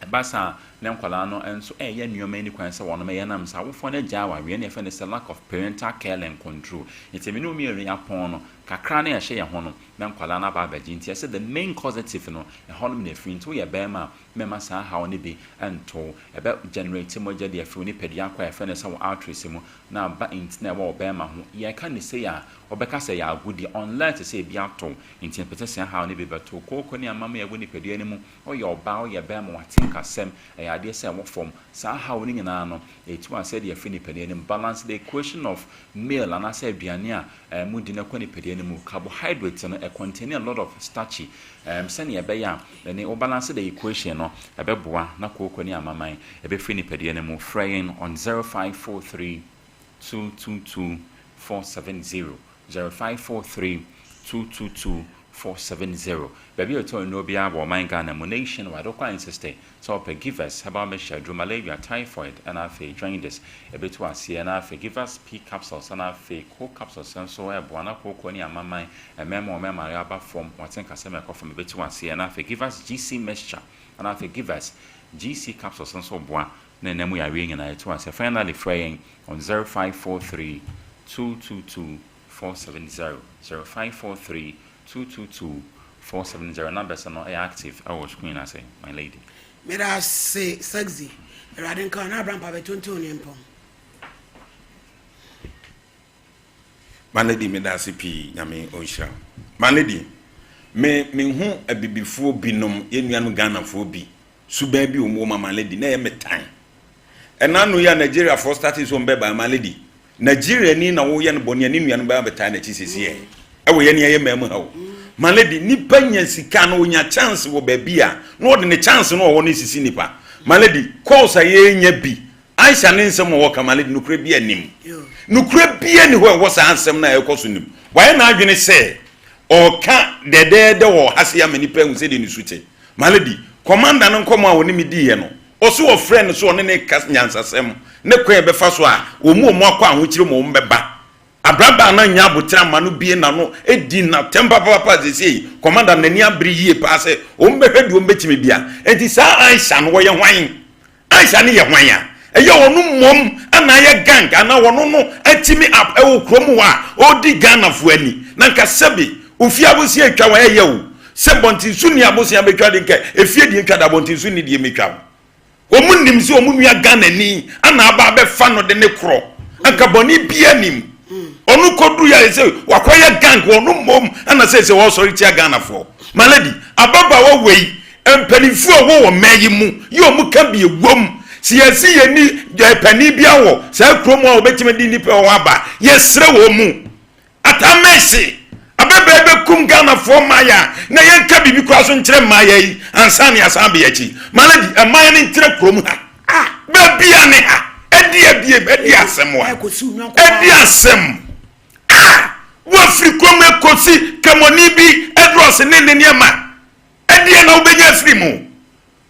Ɛba saa a, na nkwadaa no nso reyɛ nneɛma a ɛnni kwan sɛ wɔyɛ ɛnam sɛ awofoɔ no agyae awareɛ na yɛfrɛ no sɛ lack of parental care and control. Nti me ne wo mmienu yɛapɔn no, kakra no a ɛhyɛ yɛn ho no, na nkwadaa no aba abɛgye. Nti yɛsɛ the main causative no, ɛhɔnom na ɛfiri. Nti woyɛ barima a, mɛmma saa haw no bi nto wo. Ɛbɛ generate mogya de afiri wo nipadua akɔ a yɛfrɛ no sɛ wo arteries mu na aba ntini a ɛwɔ wo barima ho. Yɛreka no sei a, wobɛka sɛ ɛyɛ agodie unless sɛ ebi ato wo. Nti yɛmpɛ sɛ saa haw no bi bɛto wo. Kooko ne amammerɛ a ɛwɔ nipadua no mu Woyɛ ɔbaa, woyɛ barima, w'atenkasɛm, ɛyɛ adeɛ sɛ ɛwɔ fam. Saa haw no nyinaa no, ɛtu aseɛ de afiri nipadua no mu. Balance the equation of meal anaasɛ aduane a modi no kɔ nipadua no mu. Carbohydrate no, ɛ contain a lot of starchy. Sɛdeɛ ɛbɛyɛ a ɛne wo balance the equation no, ɛbɛboa na kooko ne amaman ɛbɛfiri nipadua no mu. Frɛ yɛn on 0543 222 470. 0543 222 470. Baabi a yɛtɔn nnuro biara wɔ ɔman Ghana mu, nationwide, wokɔ a insiste sɛ wopɛ Givers Herbal Mixture aduro, malaria, typhoid, ɛna afei jaundice, ɛbɛtu aseɛ, ɛna afei Givers P capsules, ɛna afei Co capsules nso ɛboa na kooko ne amaman, mmarima wɔn mmarima aba fam, wɔn atenkasɛm ɛkɔ fam, ɛbɛtu aseɛ, ɛna afei Givers GC Mixture, ɛna afei Givers GC capsules nso boa na ɛna mu yareɛ nyinaa ɛtu aseɛ. Finally frɛ yɛn on 0543 222 470, 0543 222 470 numbers no ɛyɛ active ɛwɔ screen ase my lady. Meda ase Sexy. Awurade nka wo na abra mpa bɛtonton ne mpɔn. My lady meda ase pii Nyame ɔnhyira wo. My lady me me hu abibifoɔ binom yɛn nuanom Ghanafoɔ bi suban bi wɔn wɔ ma my lady na ɛyɛ me tan. Ɛna ano yi a Nigeria foɔ starting sɛ wɔn bɛba my lady Nigeria ni na woyɛ no bɔne a ne nuanom bɛba bɛtaa n'akyi sisi ɛ ɛwɔ yɛn yɛyɛ mmaa mu ha o. My lady nipa nya sika na onya chance wɔ baabi a na ɔde ne chance no ɔwɔ no sisi nipa. My lady calls a yɛnya bi Aisha ne nsɛm a wɔka my lady nokorɛ bi anim. Nokorɛ bi ani hɔ ɛwɔ saa nsɛm no a ɛkɔ so nim. Wayɛ n'adwene sɛ ɔka dɛdɛɛdɛ wɔ ha se ama nipa ahu sɛdeɛ ne su te. My lady, commander no nkɔmmɔ a ɔne me diiɛ no, ɔse ɔfrɛɛ no sɛ ɔne no reka nyansasɛm ne kwan a ɛbɛfa so a wɔn a wɔakɔ ahokyere mu wɔn bɛba. Abrabaa no annya aboterɛ amma no bue n'ano di n'atɛm papaapa. Seesei commander no n'ani abere yie paa sɛ wɔn bɛhwɛ deɛ wɔn bɛtumi bia. Enti saa Aisha no ɔyɛ hwan? Aisha no yɛ hwan a? Ɛyɛ ɔno mmom na ayɛ gang anaa ɔno no atimi up ɛwɔ kurom hɔ a ɔredi Ghanafoɔ ani? Na nka sɛbe ofie abosea atwa wo a ɛyɛ o sɛ bɔntenso ni abosea bɛtwa de nka efie deɛ ntwa da abɔntenso ni deɛ mɛtwa wo. Wɔn nim sɛ wɔn nua Ghanani ana aba abɛfa no de ne korɔ anka bɔne biara nim. Ɔno kɔduru yɛ sɛ wakɔyɛ gang ɔno mmom ana sɛ sɛ ɔresɔre tia Ghanafoɔ. My lady, ababaawa wei Mpanimfoɔ a wɔwɔ ɔman yi mu yi wɔn ka bi ɛwom sɛ yɛsi yɛn ni panin bi awɔ saa kurom a wɔbɛtumi de nnipa wɔ hɔ aba yɛsrɛ wɔn mu atamɛsi abɛbɛɛ bɛkum Ghanafoɔ mmaayɛ na yɛnka biribi koraa so nkyerɛ mmaayɛ yi ansa ne asan abɛyɛ akyi maladi mmaayɛ no nkyerɛ kurom ha baabi a ne ha ɛdi abiem ɛdi asɛm wa ɛdi asɛm a wɔafiri kurom ɛkɔsi kɛmɔni bi ɛdrɔse ne ne nneɛma Ɛdeɛn na wobɛnya afiri mu?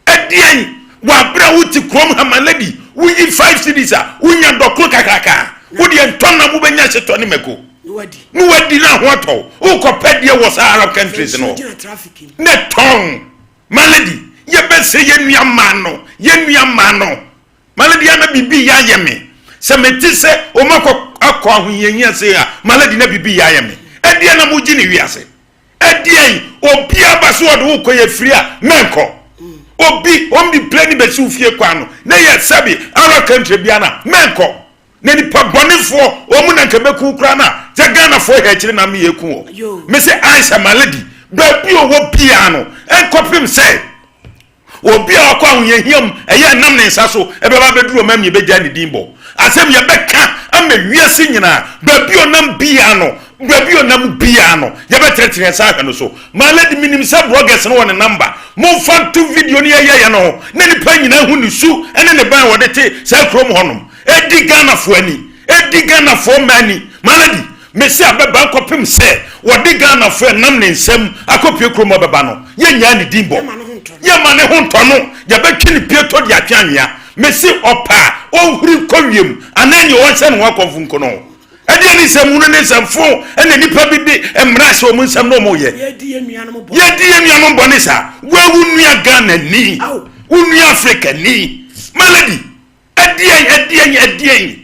Ɛdeɛn? Wɔ aberɛ a wote kurom ha ma lady, woyi 5 cedis a, wonya dɔkono kakraka. Wo deɛ ntɔ nam wobɛnya hyetɔ ne mako. Ne wadi na ho atɔ wo. Wokɔpɛ deɛ wɔ saa Arab countries no. Ne tɔn. My lady, yɛbɛsɛ yɛn nua mmaa no, yɛn nua mmaa no. My lady, ana biribi yɛ ayɛ me. Sɛ mete sɛ wɔn akɔ akɔ ahohiahia sei a, my lady na biribi yɛ ayɛ me. Ɛdeɛ na mogye ne wiase. Ɛdeɛn, obi aba so ɔde wo kɔ yɛ firi a, mɛnkɔ. Obi, wɔn de plane bɛsi wo fie kwan no, na yɛ sɛbi Arab country bia na, mɛnkɔ. Na nipa bɔnefoɔ, wɔn na nka bɛku wo koraa na, sɛ Ghanafoɔ hɛ akyire na meyɛ ku wɔ. Me se Aisha, my lady, baabi ɔwɔ biara no, ɛnkɔpem sɛ, Obi a ɔkɔ ahohiahia mu, ɛyɛ ɛnam ne nsa so ɛbɛba abɛduru ɔman mu yɛbɛgyae ne din bɔ. Asɛm yɛbɛka ama wiase nyinaa, baabi a ɔnam biara no, baabi a ɔnam biara no, yɛbɛtenetene yɛn nsa ahwɛ no so. My lady, menim sɛ bloggers no wɔ ne number. Momfa nto video no yɛyɛeɛ no ho na nnipa nyinaa hu ne su ne ne ban a wɔde te saa kurom hɔnom. Ɛdi Ghanafoɔ ani. Ɛdi Ghanafoɔ mma ani. My lady, mese abɛba nkɔpem sɛ wɔde Ghanafoɔ ɛnam ne nsam akɔpue kurom ɔbɛba no, yɛnnyaa ne din bɔ. Yɛmma ne ho ntɔ no. Yɛbɛtwe ne pieto de atwe anwea. Mese ɔpɛ a, ɔnhuri nkɔ wiem anaa nea ɔnhyɛ ne ho akɔmfo nko no. Ɛdeɛn ne nsɛm hunu ne nsɛm fo na nnipa bi de mmara ahyɛ wɔn nsam na wɔyɛ? Yɛdi yɛn nuanom bɔne. Yɛdi yɛn nuanom bɔne saa. Wo wo nua Ghanani, wo nua Afrikani. My lady, Ɛdeɛn, ɛdeɛn, ɛdeɛn?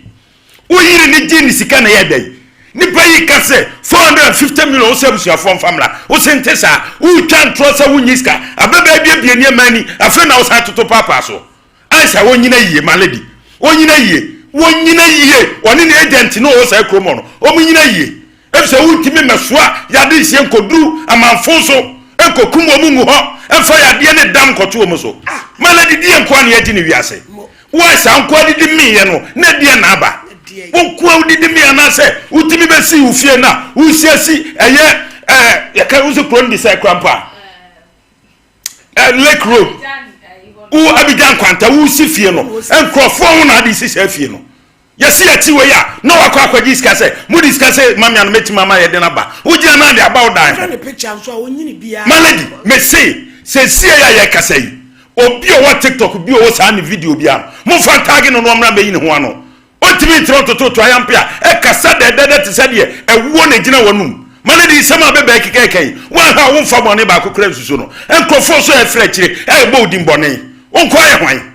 Wo yere ne gye ne sika na ɛyɛ dɛn? Nipa yi ka sɛ 450 million wo sɛ abusuafoɔ mfa mmra. Wo se nte saa. Wotwa ntorɔ sɛ wonnye sika. Ababaa bi abue nneɛma ani, afei na wosan toto paapaa so. Aisha, wɔnyina yie, my lady. Wɔnyina yie. Wɔnyina yie. Ɔne ne agent no ɔwɔ saa kurom hɔ no, wɔnyina yie. Efisɛ wontumi mmɛsoa yade nsie nkoduru amanfo so, nkokum wɔn ngu hɔ, mfa yadeɛ ne dam nkɔto wɔn so. My lady, deɛ nkoa na yɛgye no wiase? Wo a saa nkoa didi meeɛ no, na ɛdeɛn na aba? Wo nkoa wodidi mee anaasɛ wotumi bɛsii wo fie na wosiasi ɛyɛ ɛɛ yɛka wo sɛ kuro no de sɛ kura mpo a ɛɛ Lake Road wo Abidjan Nkwanta wosi fie no nkurɔfoɔ ho na ade si saa fie no. Yɛse yɛte wei a na wakɔ akɔgye sika sɛ mode sika sɛ ma me a no mɛtumi ama yɛde no aba wogyina no ade aba wo dan ho. My lady mese sesie a yɛkasa yi obi a ɔwɔ tiktok bi ɔwɔ saa ne video bi a no momfa ntaage no na ɔmmra mmɛyi ne ho ano ɔntumi nkyerɛ ntototo ayampe a ɛkasa dɛdɛdɛ te sɛ deɛ ɛwoɔ na ɛgyina w'anum. My lady nsɛm a bɛbɛɛ kekɛɛka yi woanha a womfa bɔne baako kora nsusu no nkurɔfoɔ nso a ɛfrɛ akyire ɛrebɔ wo din bɔne wo nkoa yɛ hwan?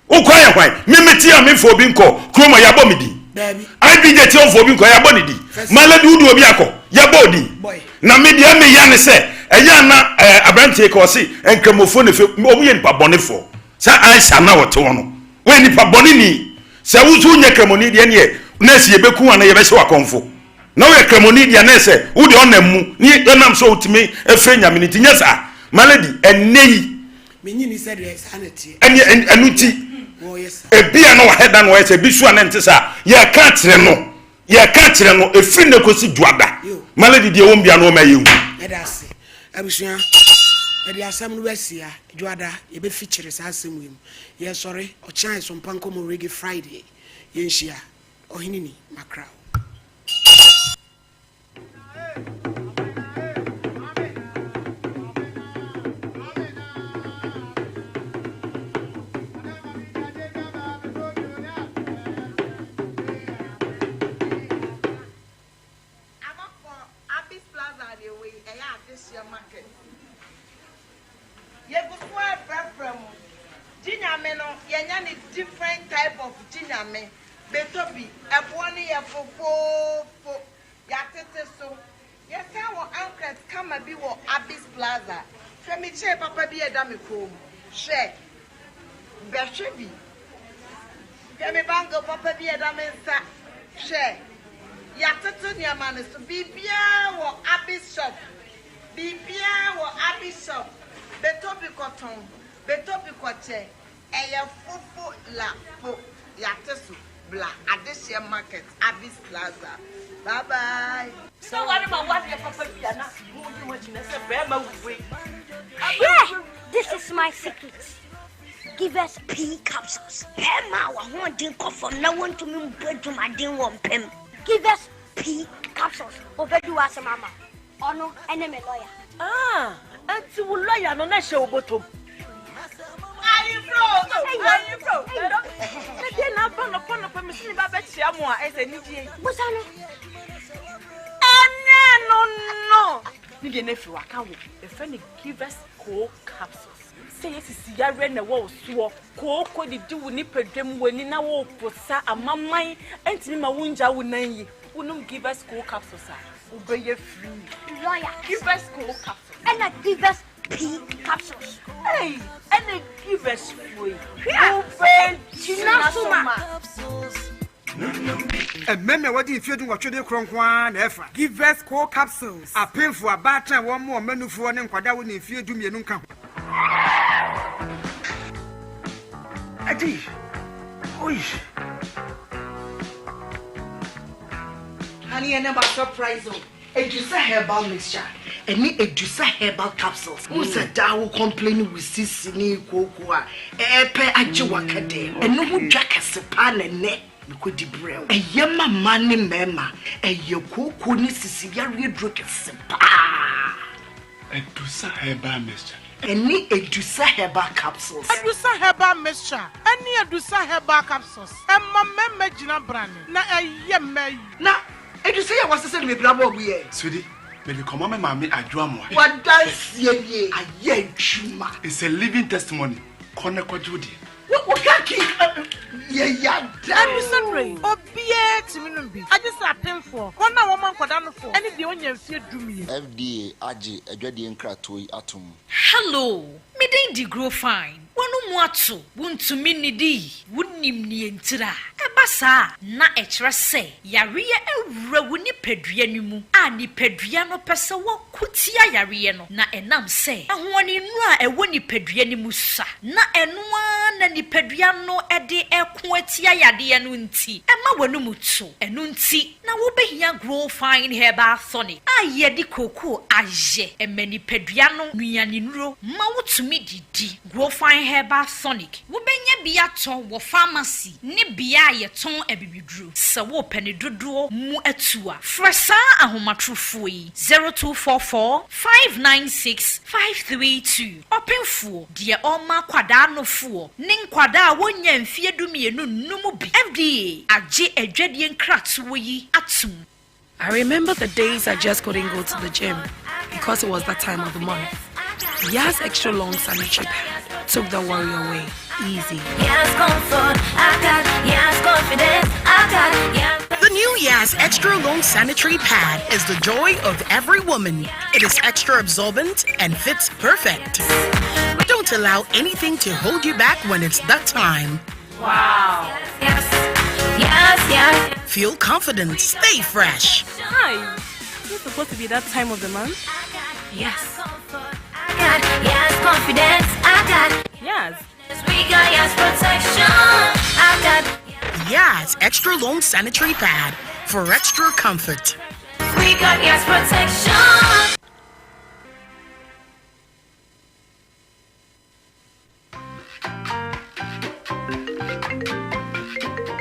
Wo kwan yɛ hwan? Me me te a me nfa obi nkɔ kurom a yabɔ me din. IBJ te ɔnfa obi nkɔ yabɔ ne din. My lady wo de obi akɔ yabɔ odin. Na me deɛ me ya ne sɛ ɛyɛ ana ɛɛ aberanteɛ ka ɔse nkramofoɔ na efe wɔn yɛ nipa bɔnefoɔ. Sɛ Aisha na ɔte hɔ no wɔyɛ nipa bɔne ni. Sɛ wo nso wonyɛ kramoni deɛ neɛ nɛɛse yɛbɛku anaa yɛbɛhyɛ wo akɔmfo. Na woyɛ kramoni deɛ nɛɛsɛ wo deɛ ɔnam mu ne ɛnam sɛ wotumi efre nyame no nti nyɛ saa. My lady ɛnnɛ yi Menye nni sɛ deɛ saa na ɛteɛ. Ɛne ɛno nti, ebia na wahɛ da na ɔyɛ sɛ ebi so a na ɛnte saa. Yɛreka akyerɛ no, yɛreka akyerɛ no, efiri nnɛ kɔsi Dwoada. My lady deɛ ɛwɔ mu biara no ɔma yɛnhu. Yɛda ase. Abusua, yɛde asɛm no bɛsi ha. Dwoada, yɛbɛfikyere saa asɛm wei mu. Yɛresɔre, ɔkyena yɛ Sompa Nkɔmmɔ Reggae Friday. Yɛnhyia. Ɔhene ni, makra wo. Abɔfoɔ, Abis Plaza deɛ wei ɛyɛ adehyeɛ market. Yɛgu so ara frɛfrɛ mo. Gye Nyame no yɛnya ne different type of Gye Nyame. Betɔ bi, ɛboɔ no yɛ fofoofo. Yɛatete so. Yɛsan wɔ ankret kama bi wɔ Abis Plaza. Hwɛ me chain papa bi a ɛda me kɔn mu. Hwɛ. Bɛhwɛ bi. Hwɛ me bangle papa bi a ɛda me nsa. Hwɛ. Yɛatoto nneɛma no so. Biribiara wɔ Abis shop. Biribiara wɔ Abis shop. Betɔ bi kɔtɔn. Betɔ bi kɔkyɛ. Ɛyɛ fofo la fo yate so bla adehyeɛ market Abis plaza bye bye. Sɛ ware ma wadeɛ papa bi a na mo di ho akyi na sɛ bɛrima wei. Hwɛ! This is my secret. Give us pee capsules. Bɛrima a w'ahoɔden kɔ fam na wontumi mbɔ adwumaden wɔ mpam. Give us pee capsules. Obedi w'asɛm ama wo. Ɔno ne me lɔya. Ah, ɛnti wo lɔya no na ɛhyɛ wo bɔtɔm? Ayeforo! Ayeforo o, ayeforo. Na deɛ na aba nɔpa nɔpa mesi me ba bɛkyia mo a ɛsɛ anigye. Busa no. Ɛnɛ no no. Ne deɛ no afiri waka wo. Yɛfrɛ no Givers Co capsules. Sɛ yɛ sisi yareɛ na ɛwɔ wo soɔ, kooko didi wo nipadwa mu, w'ani na woreposa, amaman ntumi ma wongya wo nan yi. Wonom Givers Co capsules a, wobɛyɛ free. Lawyer. Givers Co capsules. Ɛna Givers P capsules. Ei, ɛna Givers foɔ yi, wobɛgyina so ma. Mmarima a wɔadi mfeɛ dunwɔtwe de rekorɔ nko ara na ɛfa. Givers Co capsules. Apemfo, abaatan a wɔmmoa wɔn mma nufoɔ ne nkwadaa a wɔnni mfeɛ dumienu nka ho. Adi, oi. Honey, ɛnɛ ma surprise o. Edusa herbal mixture ɛne Edusa herbal capsules. Wohu sɛ daa wo complain wo sisi ne kooko a ɛɛpɛ agye waka dɛm. Ɛno ho dwa kɛse paa na ɛnɛ mekɔdi brɛ wo. Ɛyɛ ma mmaa ne mmarima. Ɛyɛ kooko ne sisi yareɛ duro kɛse paa. Edusa herbal mixture. Ɛne Edusa herbal capsules. Edusa herbal mixture ɛne Edusa herbal capsules ɛma mmarima gyina brane na ɛyɛ mmaa yie. Na Edusa yi a wɔasesa no bebree abɔ ɔbo yɛ. Sweetie, mede kɔma me maame Adwo Amoah. W'adanseɛ nie, ayɛ adwuma. It's a living testimony, kɔ na kɔgye wo deɛ. Wo wo kaki yɛ yada Ɛno sɛ oo. berɛ yi, obiara tumi nom bi, agye sɛ apemfoɔ, wɔn a wɔma nkwadaa nofoɔ, ne deɛ ɔnnya mfeɛ dumienu. FDA agye adwadie nkratoɔ yi atom. Hello, me din de Grofine. W'ano mu ato, wuntumi nnidi, wunnim nea entira. Ɛba saa a, na ɛkyerɛ sɛ yareɛ awura wo nipadua no mu a nipadua no pɛ sɛ wɔko tia yareɛ no, na ɛnam sɛ ahoɔdennuro a ɛwɔ nipadua no mu sua, na ɛno ara na nipadua no de reko atia yadeɛ no nti, ɛma w'anom to. Ɛno nti na wobɛhia Grow Fine Herbal Tonic a yɛde kookoo ayɛ. Ɛma nipadua no nnuanennuro ma wotumi didi. Grofine Herbal Tonic, Wobɛnya bi atɔ wɔ pharmacy ne bea a yɛtɔn abibiduro. Sɛ worepɛ ne dodoɔ mu atu a, frɛ saa ahomatorofoɔ yi, 0244 596 532. Ɔpemfoɔ, deɛ ɔrema akwadaa nofoɔ ne nkwadaa a wɔnnya mfeɛ dumienu nnom bi. FDA agye adwadie nkratoɔ yi atom. I remember the days I just couldn't go to the gym because it was that time of the month. Yas Extra Long Sanitary Pad took the worry away. Easy. Yas comfort, I got Yas confidence, I got Yas. The new Yas Extra Long Sanitary Pad is the joy of every woman. It is extra absorbent and fits perfect. Don't allow anything to hold you back when it's that time. Wow. Yes, yes, yes. Feel confident, stay fresh. Hi. It's supposed to be that time of the month? Yes. I got yes confidence. I got yes. We got yes protection. I got Yes, extra long sanitary pad for extra comfort. We got yes protection.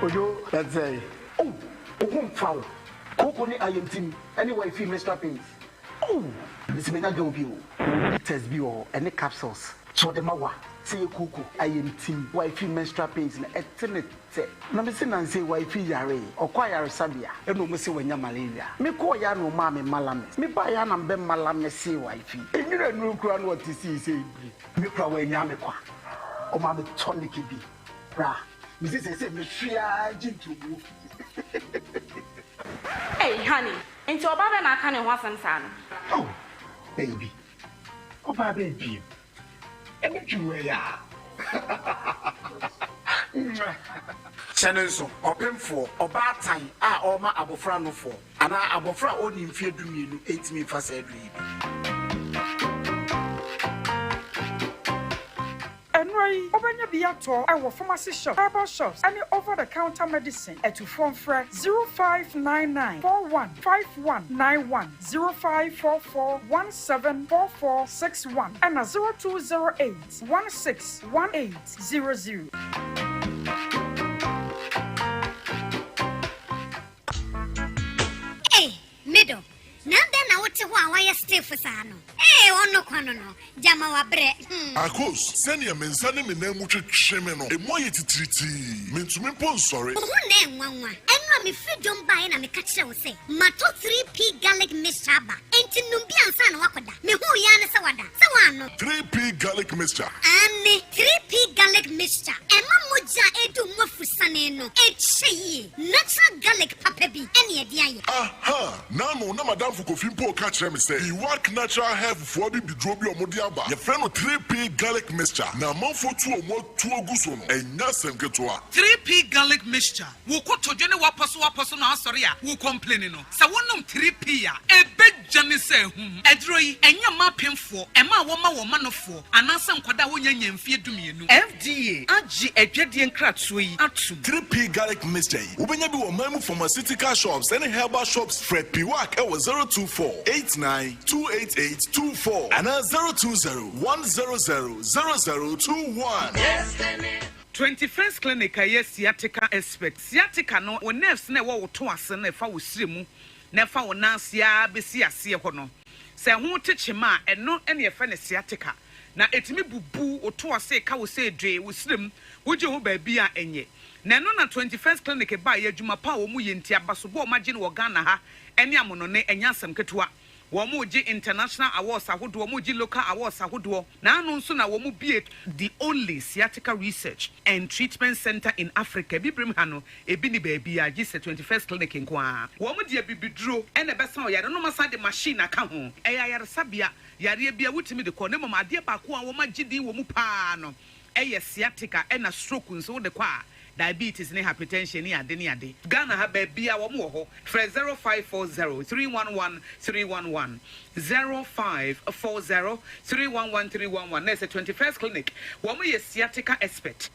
Ojo, ɛte sɛn? Oh, wo ho mfa wo. Kooko ne ayamtim ne wifi menstrual pains. Oh, mese manya girl bi o. Ɔwɔ bitters bi wɔ hɔ ɛne capsules. Sɛ ɔde ma wo a, sɛ ɛyɛ kooko, ayamtim, wifi menstrual pains no, ɛte ne tɛ. Na mese nansa yi wifi yaree, ɔkɔ ayaresabea ɛna ɔmo se wanya malaria. Me kɔɔ yɛ a na ɔmaa me malamis. Me baa yɛ a na mebɛ malamisee wifi. Nwura nnuru koraa na ɔte sii sɛ ebiri. Me kora wannya me kwa. Ɔmaa me tonic bi. Bra, mese seesei mehwe ara gye ntomu. Ei honey, nti ɔbaa bɛn na aka ne ho asɛm saa no? Oh baby, ɔbaa bɛn bio? Ɛne dwuma yi a. Mwah. Hyɛ no nso, ɔpemfoɔ, ɔbaatan a ɔrema abɔfra nofoɔ, anaa abɔfra a ɔnnii mfeɛ dumienu ntumi mfa saa aduro yi bi. Nnuro yi, wobɛnya bi atɔ wɔ pharmacy shops, herbal shops ne over the counter medicine. Atufoɔ mfrɛ 0599 41 5191, 0544 17 4461 ɛna 0208 16 1800. Ei, me dɔ, na adɛn na wote hɔ a woayɛ ayɛ stiff saa no? Ee, ɔno kwa no no, gyama wabrɛ, hmm. Akos, sɛnea me nsa ne me nan mu twetwe me no, emu ayɛ titiritii. Mintumi mpo nsɔre. Wo ho na ɛnwanwa. Ɛno a mefiri dwom baeɛ na meka kyerɛɛ wo sɛ matɔ 3P garlic mixture aba, enti nom bi ansa na woakɔda. Mehuu yi ara ne sɛ wada. Sɛ woannom. 3P garlic mixture. Aane, 3P garlic mixture. Ɛma mogya a ɛredi wo mu afusane no kyɛ yie. Natural garlic papa bi ne ɛde ayɛ. Aha! N'ano na m'adamfo Kofi mpo reka kyerɛ me sɛ Iwak Natural Health foɔ abibiduro bi a wɔde aba, yɛfrɛ no 3P Garlic Mixture, na amanfoɔ tu wɔn atuo gu so no, ɛnyɛ asɛm ketewa. 3P Garlic Mixture, Wo kotodwe ne w'apɔsowapɔso no asɔre a wo complaini no, sɛ wonom 3P a, ɛbɛdwane sɛ ahum. Aduro yi, ɛnyɛ mma apemfoɔ, mmaa a wɔma wɔn manofoɔ, anaasɛ nkwadaa a wɔnnya nnya mfeɛ dumienu. FDA agye adwadie nkratoɔ yi atom. 3P Garlic Mixture yi, wobɛnya bi wɔ ɔman mu pharmaceutical shops ne herbal shops. Frɛ Piwak wɔ 024 89 288 24 anaa 020 100 0021. 21st Clinic a ɛyɛ sciatica expert. Sciatica no, wo nerves no a ɛwɔ wo to ase no a ɛfa wo srɛ mu na ɛfa wo nan ase ara bɛsi aseɛ hɔ no, sɛ ɛho te kyema a, ɛno na yɛfrɛ no sciatica. Na ɛtumi bubu wo to ase, ɛka wo sɛ dwee, wo srɛ mu, wogye ho baabi a ɛnyɛ. Na ɛno na 21st Clinic baeɛ, adwuma pa a wɔyɛ nti, abasobɔ a wɔagye no wɔ Ghana ha ne amonɔne, ɛnyɛ asɛm ketewa. Wɔregye international awards ahodoɔ, wɔregye local awards ahodoɔ. Na ano nso na wɔbue the only sciatica research and treatment centre in Africa. Abibirem ha no, ebi nni baabiara gye sɛ 21st Clinic nko ara. Wɔde abibiduro na ɛbɛsa ɔyare no na wɔasan de machine aka ho. Ɛyɛ ayaresabea, yareɛ biara wotumi de kɔ na mmom adeɛ baako a wɔagye din wɔ mu pa ara no yɛ sciatica ɛna stroke nso wode kɔ a diabetes ne hypertension ne ade ne ade. Ghana ha baabiaa wɔn wɔ hɔ frɛ 0540 311 311 0540 311 311 na ɛsɛ 21st clinic wɔn yɛ sciatica expert.